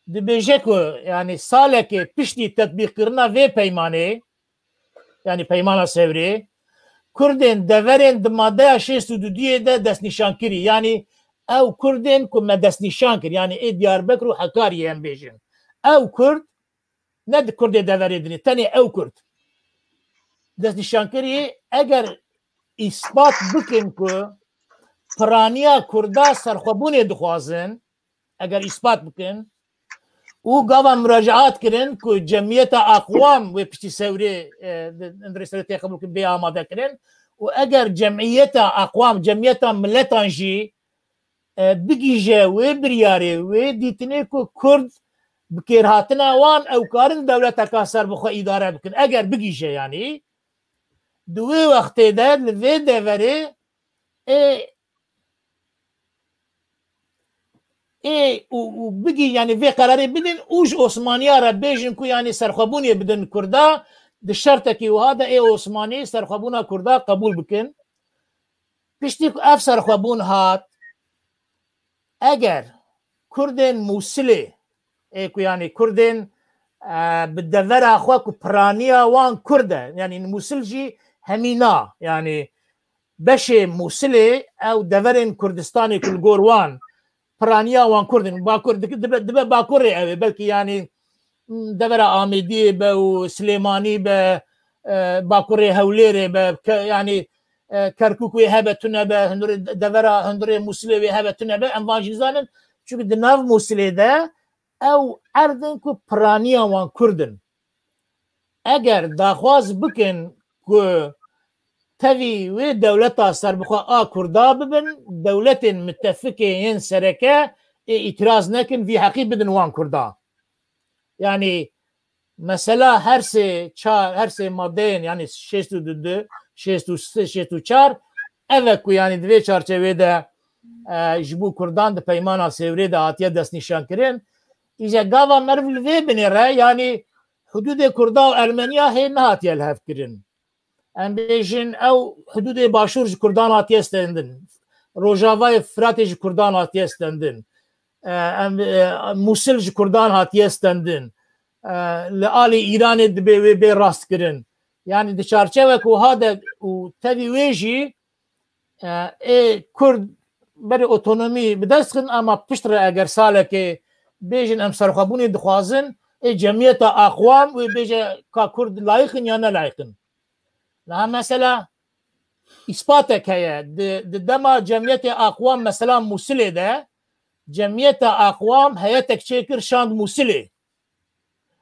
dibêje ku, yanî salekê piştî tetbîqkirina vê peymanê, yanî peymana Sewrê, Kurdên deverên di madeya şêst û duyê de destnîşan kirî. Yanî ew Kurdên ku me destnîşan kir, yanî ê Diyarbekir û Hekariyê em bêjin. Ew Kurd, ne di Kurdê deverê dinê, tenê ew Kurd. Destnîşan kirî, eger îspat bikin ku piraniya Kurda serxwebûnê dixwazin, eger îspat bikin, û gava muracaat kirin ku Cemiyeta Aqwam wê piştî Sewrê, e, di, di Sewrê tê qebûl kirin, bê amade kirin, û eger Cemiyeta Aqwam, Cemiyeta Miletan jî, e, bigihîje wê biryarê, wê dîtinê ku Kurd bi kêrhatina wan ew karin dewleteka serbixwe îdare bikin, eger bigihîje, yanî di wê wextê de li vê deverê ê ê û, û bigî, yanî vê qerarê bidin û ji Osmaniya re bêjin ku, yanî serxwebûnê bidin Kurda, di şertekî wiha de ê Osmanî serxwebûna Kurda qebûl bikin. Piştî ku ev serxwebûn hat, eger Kurdên Mûsilê, ê ku, yanî Kurdên, e, bi devera xwe ku piraniya wan Kurd e, yanî Mûsil jî hemîna, yanî beşê Mûsilê ew deverên Kurdistanê ku li gor wan piraniya wan Kurd in. Bakur dike, dibe, dibe Bakurê ew ê. Belkî, yanî, m, devera Amêdiyê be û Silêmanî be, e, Bakurê Hewlêrê be, ke, yanî, e, Kerkûk wê hebe tune be, hundirê de-, devera, hundirê Mûsilê wê hebe tune be, em van jî nizanin. Çunku di nav Mûsilê de ew erd in ku piraniya wan Kurd in. Eger daxwaz bikin ku tevî wê dewleta serbixwe a Kurda bibin, dewletên mitefikê yên sereke ê îtiraz nekin, vî heqî bidin wan Kurda. Yanî mesela her sê çar, her sê madeyên, yanî şêst û du, şêst û sê, şêst û çar, ev e ku, yanî di vê çarçevê de, e, ji bo Kurdan di peymana Sêwrê de hatiye destnîşankirin. Îja gava meriv li vê binêre, yanî hudûdê Kurda û Ermeniya hê nehatiye lihevkirin. Em bêjin ew hudûdê Başûr ji Kurdan hatiye stendin. Rojavayê Firatê ji Kurdan hatiye stendin. E, em, e, Mûsil ji Kurdan hatiye stendin. E, li alî Îranê dibê wê bê rastkirin. Yanî di çarçevek wiha de û tevî wê jî, e, ê Kurd berê otonomî bi dest xin, ama pişt re eger salekê bêjin em serxwebûnê dixwazin, ê Cemiyeta Aqwam wê bêje ka Kurd layîq in ya ne layîq in. Niha mesela îspatek heye. Di, di dema Cemiyetê Aqwam mesela Mûsilê de, Cemiyeta Aqwam heyetek çêkir şand Mûsilê.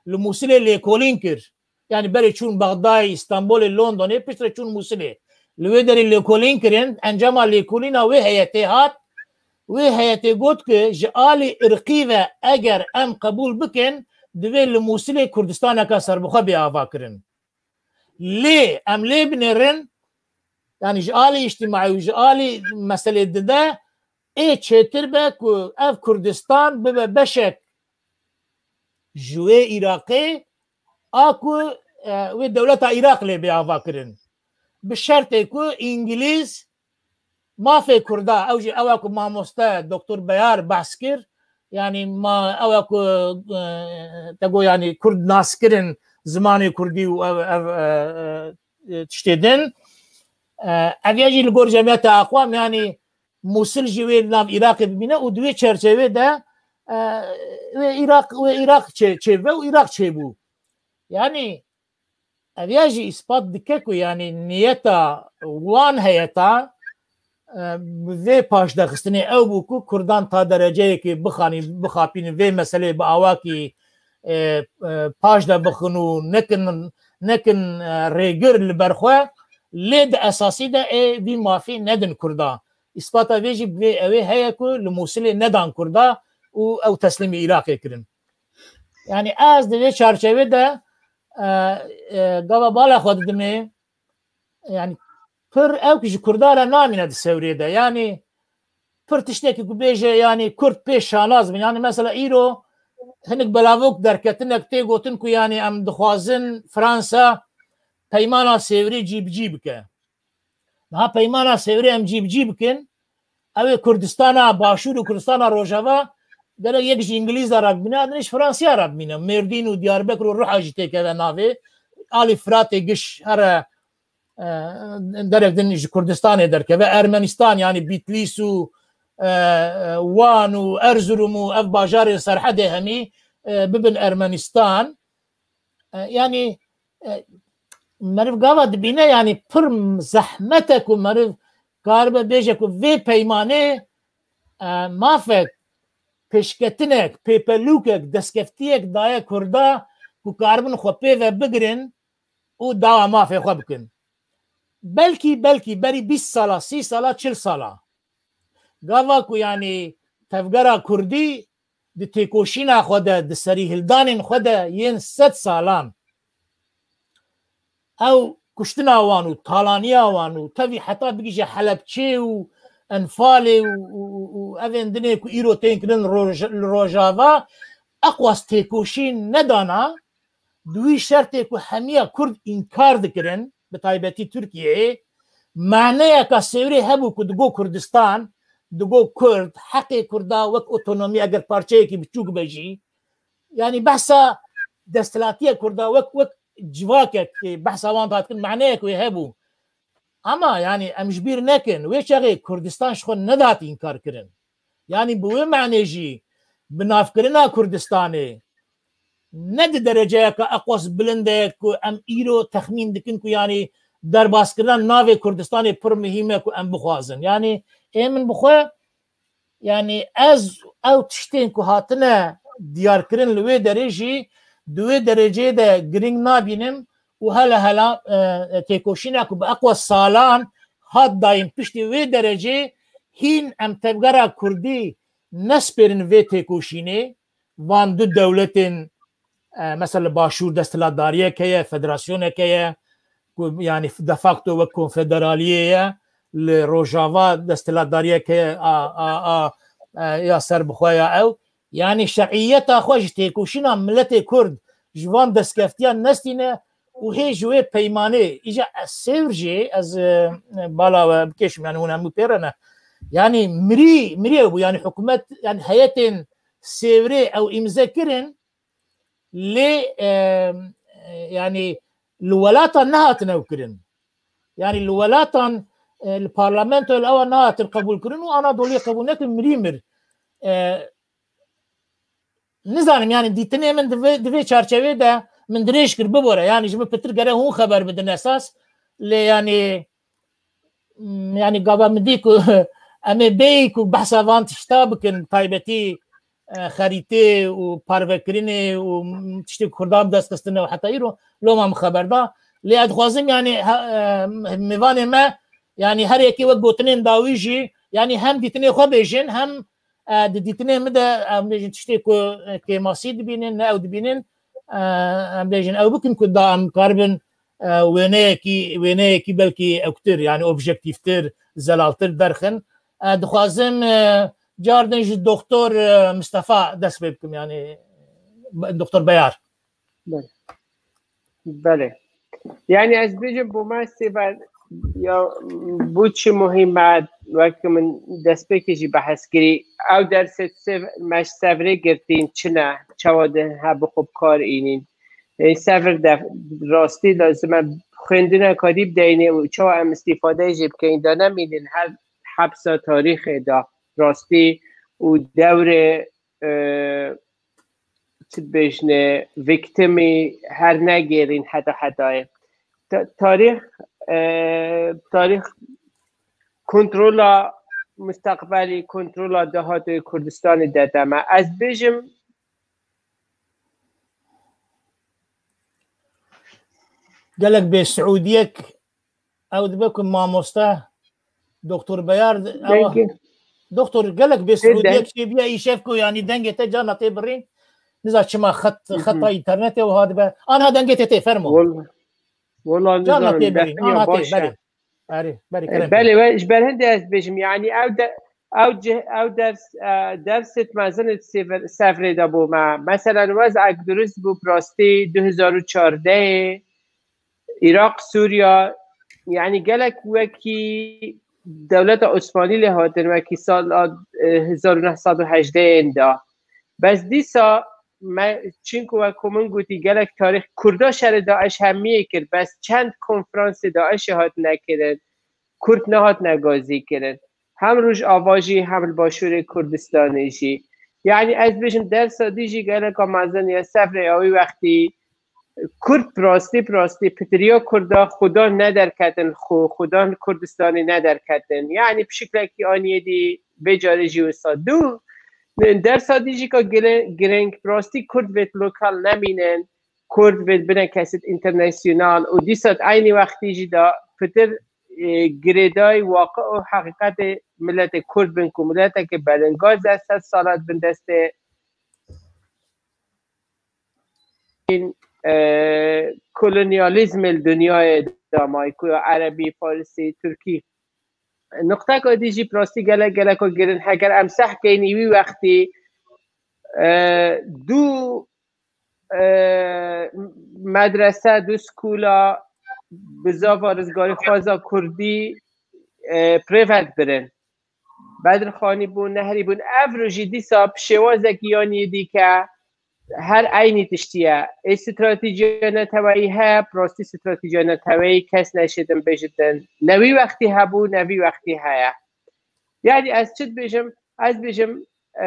Li Mûsilê lêkolîn kir. Yanî berê çûn Bexdayê, Îstanbulê, Londonê, piştre çûn Mûsilê. Li wê derê lêkolîn kirin, encama lêkolîna wê heyetê hat. Wê heyetê got ku ji alî irqî ve eger em qebûl bikin, divê li Mûsilê Kurdistaneke serbixwe bê avakirin. Lê em lê binêrin, yanî ji alî îctimaî û ji alî meselê dide ê çêtir be ku ev Kurdistan bibe beşek ji wê Iraqê, a ku, e, wê dewleta Iraq lê bê avakirin. Bi şertê ku Îngilîz mafê Kurda, ew jî ew e ku mamoste Doktor Beyar behs kir, yanî ma ew e ku, e, te got, yanî Kurd nas kirin, zimanê Kurdî û ev, ev, e, e, tiştê din. E, ev ya jî li gor Cemiyeta Aqwam, yanî Mûsil jî wê li nav Iraqê bibîne û di wê çerçevê de, e, wê Iraq, wê Iraq çê, çêbe û Iraq çêbû. Yanî ev ya jî îspat dike ku, yanî, niyeta wan heyeta, e, bi vê paşdexistinê ew bû ku Kurdan ta dereceyekê bixanî-, bixapînin vê meseleyê bi awakî, e, e, paş de bixin û nekin, nekin, e, rêgir li ber xwe, lê di esasî de ê vî mafî nedin Kurda. Îspata vê jî bi vê ew ê heye ku li Mûsilê nedan Kurda û ew teslîmî Iraqê kirin. Yanî ez di vê çarçevê de, e, e, gava bala xwe didimê, yanî pir ew ku ji Kurda re namîne di Sewrê de. Yanî pir tiştekî ku bêje, yanî Kurd pê şanaz bin. Yanî mesela îro hinek belavok derketinek tê gotin ku yanî em dixwazin Fransa peymana Sêwrê cîbicî bike. Niha peymana Sêwrê em cîbicî bikin, ew ê Kurdistana Başûr û Kurdistana Rojava gerek yek ji Îngilîza re bimîne, din ji Fransiya re bimîne. Mêrdîn û Diyarbekir û Ruha jî têkeve navê. Alî Firatê giş here, e, derek din ji Kurdistanê derkeve. Ermenistan, yanî Bîtlîs û, e, e, Wan û Erzurum û ev bajarên Serhedê hemî, e, bibin Ermenistan. E, yanî, e, meriv gava dibîne, yanî pir zehmet e ku meriv karibe bêje ku vê peymanê, e, mafek, pêşketinek, pêpelûkek, destkeftiyek daye Kurda ku karibin xwe pê ve bigirin û dawa mafê xwe bikin. Belkî, belkî berî bîst sala, sî sala, çil sala. Gava ku yanî tevgera Kurdî di têkoşîna xwe de, di serîhildanên xwe de yên sed salan, ew kuştina wan û talaniya wan û tevî heta bigihîje Helebçê û Enfalê û, û, û, û evên dinê ku îro tên kirin roj-, li Rojava, eqwas têkoşîn nedana, di wî şertê ku hemiya Kurd înkar dikirin, bi taybetî Tirkiyeyê, maneyeka Sêwrê hebû ku digo Kurdistan, digo Kurd, heqê Kurda wek otonomî eger parçeyekî biçûk be jî, yanî behsa desthilatiyê Kurda wek, wek civakek behsa wan dihat kirin, maneyek wê hebû. Ama yanî em ji bîr nekin, wê çaxê Kurdistan ji xwe nedat înkar kirin. Yanî bi wê manê jî binavkirina Kurdistanê ne di dereceyeke eqwas bilind e ku em îro texmîn dikin ku yanî derbaskirina navê Kurdistanê pir muhîm e ku em bixwazin. Yanî ê min bi xwe, yanî ez ew tiştên ku hatine diyarkirin li wê derê jî di wê dereceyê de girîng nabînim û hele hela, e, têkoşîna ku bi eqwa salan hat dayîn piştî wê derecê hîn em tevgera Kurdî nespêrin vê têkoşînê, van du dewletên, e, mesela li Başûr desthilatdariyek heye, federasyoneke ye, ku yanî de facto wek konfederaliyê ye, li Rojava desthilatdariyek heye, a, a, a, e, ya serbixwe ya ew. Yanî şeriyeta xwe ji têkoşîna miletê Kurd ji van destkeftiyan nestîne û hê ji wê peymanê, îca ez Sêwr jî, ez, e, bala we bikêşim, yanî hûn hemû pê re ne. Yanî mirî, mirî bû, yanî hikûmet, yanî heyetên Sêwrê ew îmze kirin, lê, e, e, yanî li welatan nehatin ew kirin. Yanî li welatan, e, li parlamentoyê li ewa nehatin qebûl kirin û Anadoliyê qebûl nekirin, mirî mir. E, nizanim, yanî dîtinê min di vê, di vê çarçevê de min dirêj kir, bibore. Yanî ji min pitir gere hûn xeber bidin esas. Lê yanî, m, yanî gava min dî ku em ê bêyî ku behsa van tişta bikin, taybetî, e, xerîtê û parvekirinê û, m, tiştê ku Kurdan bi dest xistine û heta îro loma min xeber da. Lê ez dixwazim, yanî, he, e, mêvanê me, yanî her yekê wek gotinên dawî jî, yanî hem dîtinê xwe bêjin, hem, e, di dîtinê min de, em bêjin tiştê ku, e, kêmasî dibînin, ne ew dibînin, e, em bêjin ew bikin ku da em karibin, e, wêneyekî, wêneyekî belkî ewktir, yanî objektîftir, zelaltir derxin. E, dixwazim, e, cardin ji Doktor, e, Mistefa dest pê bikim, yanî Doktor Beyar. Belê. Belê. Yani ez bêjim bo me Sêver ya bo çi muhîm e, wek min destpêkê jî behs kirî, ew dersê Sêv-, me ji Sevrê girtîn çi ne, çawa di he bi xwe bi kar înîn. E, Sevr de rastî lazim e xwendina kadî bideyne û çawa em îstîfade jê bikeyin, da nemînin her hepsa tarîxê de rastî û dewrê, e, çi dibêjne, victimî her negêrîn heta hetayê. Ta-, tarîx, e, tarîx kontrola mustaqbelî, kontrola dahatê Kurdistanê dede me. Ez bêjim, gelek bê Siûdiyek ew dibe ku mamoste Doktor Beyar, ew, Belkî. Doktor, gelek bê Siûdiyek çêbiya îşev ku, yanî dengê te carna tê birîn. Niza çima xet, Hı hı. Xeta înternetê wiha dibe. Anha dengê te tê, fermo. Wal-, wala Carna nizanim, tê birîn, bextiya anha tê, baş e. Belê. Erê, belê, E, kerem. Belê, we ji ber hindê ez dibêjim, yanî ew de, Ew cih, ew ders, e, dersêt mezin ê sever-, sevrê de bû me. Meselen, wezek durist bû, bi rastî du hezar û çardeh, Iraq, Sûriya, yanî gelek wekî dewleta Osmanî lê hatin, wekî sala, e, hezar û neh sed û hejdeh de. Bes dîsa me, çinku wek ku min gotî, gelek tarîx Kurda şerê DAIŞ hemiyê kir, bes çend konferansê DAIŞê hatine kirin, Kurd nehatine gazî kirin. Hem Rojava jî, hem li Başûrê Kurdistanê jî. Yanî ez bêjim dersa dî jî geleka mezin ye, sevrê ya wî wextî Kurd bi rastî, bi rastî pitiriya Kurda xudan nederketin, xu-, xudan Kurdistanê nederketin. Yanî bi şiklekî aniyê dî vê carê jî wisa. Du, dersa dî jî ka gire-, girêng, bi rastî Kurd vêt lokal nemînin, Kurd vêt bine kesêt internasyonal û dîsa eynî wextî jî da pitir, e, girêdayî waqi û heqîqetê miletê Kurd bin ku mileteke belingaz e, sed sala di bin destê e, kolonyalîzmê li dinyayê de mayî ku ya erebî, farisî, tirkî. Nuqteka dî jî bi rastî gelek, geleko girin. Heger em seh keynî wî wextî, e, du, e, medrese, du skûla bi zava rizgarîxwaza kurdî, e, privat birin. Bedirxanî bûn, Nehrî bûn. Ev rojî dîsa bi şêwazekî yanî dîke her eynî tiştî ye. Ê stratejîya neteweyî heye, bi rastî stratejîya neteweyî kes neşêtin bêjitin. Ne wî wextî hebû, ne vî wextî heye. Yanî ez çi dibêjim? Ez bêjim, e,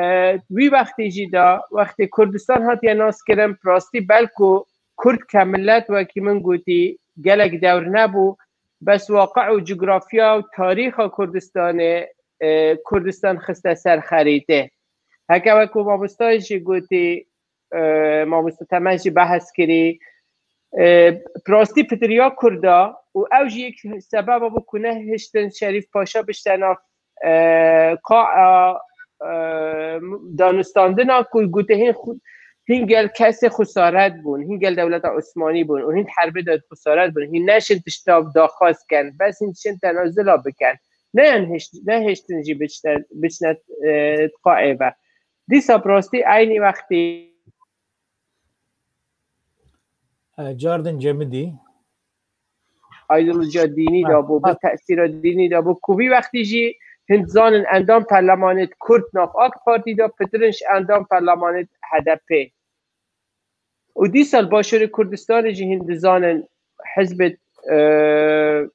wî wextî jî da, wextê Kurdistan hatiye naskirin, bi rastî belku Kurd ke milet wekî min gotî gelek dewr nebû, bes waqi û cografya û tarîxa Kurdistanê, e, Kurdistan xiste ser xerîtê. Heke wek ku mamosta jî gotî, e, mamosta Temel jî behs kirî, e, bi rastî pitiriya Kurda û ew jî yek sebeba bû ku nehiştin Şerîf Paşa bişte nav, e, qa'a, e, danûstandina ku gote hîn xu-, hîn gel kesê xusaret bûn, hîn gel dewleta Osmanî bûn û hîn herbê de xusaret bûn, hîn neşin tişta daxwaz ken, bes hîn dişin tenazula biken. Neyan hişt-, nehiştin jî biçte-, biçne, e, qaê ve. Dîsa bi rastî eynî wextî E, Cardin Cemidî. Aydolojiya dînî Ha, de bû, bi ha. tesîra dînî de bû. Ku vî wextî jî hin dizanin endam perlemanê Kurd nav AK Partî de, pitirin ji endam perlemanê HDP. Û dîsa li Başûrê Kurdistanê jî hin dizanin hizbê, e,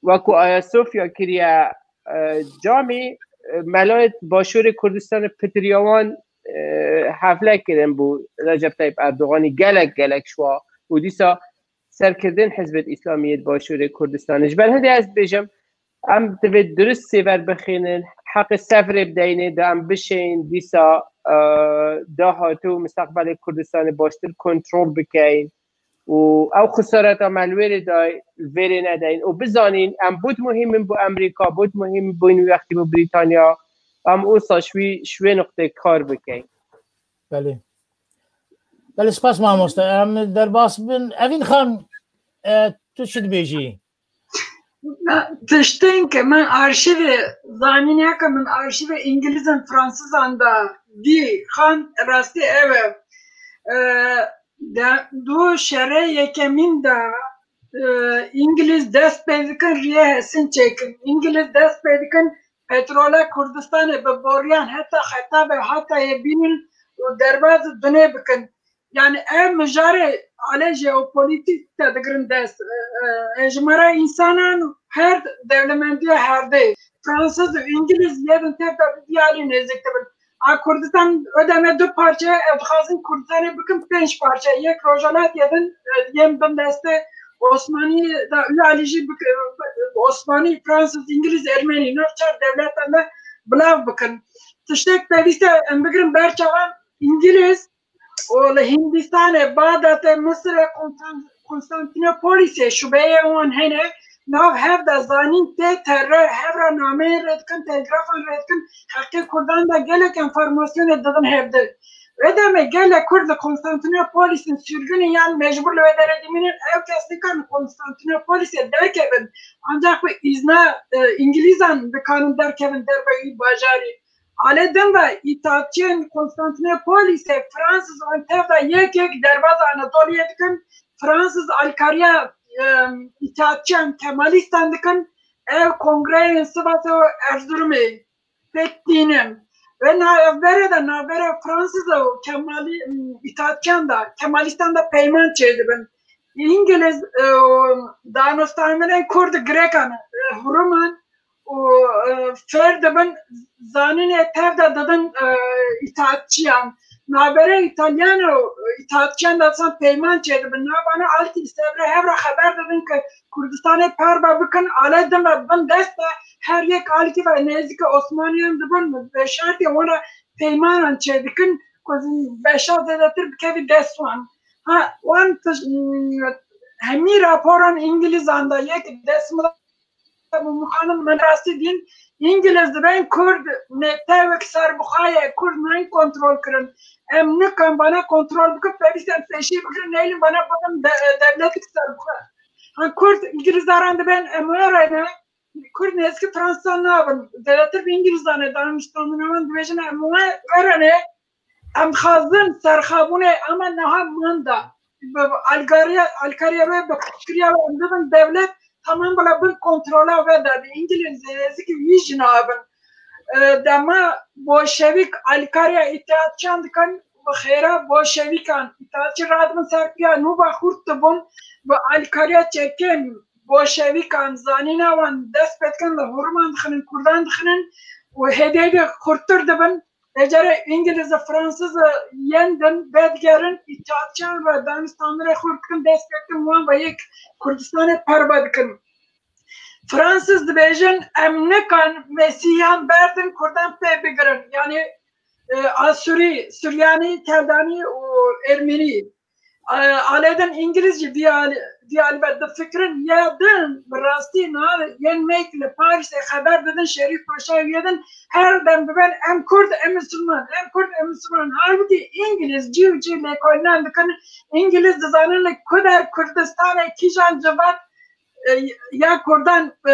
wekû Ayasofya kiriye, e, camî, e, melayê Başûrê Kurdistanê pitiriya wan, e, hefle kirin bû Recep Tayyip Erdoganî gelek, gelek şwa û dîsa serkirdên Hizbê Îslamî yê Başûrê Kurdistanê. Ji ber hindê ez dibêjim, em divê durist sêver bixînin, heqê sevrê bideyne, da em bişên dîsa, e, dahatû û mustaqbelê Kurdistanê baştir kontrol bikeyn û ew xisareta me li wêrê dayî, li vêrê nedeyn û bizanîn, em bût muhîm in bo Amerîka, bût muhîm bûn wî wextî bo Brîtanya, em wisa ji wî, ji wê nuqtê kar bikeyn. Belê. Belê, spas mamoste. Em derbas bin. Evîn Xan, e, tu çi dibêjî? Tiştên ke min arşîvê zanîneke min arşîvê îngilîzan, fransizan de dî, xan rastî ew e. E, de, du şerê yekemîn de, e, îngilîz dest pê dikin riyê hesin çêkin. Îngilîz dest pê dikin petrola Kurdistanê bi boriyan heta Xetabê, Hatayê bînin û derbas dinê bikin. Yani ev mijarê alê jeopolitîk de digirin dest. E, e, e, ji me re însanan her dewlemendiya herdê, Fransız û Îngiliz, lê bin tev de bi vî alî nêzik dibin. A Kurdistan, o deme du parçe, ev dixwazin Kurdistanê bikin pênc parçe. Yek Rojhelatê din, e, yên bin destê Osmanî de, wî alî jî bik-, Osmanî, Fransız, Îngiliz, Ermenî, nav çar dewletan de bilav bikin. Tiştek pêwîst e em bigirin ber çavan Îngiliz, û li Hindistanê, Bağdatê, Misirê, Konstan-, Konstantinopolisê şubeyê wan hene, nav hev de zanîn tê tere, hev re nameyên rê dikin, telgrafan rê dikin, heqê Kurdan de gelek enformasyonê didin hevdin. Wê demê gelek Kurd li Konstantinopolisê sürgünî yan mecbur li wê derê dimînin, ew kes nikarin Konstantinopolisê derkevin, ancak bi îzna, e, Îngilîzan dikarin derkevin derve wî bajarî. Alê din ve îtaatçiyên Konstantinopolisê Fransız wan tev de yek yek derbas Anatoliyê dikin. Fransız alkariya, em, îtaatçiyan Kemalîstan dikin. Ev kongreyên Sivasê û Erzurumê pêk tînin. Ve navbere de, navbera Fransız û Kemalî, em, îtaatçiyan de, Kemalîstan de peyman çêdibin. Îngiliz, e, danûstandinên Kurd Grekan, e, huruman û, e, fêr dibin zanînê tev de didin, e, îtaatçiyan. Navbere Îtalyan û îtaatçiyan de san peyman çêdibin. Navana alkî li ser re hev re xeber didin ku Kurdistanê parve bikin, alê din ve bin dest de her yek alkî ve nêzîkî Osmaniyan dibin, bi şertê wan re peymanan çêdikin ku beşa zêdetir bikevî dest wan. Ha, wan tiş-, hemî raporan Îngilîzan de yek dest min de bû, min xanim, min rastî dîn, Îngiliz dibên Kurd ne tewek serbixwe ye, Kurd nayên kontrol kirin. Em nikan bana kontrol bikin, pêwîst em pêşî bigirin, neylin bana bibin de-, dewletik serbixwe. Ha, Kurd Îngilîzaran dibên em were ne, Kurd nêzîkî Fransa nabin. Zêdetir bi Îngilîzan e, danûstandina wan dibêjin em we-, were ne, em dixwazin serxabûnê, ama niha manda. Bi alkariya, alkariya we, bi qirkiriya we em bibin dewlet, tamam bila bin kontrola we de be. Îngilîz nêzîkî wî jî nabin. E, dema bolşevîk alkariya îtîhatçiyan dikin, bi xêra bolşevîkan îtîhatçî radibin ser piya nû ve xurt dibûn, bi alkariya çekên bolşevîkan zanîna wan dest pê dikin, li hurman dixinin, kurdan dixinin û hêdî hêdî xurttir dibin. Vêcere Îngiliz û Fransız yên din vedigerin, îtîhatçiyan ve danûstandinê xurt dikin, dest pê dikin, wan ve yek Kurdistanê perve dikin. Fransız dibêjin, em nikan Mesîhiyan berdin, Kurdan pê bigirin. Yanî, e, Asûrî, Suryanî, Keldanî û Ermenî. E, alê din Îngiliz jî vî alî, vî alî ve difikirin. Ya din bi rastî niha yên me li Parîsê xeber didin, Şerîf Paşa yê din her dem dibên em Kurd, em Misilman, em Kurd, em Misilman. Halbûkî Îngiliz cî û cî lêkolînan dikin. Îngiliz dizanin li ku der Kurdistanê kîjan civat, e, ya Kurdan, e,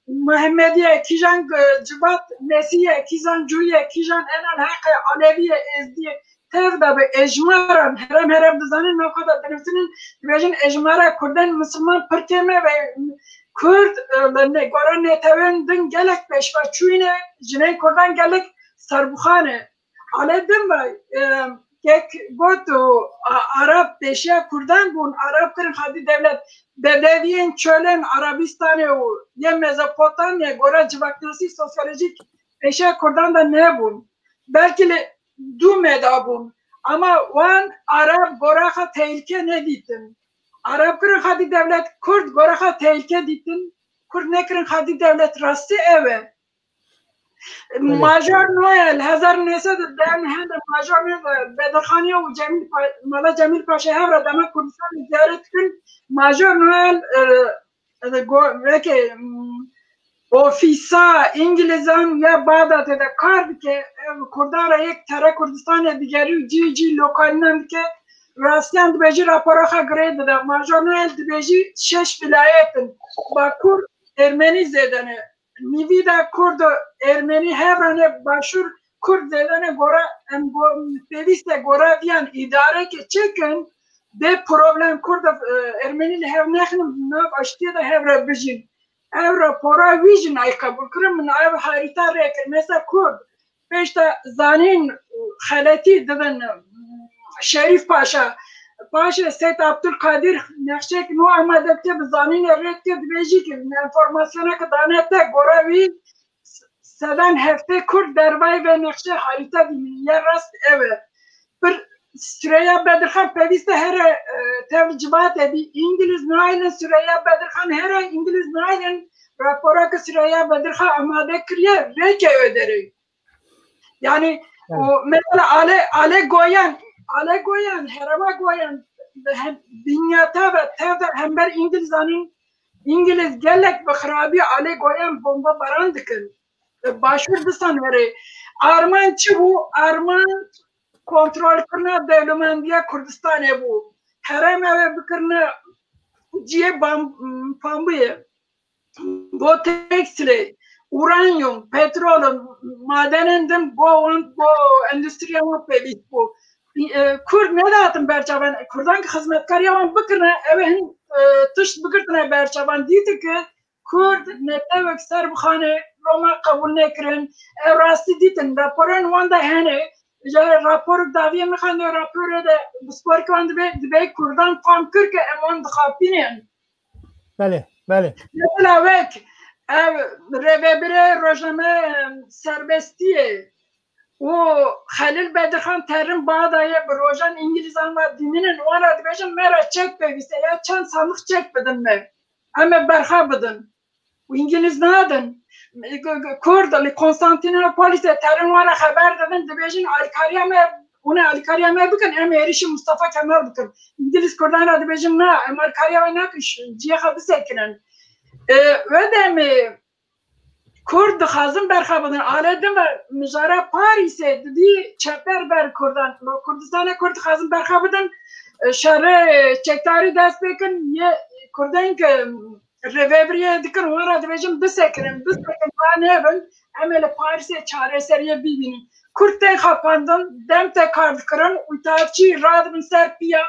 Mihemedî ye, kîjan, e, civat Mesîh ye, kîjan Cû ye, kîjan Enel Heq e, Alevî ye, Êzdî ye. Tev de bi ejmaran, herem herem dizanin, navxwe de dinivîsinin, dibêjin ejmara Kurdan Misilman pir kêm e ve Kurd, e, li ne-, gora netewên din gelek pêşveçûyî ne, jinên Kurdan gelek serbixwe ne. Alê din ve, e, yek got û a-, Arab pêşiya Kurdan bûn, Arab kirin xwedî dewlet, bedewiyên çolên Arabistanê û yê Mezopotamya gora civaknasî sosyolojîk pêşiya Kurdan de nebûn. Belkî li dû meda bûn. Ama wan Arab gora xwe tehlike nedîtin. Arab kirin xwedî dewlet, Kurd gora xwe tehlike dîtin. Kurd nekirin xwedî dewlet, rastî ew e. Belê. Major Noel, hezar neh sed û deh hende Major Noel Bedirxaniye û Cemîl Pa-, Mala Cemîl Paşa hev re dema Kurdistanê ziyaret dikin. Major Noel, e, e, go-, weke, mm, ofîsa Îngilizan ya Bağdatê de kar dike, ev Kurdan re yek tere Kurdistanê digerî û cî cî lokalînan dike. Rastiyan dibêjî rapora xwe girê dide. Major Noel dibêjî şeş vilayet in. Bakur Ermenî zêde ne. Nîvî de Kurd û Ermenî hev re ne, Başûr Kurd zêde ne, gora em go-, pêwîst e gora viyan îdareke çêkin, bê problem Kurd û, e, Ermenî li hev nexin, nav aştiyê de hev re bijîn. Ev rapora wî jî nayê qebûl kirin, min ev harîta rê kir. Mesela Kurd pêşta zanîn xeletî dibin, Şerîf Paşa. Paşê Seyd Abdulkadir nexşek nû amade dike, bi zanînê rê dike, dibêjî ki informasyoneke dane te, gora wî sedan heftê Kurd dervayî ve nexşe harîta dînin. Ya rast ev e. Bir Süreyya Bedirxan pêwîst e here, e, tev civatê bî. Îngiliz nayên Süreyya Bedirxan here, Îngiliz nayên rapora ki Süreyya Bedirxan amade kiriye, rêke wê derê. Yani, yani, o mesela Ale, Ale Goyan, Ale Goyan, Herema Goyan, hem dinyata ve tev de hember Îngilizanî, Îngiliz gelek bi xirabî Ale Goyan bomba baran dikin. Başûr disan herê. Arman çi bû? Arman kontrolkirina dewlemendiya Kurdistanê bû. Herêma wê bikirine cihê bam-, pambûyê. Bo tekstîlê. uranyum, petrol, madenên din bo wan, bo endûstriya wan pêwîst bû. E, Kurd nedihatin berçavan, Kurdan ki xizmetkariya wan bikirine, ew ê hin, e, tişt bigirtine berçavan. Dîtin ki Kurd netewek ser bixane, loma qebûl nekirin. Ew rastî dîtin, raporên wan de hene. Ji raporek dawiyê min xwend, raporê de pisporek wan dibe, dibe Kurdan fam kir ke em wan dixapînin. Belê, belê. Mesela wek ev rêvebirê rojname serbestiyê û Xelîl Bedirxan terin badaye bi rojan Îngilîzan ve dimînin, wan re dibêjin me re çek pêwîst e ya çend sandiq çek bidin me. Em ê berxa bidin. Û Îngilîz nadin. Kurd li Konstantinopolisê terin wan re xeber didin, dibêjin alîkariya me, hûn ê alîkariya me bikin, em ê êrîşî Mustafa Kemal bikin. Îngilîz Kurdan re dibêjin na, em alîkariya we nakin, ciyê xwe bisekinin. E, wê demê Kurd dixwazin berxwe bidin. Alê din ve mijara Parîsê didî çeper ber Kurdan. Kurdistanê Kurd dixwazin berxwe bidin. E, şerê çekdarî dest pê kin. Yê Kurdên ki rêvebiriyê dikin, wan re dibêjin bisekirin, bisekin, ranevin, em ê li Parîsê çareseriyê bibînin. Kurd tên xapandin, dem te kar dikirin, îtaatçî radibin ser piya,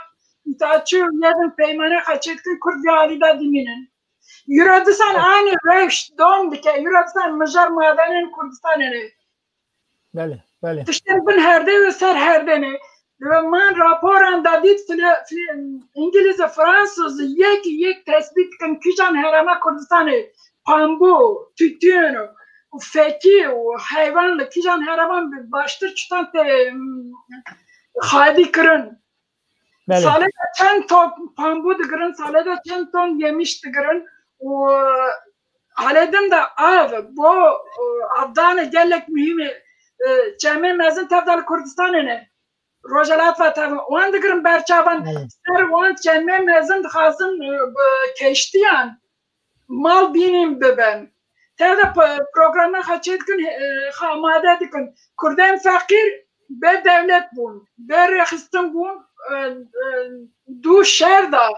îtaatçî û yê din peymane xwe çêdikin, Kurd vê alî de dimînin. Eurovision aynî rewş dom dike, Eurovision mijar madenên Kurdistanê ne. Belê, belê. Tiştên bin herdê û ser herdê ne. Li man raporan de dît file-, file-, Îngilîz û Fransûz yek yek tespît dikin kîjan herêma Kurdistanê pambû, tûtûn û fekî û heywan li kîjan herêman bi baştir çitan tê, xwedî kirin. Belê. Salê de çend ton pambû digirin, salê de çend ton yemiş digirin û halê din de av, bo, e, avdanê gelek muhîm e. E, çemê mezin tev de li Kurdistanê ne. Rojhilat ve tev, wan digirin berçavan, Evet. Ser wan çemê mezin dixwazin, e, bi keştiyan mal bînîn bibin. Tev de p-, programa xwe çê dikin, e, xwe amade dikin. Kurdên feqîr bê dewlet bûn, bê rêxistin bûn, e, e, dû şer da,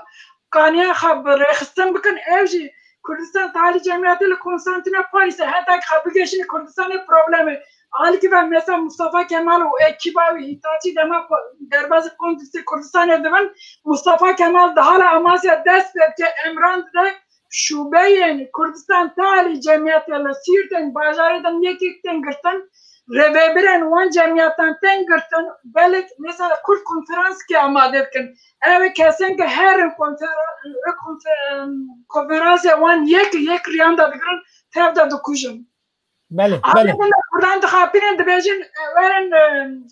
kaniya xwe bi rêxistin bikin. Ev jî Kurdistan talî cemiyetê li Konstantinopolisê, heta ki xwe bigihîşîne Kurdistanê probleme. Alîkî ve mesela Mustafa Kemal û ekîba wî îtaatçî dema ko-, derbazî Kongresê Kurdistanê dibin, Mustafa Kemal di hala Amasya dest pê dike, emran dide, şûbeyên Kurdistan talî cemiyetê li Sîrtên bajarê din yek yek tên girtin, rêvebirên wan cemiyetan tên girtin, belek mesela Kurd konferanskê amade dikin. Ew ê kesên ki herin konfera-, konfe-, konferansê wan yek yek riyan de digirin, tev de dikujin. Belê, belê. Aslında Kurdan dixapînin, dibêjin, e, werin, e,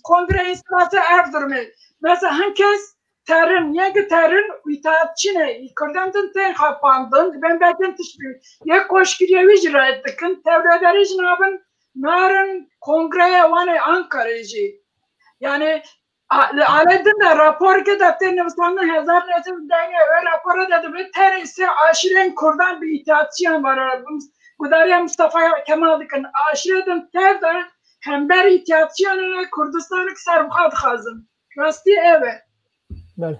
kongre înstîtûsê Erzurumê. Mesela hin kes terin, yek terin îtaatçî ne, Kurdan din tên xapandin, dibên belkin tişt bî. Yek koşkiriyê wî jî red dikin, tevlederî jî nabin, narin kongreye wan ê Ankarê jî. Yani, a-, li alê din de raporeke de tê nivîsandin hezar nehsed û deh, wê rapora de dibe tenê sê aşîrên Kurdan bi îtaatçiyan ve re, gudariya Mustafa Kemal dikin. Aşîrê din tev de hember îtaatçiyan ne, Kurdistanek serbixwe dixwazin. Rastî ev e. Belê.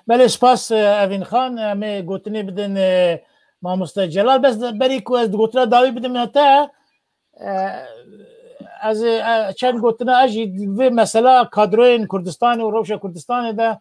Belê, spas, e, Evîn Xan. Em ê gotinê bidin, e, mamoste Celal. Bes berî ku ez gotina dawî bidim te, e, ez, e, çend gotina ez jî vê mesela kadroyên Kurdistanê û rewşa Kurdistanê de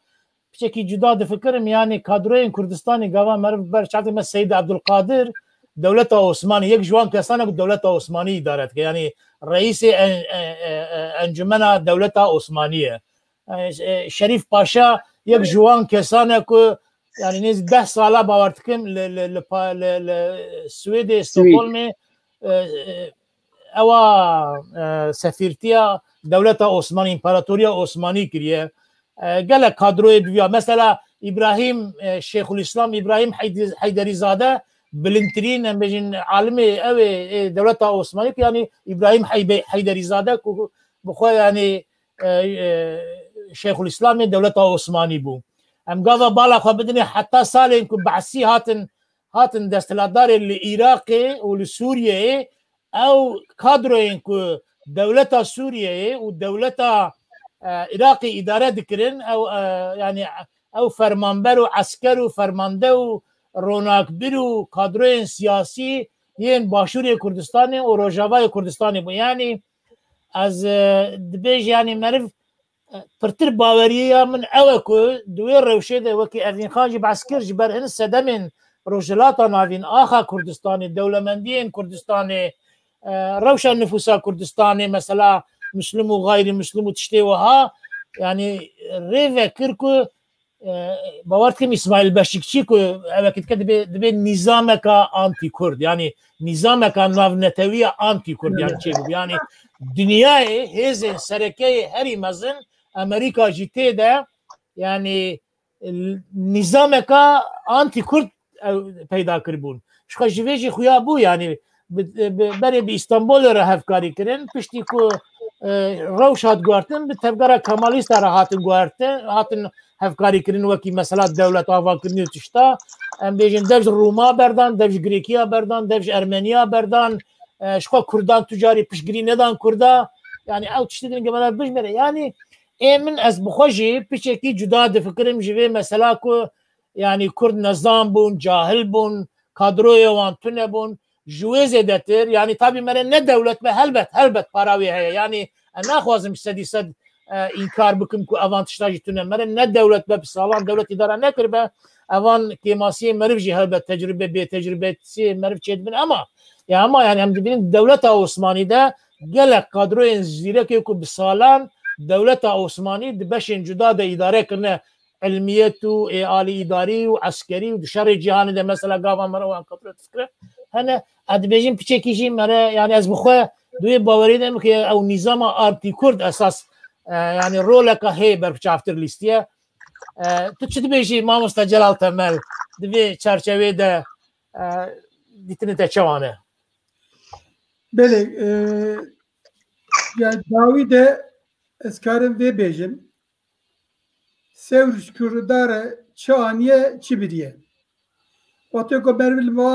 piçekî cuda difikirim. Yani kadroyên Kurdistanê gava meriv ber çavtê me Seyîd Ebdulkadir, dewleta Osmanî, yek ji wan kesan e ku dewleta Osmanî îdare dike. Yani reîsê en-, e, e, e, encumena dewleta Osmanî ye. E, e, Şerîf Paşa yek ji wan kesan e ku, yani, nêz deh sala bawer dikim li, li, li pa-, li, li Swêdê, Stockholmê, e, e, ewa, e, sefîrtiya dewleta Osmanî, împaratoriya Osmanî kiriye. E, gelek kadroyê diviya. Mesela Îbrahîm, e, Şêxulîslam Îbrahîm Heydi-, Heyderîzade, bilindtirîn, em bêjin, alimê ew ê, ê dewleta Osmanî ku, yani Îbrahîm Heybe-, Heyderîzade ku bi xwe, yani, e, e, Şêxulîslamê dewleta Osmanî bû. Em gava bala xwe bidinê heta salên ku Behsî hatin, hatin desthilatdarê li Iraqê û li Sûriyeyê, ew kadroyên ku dewleta Sûriyeyê û dewleta, e, Iraqê îdare dikirin, ew, e, yani ew fermanber û esker û fermande û ronakbir û kadroyên siyasî yên Başûrê Kurdistanê û Rojavayê Kurdistanê bû. Yanî ez, e, dibêj, yanî meriv, e, pirtir baweriya min ew e ku di wê rewşê de wekî Evîn Xan jî behs kir, ji ber hin sedemên Rojhilata Navîn, axa Kurdistanê, dewlemendiyên Kurdistanê, e, rewşa nifûsa Kurdistanê, mesela Mislim û xayrî Mislim û tiştê wiha, yanî rê vekir ku, e, bawer dikim Îsmaîl Beşikçî ku ew eke dike dibê, dibê nîzameka anti-Kurd, yanî nîzameka navnetewiya anti-Kurd, yanî çêbû. Yanî dinyayê hêzên serekeyê herî mezin, Amerîka jî tê de, yanî nîzameka anti-Kurd ew peyda kiribûn. Ji xwe ji vê jî xuya bû, yanî bi, bi, berê bi Îstanbulê re hevkarî kirin. Piştî ku, e, rewş hat guhertin, bi tevgera Kemalîsta re hatin guhertin, hatin hevkarî kirin, wekî mesela dewlet avakirinî û tişta. Em bêjin dev ji Rûma berdan, dev ji Grêkiya berdan, dev ji Ermeniya berdan. E, ji xwe Kurdan tu carî piştgirî nedan Kurda. Yanî ew tiştê din gemela bijmêre. Yanî ê min, ez bi xwe jî piçekî cuda difikirim ji vê mesela ku, yanî Kurd nezan bûn, cahil bûn, kadroyê wan tune bûn. Ji wê zêdetir, yanî tabî mere ne dewlet be, helbet, helbet para wê heye. Yanî ez naxwazim sedî sed, e, înkar bikim ku evan tişta jî tune. Mere ne dewlet be, bi salan dewlet îdare nekiribe. Evan kêmasiyê meriv jî helbet tecrube, bê tecrubesiyê meriv çêdibin. Ama, ya ama yanî em dibînin dewleta Osmanî de gelek kadroyên zîrekê ku bi salan dewleta Osmanî di beşên cuda de îdare kirine, ilmiyet û ê alî îdarî û eskerî û di şerê cîhanê de mesela gava me re wan kadro dikire. Hene, ez dibêjim piçekî jî me re, yanî ez bi xwe di wê bawerê de me ku ew nîzama anti-Kurd esas, e, yanî roleka hê berbiçavtir lîstiye. E, tu çi dibêjî mamosta Celal Temel, di vê çarçevê de, e, dîtinê te çawan e? Belê, e, yani dawî de ez karim vê bêjim. Sewr ji Kurda re çi aniye, çi biriye? Wextê ku meriv li va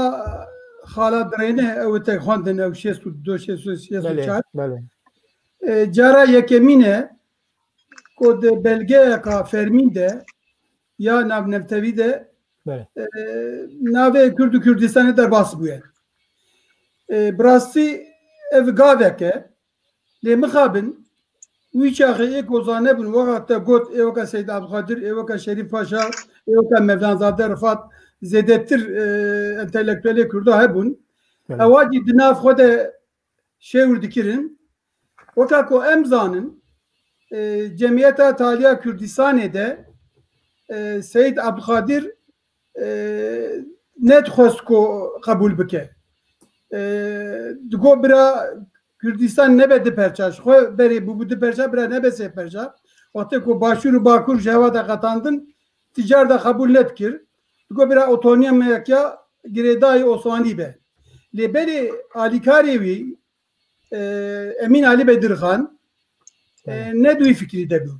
xala dirêne, ew tek xwendin, ew şêst û du, şêst û, şêst û çar. Belê, belê. E, cara yekemîn e ku di belgeyeka fermîn de ya navnetewî de, Belê. e, navê Kurd û Kurdistanê derbas bûye. E, bi rastî ev gavek e. Lê mixabin, wî çaxê ê ku zanebûn, weka te got, ê weka Seyd Abdulkadir, ê weka Şerîf Paşa, ê weka Mevlanzade Rifat, zêdetir, e, entelektuelê Kurda hebûn. Belê. Ewa jî di nav xwe de şêwir dikirin. Weka ku em zanin, e, Cemiyeta Taliya Kurdistanê de, e, Seyîd Abdulkadir, e, nedixwest ku qebûl bike. E, digot bira Kurdistan nebe di perça, ji xwe berê bûbû di perça, bira nebe sê perça. Wextê ku Başûr û Bakur ji hewa de qetandin, ti car de qebûl nedikir. Digot bira otonomiyeke girêdayî Osmanî be. Lê belê alîkarê wî, e, Emîn Alî Bedirxan, e, Evet. ne di wî fikrî de bû.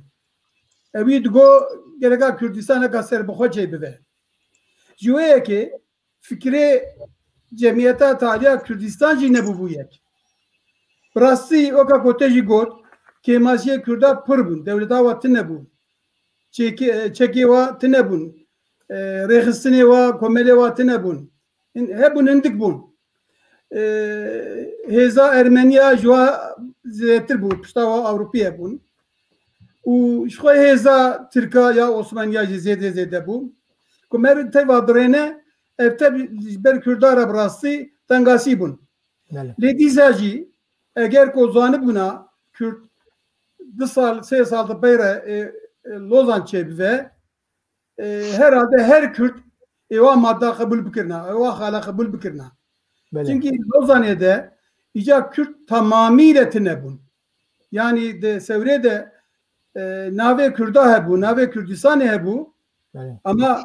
Ewî digo gereka Kurdistaneka serbixwe çêbibe. Ji wê yekê fikrê Cemiyeta Taliya Kurdistan jî nebûbû yek. Bi rastî, weka ku te jî got, kêmasiyê Kurda pir bûn, dewleta wa tune bû. Çekê, çekê wa tune bûn. E, rêxistinê wa, komelê wa tune bûn. Hin-, hebûn, hindik bûn. E, hêza Ermeniya ji wa zêdetir bû, pişta wa Ewropî hebûn. Û ji xwe hêza Tirka ya Osmaniya jî zêdê zêde bû. Ku meriv teva dirêne, ev tev ji ber Kurda re bi rastî tengasî bûn. Belê. Lê dîsa jî eger ku zanibûna Kurd du sal, sê sal di pey re, e, e, Lozan çêbive, e, herhalde her Kurd êwa madda qebûl bikirina, êwa xala qebûl bikirina. Belê. Çimkî Lozanê de îca Kurd tamamîle tune bûn. Yanî di sewrê de, e, navê Kurda hebû, navê Kurdistanê hebû. Belê. Ama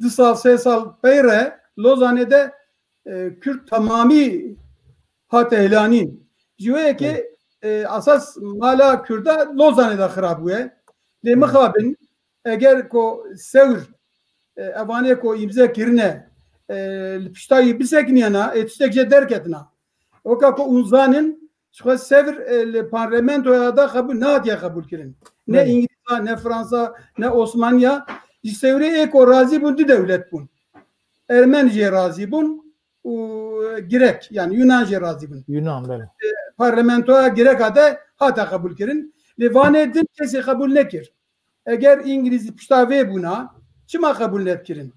du sal, sê sal pey re Lozanê de, e, Kurd tamamî hate hilanîn. Ji wê yekê, Evet. e, esas mala Kurda Lozanê de xirab bûye. Lê Evet. mixabin, eger ku sewr, e, evanê ku îmze kirine, e, li pişta wî bisekiniyena, ê tiştek jê derketina. Weka ku hûn zanin, ji xwe sewr, e, li parlamentoya de qebûl, nehatiye qebûlkirin. Ne Belê. Îngilîza, ne Fransa, ne Osmaniya. Ji sewrê ê ku razî bûn, du dewlet bûn. Ermen jê razî bûn, û Grek, yani Yunan jê razî bûn. Yunan, belê. E, parlamentoya Greka de hate qebûl kirin. Lê vanê din kesê qebûl nekir. Eger Îngilîzî pişta vê bûna, çima qebûl nedikirin?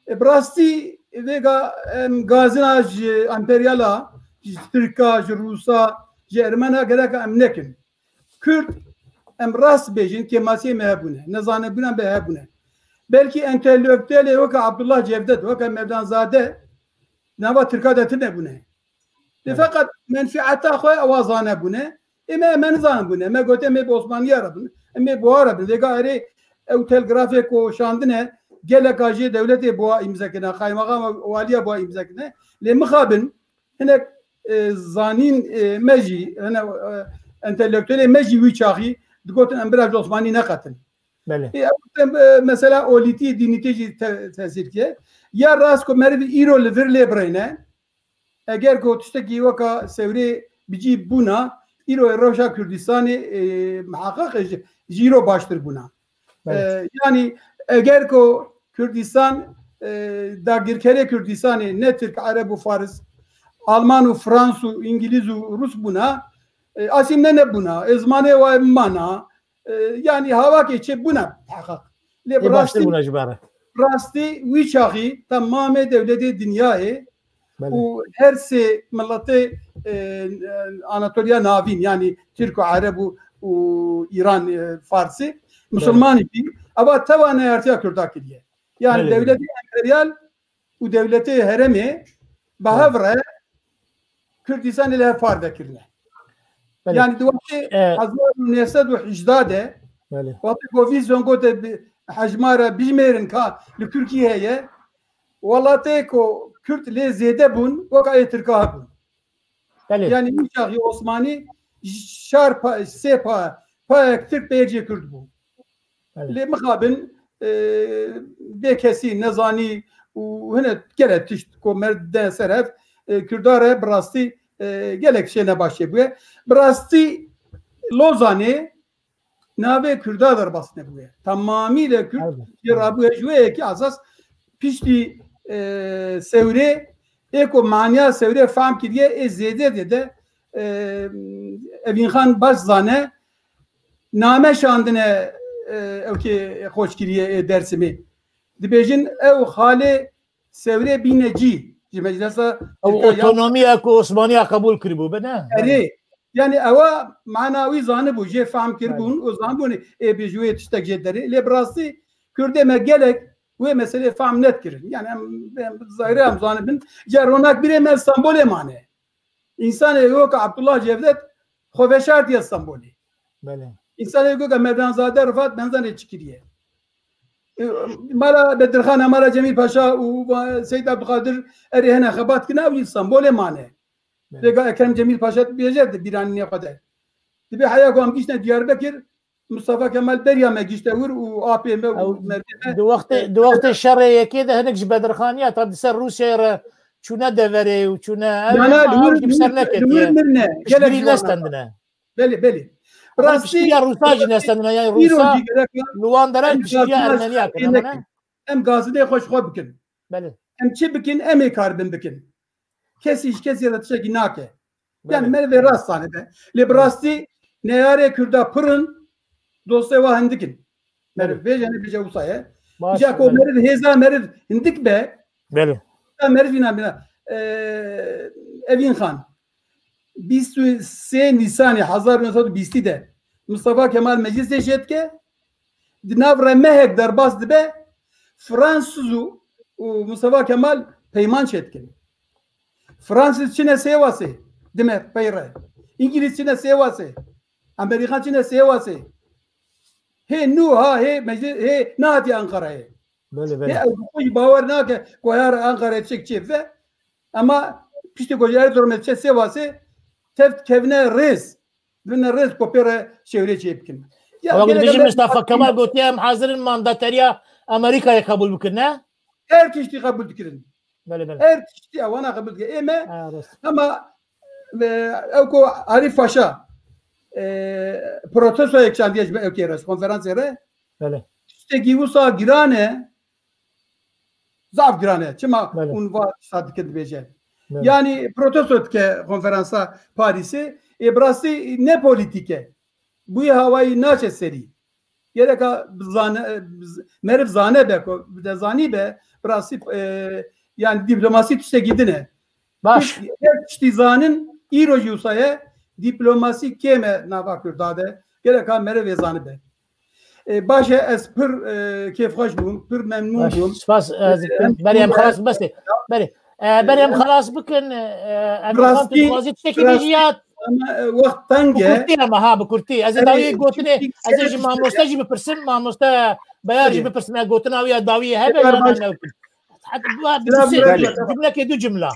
E, bi rastî vêga em gazina ji emperyala, ji Tirka, ji Rûsa, ji Ermena gereka em nekin. Kurd, em rast bêjin, kêmasiyê me hebûne, nezanebûna me hebûne. Belkî entelektuelê weke Abdullah Cevdet, weke Mevlanzade, nava Tirka de tune bûne. Lê Evet. feqet menfieta xwe ewa zanebûne. Ê me, me nizanibûne. Me gote em ê bi Osmaniya re bin. Em ê bi wa re bin. Vêga erê ew telgrafê ku şandine, geleka jê dewletê bi wa îmze kirine, qaymaqa waliya bi wa îmze kirine. Lê mixabin hinek, e, zanîn, e, me jî, hinek, e, entelektuelê me jî wî çaxî digotin em bira ji Osmanî neqetin. Belê. E, ew, e, mesela olîtî, dînîtê jî te-, tesîr kiye. Ya rast ku meriv îro li vir lê bireyne, eger ku tiştekî weka Sewrê bi cî bûna, îro rewşa Kurdistanê, e, miheqeq e ji, ji îro baştir bûna. Belê. E, yanî eger ku Kurdistan, e, dagirkerê Kurdistanê ne Tirk, Ereb û Faris, Alman û Frans û Îngilîz û Rus bûna, e, asîm ne nebûna, e, zimanê wa mana, e, yanî hawakê çê bûna heqeq. Lê Ê bi baştir rastî, bûna ji ber. rastî wî çaxî temamê dewletê dinyayê Belê. û her sê miletê, e, Anatoliya Navîn, yanî Tirk û Ereb û, û Îran, e, Farsî, Belê. Musulmanî jî, eva tewa neyartiya Kurda kiriye. Yani Belê, belê. dewletê emperyal û dewletê herêmê bi Belê. hev re Kurdistanê li hev parve kirine. Belê. Yani di wextê E, hezar û neh sed û hejda de, Belê. wextê ku Wilson gote bi hejmara bijmêrin ka li Kurkî heye, welatê ku Kurd lê zêde bûn, weka ê Tirka hebûn. Belê. Yani wî çaxî Osmanî şar pa-, sê pa-, payek Tirk peyek jê Kurd bû. Belê. Lê mixabin, e, bê kesî, nezanî û hine gelek tişt ku me de ser hev, e, Kurda re bi rastî, e, gelek şê nebaş çêbûye. Bi rastî Lozanê navê Kurda derbas nebûye. Temamî le Kurd Elbet. jê rabûye ji wê yekê esas piştî, e, Sewrê ê ku maniya Sewrê fehm kiriye ê zêde de de, e, Evîn Xan baş zane, name şandine, e, ew kê xweş kiriye ê Dersimê. Dibêjin ew xalê Sewrê bîne cî ji meclisa Ew Tirka ya otonomiya ku Osmaniya qebûl kiribû be, ne? Erê. Yani ewa mana wî zanibû, jê fehm kiribûn Belê. û zanibûn ê bi ji wê tiştek jê derê. Lê bi rastî Kurdê me gelek wê meselê fehm nedikirin. Yani em, em zahîre em zanibin. Ca ronak birê me Stenbolê mane. Însanê weke Abdullah Cevdet xwe veşartiye Stenbolê. Belê. Însanê weke Mevlanzade Rifat benzanê çi kiriye. E, mala Bedirxana, mala Cemîl Paşa û va-, Seyd Abdulkadir erê hene xebat kine, ew jî Stenbolê mane. Belê. Vêga Ekrem Cemîl Paşa dibêje di bîranînê xwe de. Dibê heya ku em giştine Diyarbekir, Mustafa Kemal beriya me gişte wir û apê me û Ew merdê me. di wextê, di wextê şerê yekê de hinek ji Bedirxaniya ta di ser Rûsyayê re çûne deverê û çûne ev Na, na, li ev wir, ji li ser wir, li wir neketiye. mirne. Gelek Piştgirî ji wan nestendine. Belê, belê. Ama Rastî, piştgiriya Rûsa jî nestendine, yani îro Rûsa jî gerek li wan dera em piştgiriya gazina Ermeniya saxlê kirine, nekin. Em gazinê xwe ji xwe bikin. Belê. Em çi bikin, em ê karibin bikin. Kesî ji kesî re tiştekî nake. Yani Belê. meriv ê rast zane be. Lê bi Belê. rastî neyarê Kurda pir in, dostê wa hindik in. Meriv Belê. bêje, nebêje wisa ye. Baş, Îja ku belê. meriv hêza meriv hindik be, Belê. ya meriv îna bîna, e, Evîn Xan. Bîst û sê Nîsanê hezar û neh sed û bîstî de Mustafa Kemal meclisê çêdike, di nav re mehek derbas dibe, Fransız û, û Mustafa Kemal peyman çêdikin. Fransız çine Sêwasê, dime pey re. Îngilîz çine Sêwasê. Amerîkan çine Sêwasê. Hê nû ha, hê meclis, hê nehatiye Ankarayê. Belê, Hê belê. ew bi xwe jî bawer nake ku her Ankarayê tiştek çê bibe. Ema piştî ku ji Erzurumê diçe Sêwasê, tev dikevine rêz. Dibine rêz ku pê re şewrê çê bikin. Ya Ama gelek dibêjin em Mustafa Kemal gotiye em hazir in mandateriya Amerîkayê qebûl bikin, ne? Her tiştî qebûl dikirin. Belê, belê. Her tiştî ewana qebûl dike. Ê me Ha, rast. hema, e, ew ku Arîf Paşa, e, protestoyek çandiye ji me ew kê re, ji konferansê re. Belê. Tiştekî wisa giran e, Zaf giran e. Çima Belê. hûn va tişta dikin dibêje? Belê. Yanî protesto dike konferansa Parîsê. Ê, bi rastî ne polîtîk e. Bûyî hawayî naçe serî. Gereka zane, meriv zane be, ku bi de zanî be, bi rastî, e, yanî dîplomasî tiştekî din e. Baş. Her tiştî zanin, îro jî wisa ye, dîplomasî kêm e nava Kurda de. Gereka meriv ê zanibe. E, baş e, ez pir, e, kêfxweş bûm, pir memnûn Baş. bûm. Spas, ez E, em berê em xelas bes e. Berê. E, berê em xelas bikin, e, em Rastî, dixwazî tiştekî rastî, bêjî ya ama, e, wext teng e. Bi kurtî ama ha, bi kurtî. Ez ê Berê, dawiyê gotinê, ez ê ji mamoste jî bipirsim, mamoste Beyar jî Berê. bipirsim, ya gotina wî ya dawiyê hebe, Beyar ya baş. ne? Hadi, bu, bu Silah şey, bırakma. cümlekê du cümle.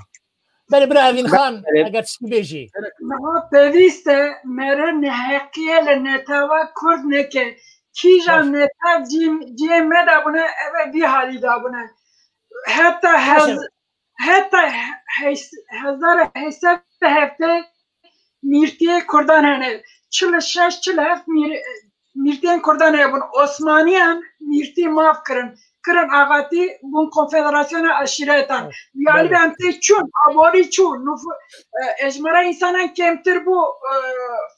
Belê bira Evîn Xan, Belê. eger tiştî bêjî. Niha pêwîst e mere neheqiyê li netewa Kurd neke. Kîjan Baş. netev cî-, cihê me de bûne, ev e vî halî de bûne. Heta Baş hez-, e. heta he-, heys-, hezar heşt sed heftê mîrtiyê Kurdan hene. Çil û şeş, çil heft mîr-, mîrtiyên Kurdan hebûn. Osmaniyan mîrtî maf kirin. Kirin axatî, bûn konfederasyona aşîretan. Evet. Yanî Belê. em tê çûn, aborî çû, nufû-, e, ejmara însanan kêmtir bû, e,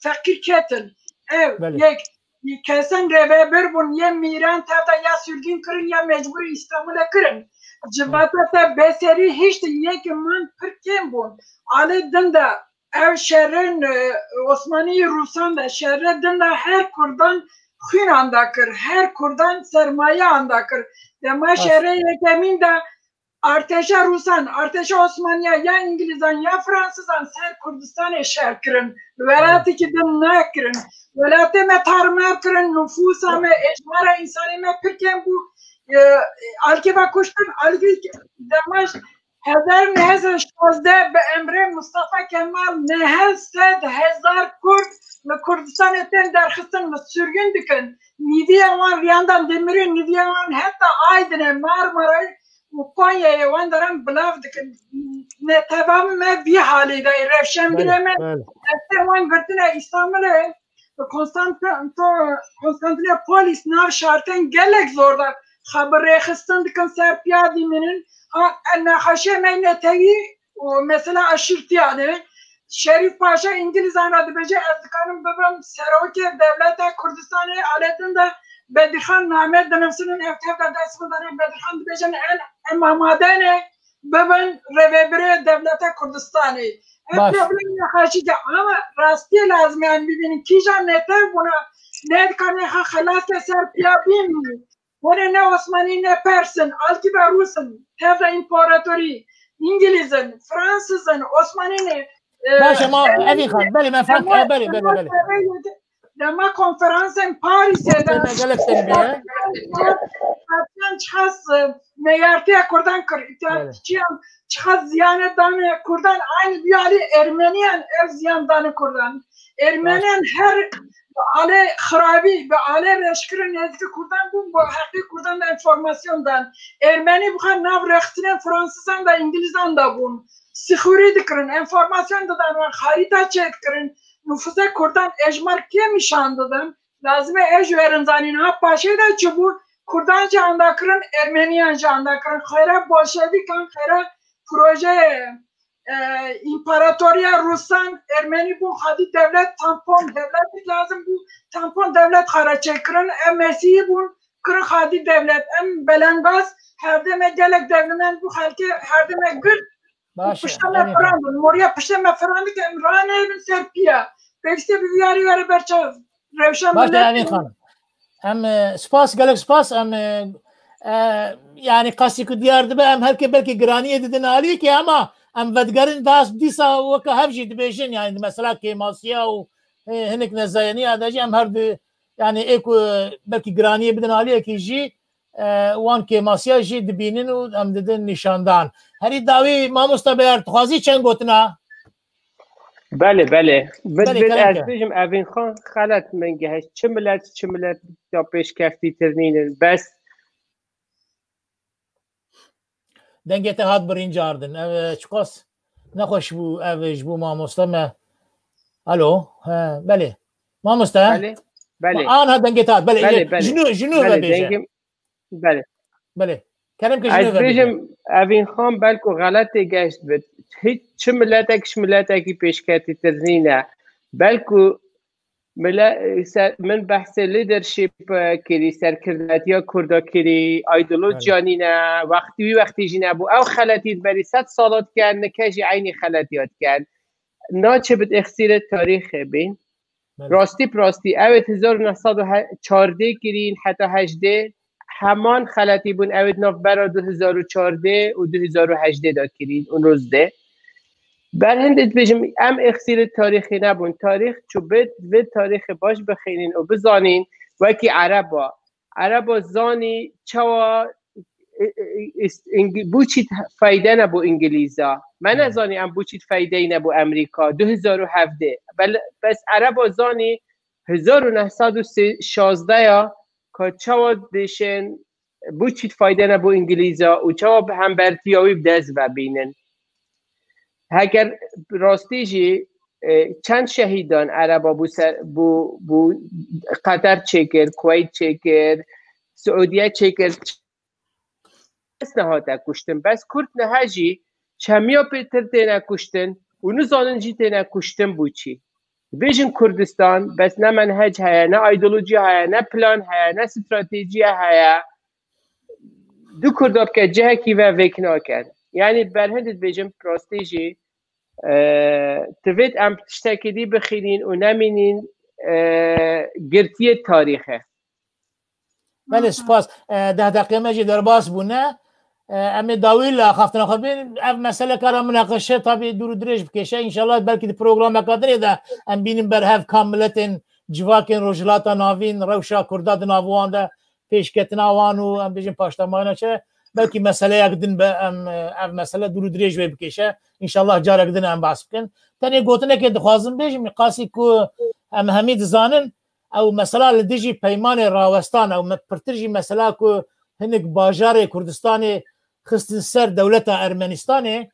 feqîr ketin. Ev, Belê. yek, kesan rêvebir bûn, yê mîran tevda ya sürgün kirin, ya mecbûrî Îstanbulê kirin. Civata te beserî hiştin, yekê man pir kêm bûn. Alê din de ev şerên, e, Osmanî Rûsan de şerê din de her Kurdan xwînan da kir, her Kurdan sermaye an da kir. Dema Baş. şerê yekemîn de artêşa Rûsan, artêşa Osmaniya ya Îngilîzan ya Fransizan ser Kurdistanê şer kirin. Li welatekî din nekirin. Welatê me tarmar kirin, nufûsa me, êjmara însanê me pir kêm bû. E, alkê ve kuştin, alkê dema Hezar neh sed şazdeh bi emrê Mustafa Kemal neh sed hezar Kurd li Kurdistanê tên derxistin, li sürgün dikin. Nîviya wan riyandan dimirin, nîviya wan heta Aydinê, Marmarayê û Konyayê wan deran bilav dikin. Netewa me vî halî de ye. Rewşenbîrê Belê, me belê. destê wan girtine Îstanbulê. Konstantin-, Konstantinopolis nav şartên gelek zor de xwe bi rêxistin dikin ser piya dîmînin. Ha, nexweşê me netewî û mesela aşîrtiyan e. Şerîf Paşa Îngilîzan re dibêje, ez dikarim bibim serokê dewleta Kurdistanê, alê din de Bedirxan name dinivsinin, ev tevde dest xwe danê Bedirxan dibêjin, en, em amade ne bibin rêvebirê dewleta Kurdistanê. Ev Baş. problem nexweşî de, ama rastiyê lazim e em bibînin. Kîjan netew bûna, ne dikanê xwe xelas ke ser piya bîn. Hûn ê ne Osmanî ne Pers in, alkî ve Rûs in, tevde împaratorî, Îngilîz in, Fransiz in, Osmanî ne, e, Baş e, ma, Evîn Xan, belê, me fam, dema, e, belê, belê, dema belê. serê yek-, dema konferansên Parîsê de Deme gelek tembî, he? Partiyan çiqas, e, meyartiya Kurdan kir, Belê. îttihatçiyan çiqas ziyane dane Kurdan, aynî vî alî Ermeniyan ev ziyan dane Kurdan. Ermeniyan her bi alê xirabî, bi alê reşkirin nêzîkî Kurdan bûn, bi heqê Kurdan de enformasyon dan. Ermenî bi xwe nav rextinên Fransizan de, Îngilîzan de bûn. Sixûrî dikirin, enformasyon didan wan, xarîta çêdikirin. Nufûsê Kurdan ejmar kêm nîşan didin. Lazim e ev jî werin zanîn. Ha paşê de çi bû? Kurdan jî anda kirin, Ermeniyan jî anda kirin. Xêra bolşevîkan, xêra projeyê, e, împaratoriya Rûsan, Ermenî bûn, xwedî dewlet, tampon dewlet lazim bû. Tampon dewlet xwe re çêkirin. Em Mesîhî bûn, kirin xwedî dewlet. Em belengaz, herdê me gelek dewlemend bû, xelkê herdê me girt. Baş e, Pişta me Evîn Xan. Firandin, moriya piştê me firandin ke em raneyvin ser piya. Pêwîst e bi vî yarî were ber çav. Rewşa Baş e, milet Evîn Xan. Em, e, spas, gelek spas. Em, e, e, yani qasî ku diyar dibe, em herkê belkî giraniyê didin aliyekê, ama em vedigerin daha dîsa weke hev jî dibêjin, yani mesela kêmasiya û, e, hinek nezayeniya de jî em her du, yani ê ku belkî giraniyê bidin aliyekî jî, e, wan kêmasiya jî dibînin û em didin nîşandan. Herî dawî mamosta Beyar, dixwazî çend gotina? Belê, belê. Bid, Belê, bid, kerem ez ke. bêjim, Evîn Xan xelet min gehişt. Çi milet, çi milet ya pêşkeftîtir nînin. Bes. Dengê te hat birîn cardin. Ev, e, çiqas nexweş bû, ev, e, ji bo mamoste me. Alo, he, belê. Mamoste, he? Belê, belê. Anha dengê te hat. Belê, Belê, e, belê. ji nû, ji nû Belê, ve bêje. dengê-, belê. Belê. Kerem ke ji Ez nû ve bêjim, bîne. Evîn Xan, belku xeletê geşt bit. Hiç çi miletek ji miletekî pêşketîtir nîne. Belku mile-, ser-, min behsê leadership, e, kirî, serkirdatiya Kurda kirî, ideolojiya Belê. nîne, wextî wî wextî jî nebû. Ew xeletî berî sed sala diken, nike jî eynî xeletiya diken. Naçe bit exsîrê tarîxê bîn. Belê. Rastî bi rastî, ew ê hezar û neh sed û çardeh kirîn heta hejdeh, heman xeletî bûn, ew ê di navbera du hezar û çardeh û du hezar û hejdeh de kirîn û nozdeh. Ber hindê dibêjim, em exsîrê tarîxê nebûn. Tarîx çû bit, vê tarîxê baş bixînin û bizanîn, wekî Ereba. Ereba zanî çawa, e, e, e, ing-, bû çî feyde ne bo Îngilîza. Me Hmm. nezanî em bû çî feydeyî ne bo Amerîka. Du hezar û hevdeh. Bel-, bes Ereba zanî hezar û neh sed û şazdeh ya ka çawa dêşên bû çî fayde ne bo Îngilîza û çawa bi hembertiya wî bi dest ve bînin. Heger rastî jî, e, çend şehîdan Ereba bû ser, bû, bû Qeter çêkir, Kuweyt çêkir, Siûdiye çêkir, kes nehate kuştin. Bes Kurd niha jî çemiya pêtir têne kuştin û nizanin jî têne kuştin bû çî. Dibêjin Kurdistan, bes ne menhec heye, ne ideolojiya heye, ne plan heye, ne stratejiye heye. Du Kurda bike cihekî ve vêk nakin. Yanî berhind dibêjim rastî jî, e, divêt em tiştekî dî bixînîn û nemînîn, e, girtiyê tarîxê. Belê, spas. E, deh deqê me jî derbas bûne. E, em ê dawî li axaftina xwe bên. Ev mesele kara minaqeşe tabî dûr û dirêj bikêşe. Înşallah belkî di programeka dinê de em bînin ber hev ka miletên civakên Rojhilata Navîn, rewşa Kurda di nav wan de, pêşketina wan û em bêjin paştemahiya çi. Belkî meseleyek din be em, e, ev mesele dûr û dirêj wê bikêşe. Înşallah carek din em behs bikin. Tenê gotinekê dixwazim bêjim, qasî ku em hemî dizanin, ew mesela li dijî peymanê rawestan, ew me-, pirtir jî mesela ku hinek bajarê Kurdistanê xistin ser dewleta Ermenistanê,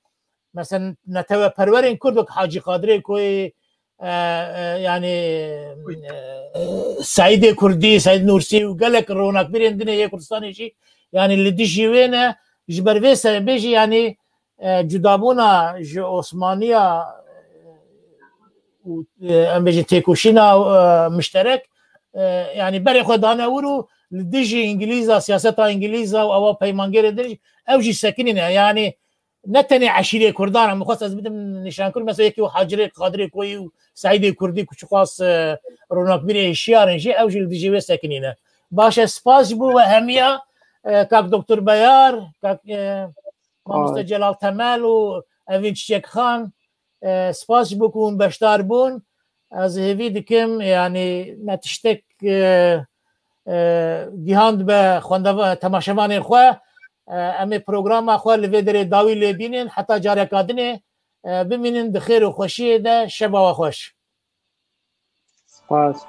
mesela neteweperwerên Kurd wek Hacî Qadirê Koyê, e, e, yanî, e, Seîdê Kurdî, Seîd Nûrsî û gelek ronakbîrên din ê yê Kurdistanê jî, yanî li dijî wê ne, ji ber vê sebebê jî, yanî, e, cudabûna ji Osmaniya, e, û, e, em bêjin têkoşîna, e, mişterek, e, yanî berê xwe dane wir û li dijî Îngilîza, siyaseta Îngilîza û ewa peymangêrê din jî ew jî sekinîne. Yanî ne tenê eşîrê Kurdan e, min xwest ez bidim nîşankur, mesela yekî û Hacirê Qadirê Koyî û Seîdê Kurdî ku çiqas, e, ronakbîrê hişyar in jî, ew jî li dijî wê sekinîne. Baş e, spas ji bo we hemiya, e, kak Doktor Beyar, kak, e, Mamoste Celal Temel û Evîn Çiçek Xan, e, spas ji bo ku hûn beşdar bûn. Ez hêvî dikim, yanî me tiştek, e, e, gihand be xwendeva-, temaşevanên xwe. E, em ê programa xwe li vê derê dawî lê bînin. Heta careka dinê, e, bimînin di xêr û xweşiyê de. Şeva we xweş. Spas.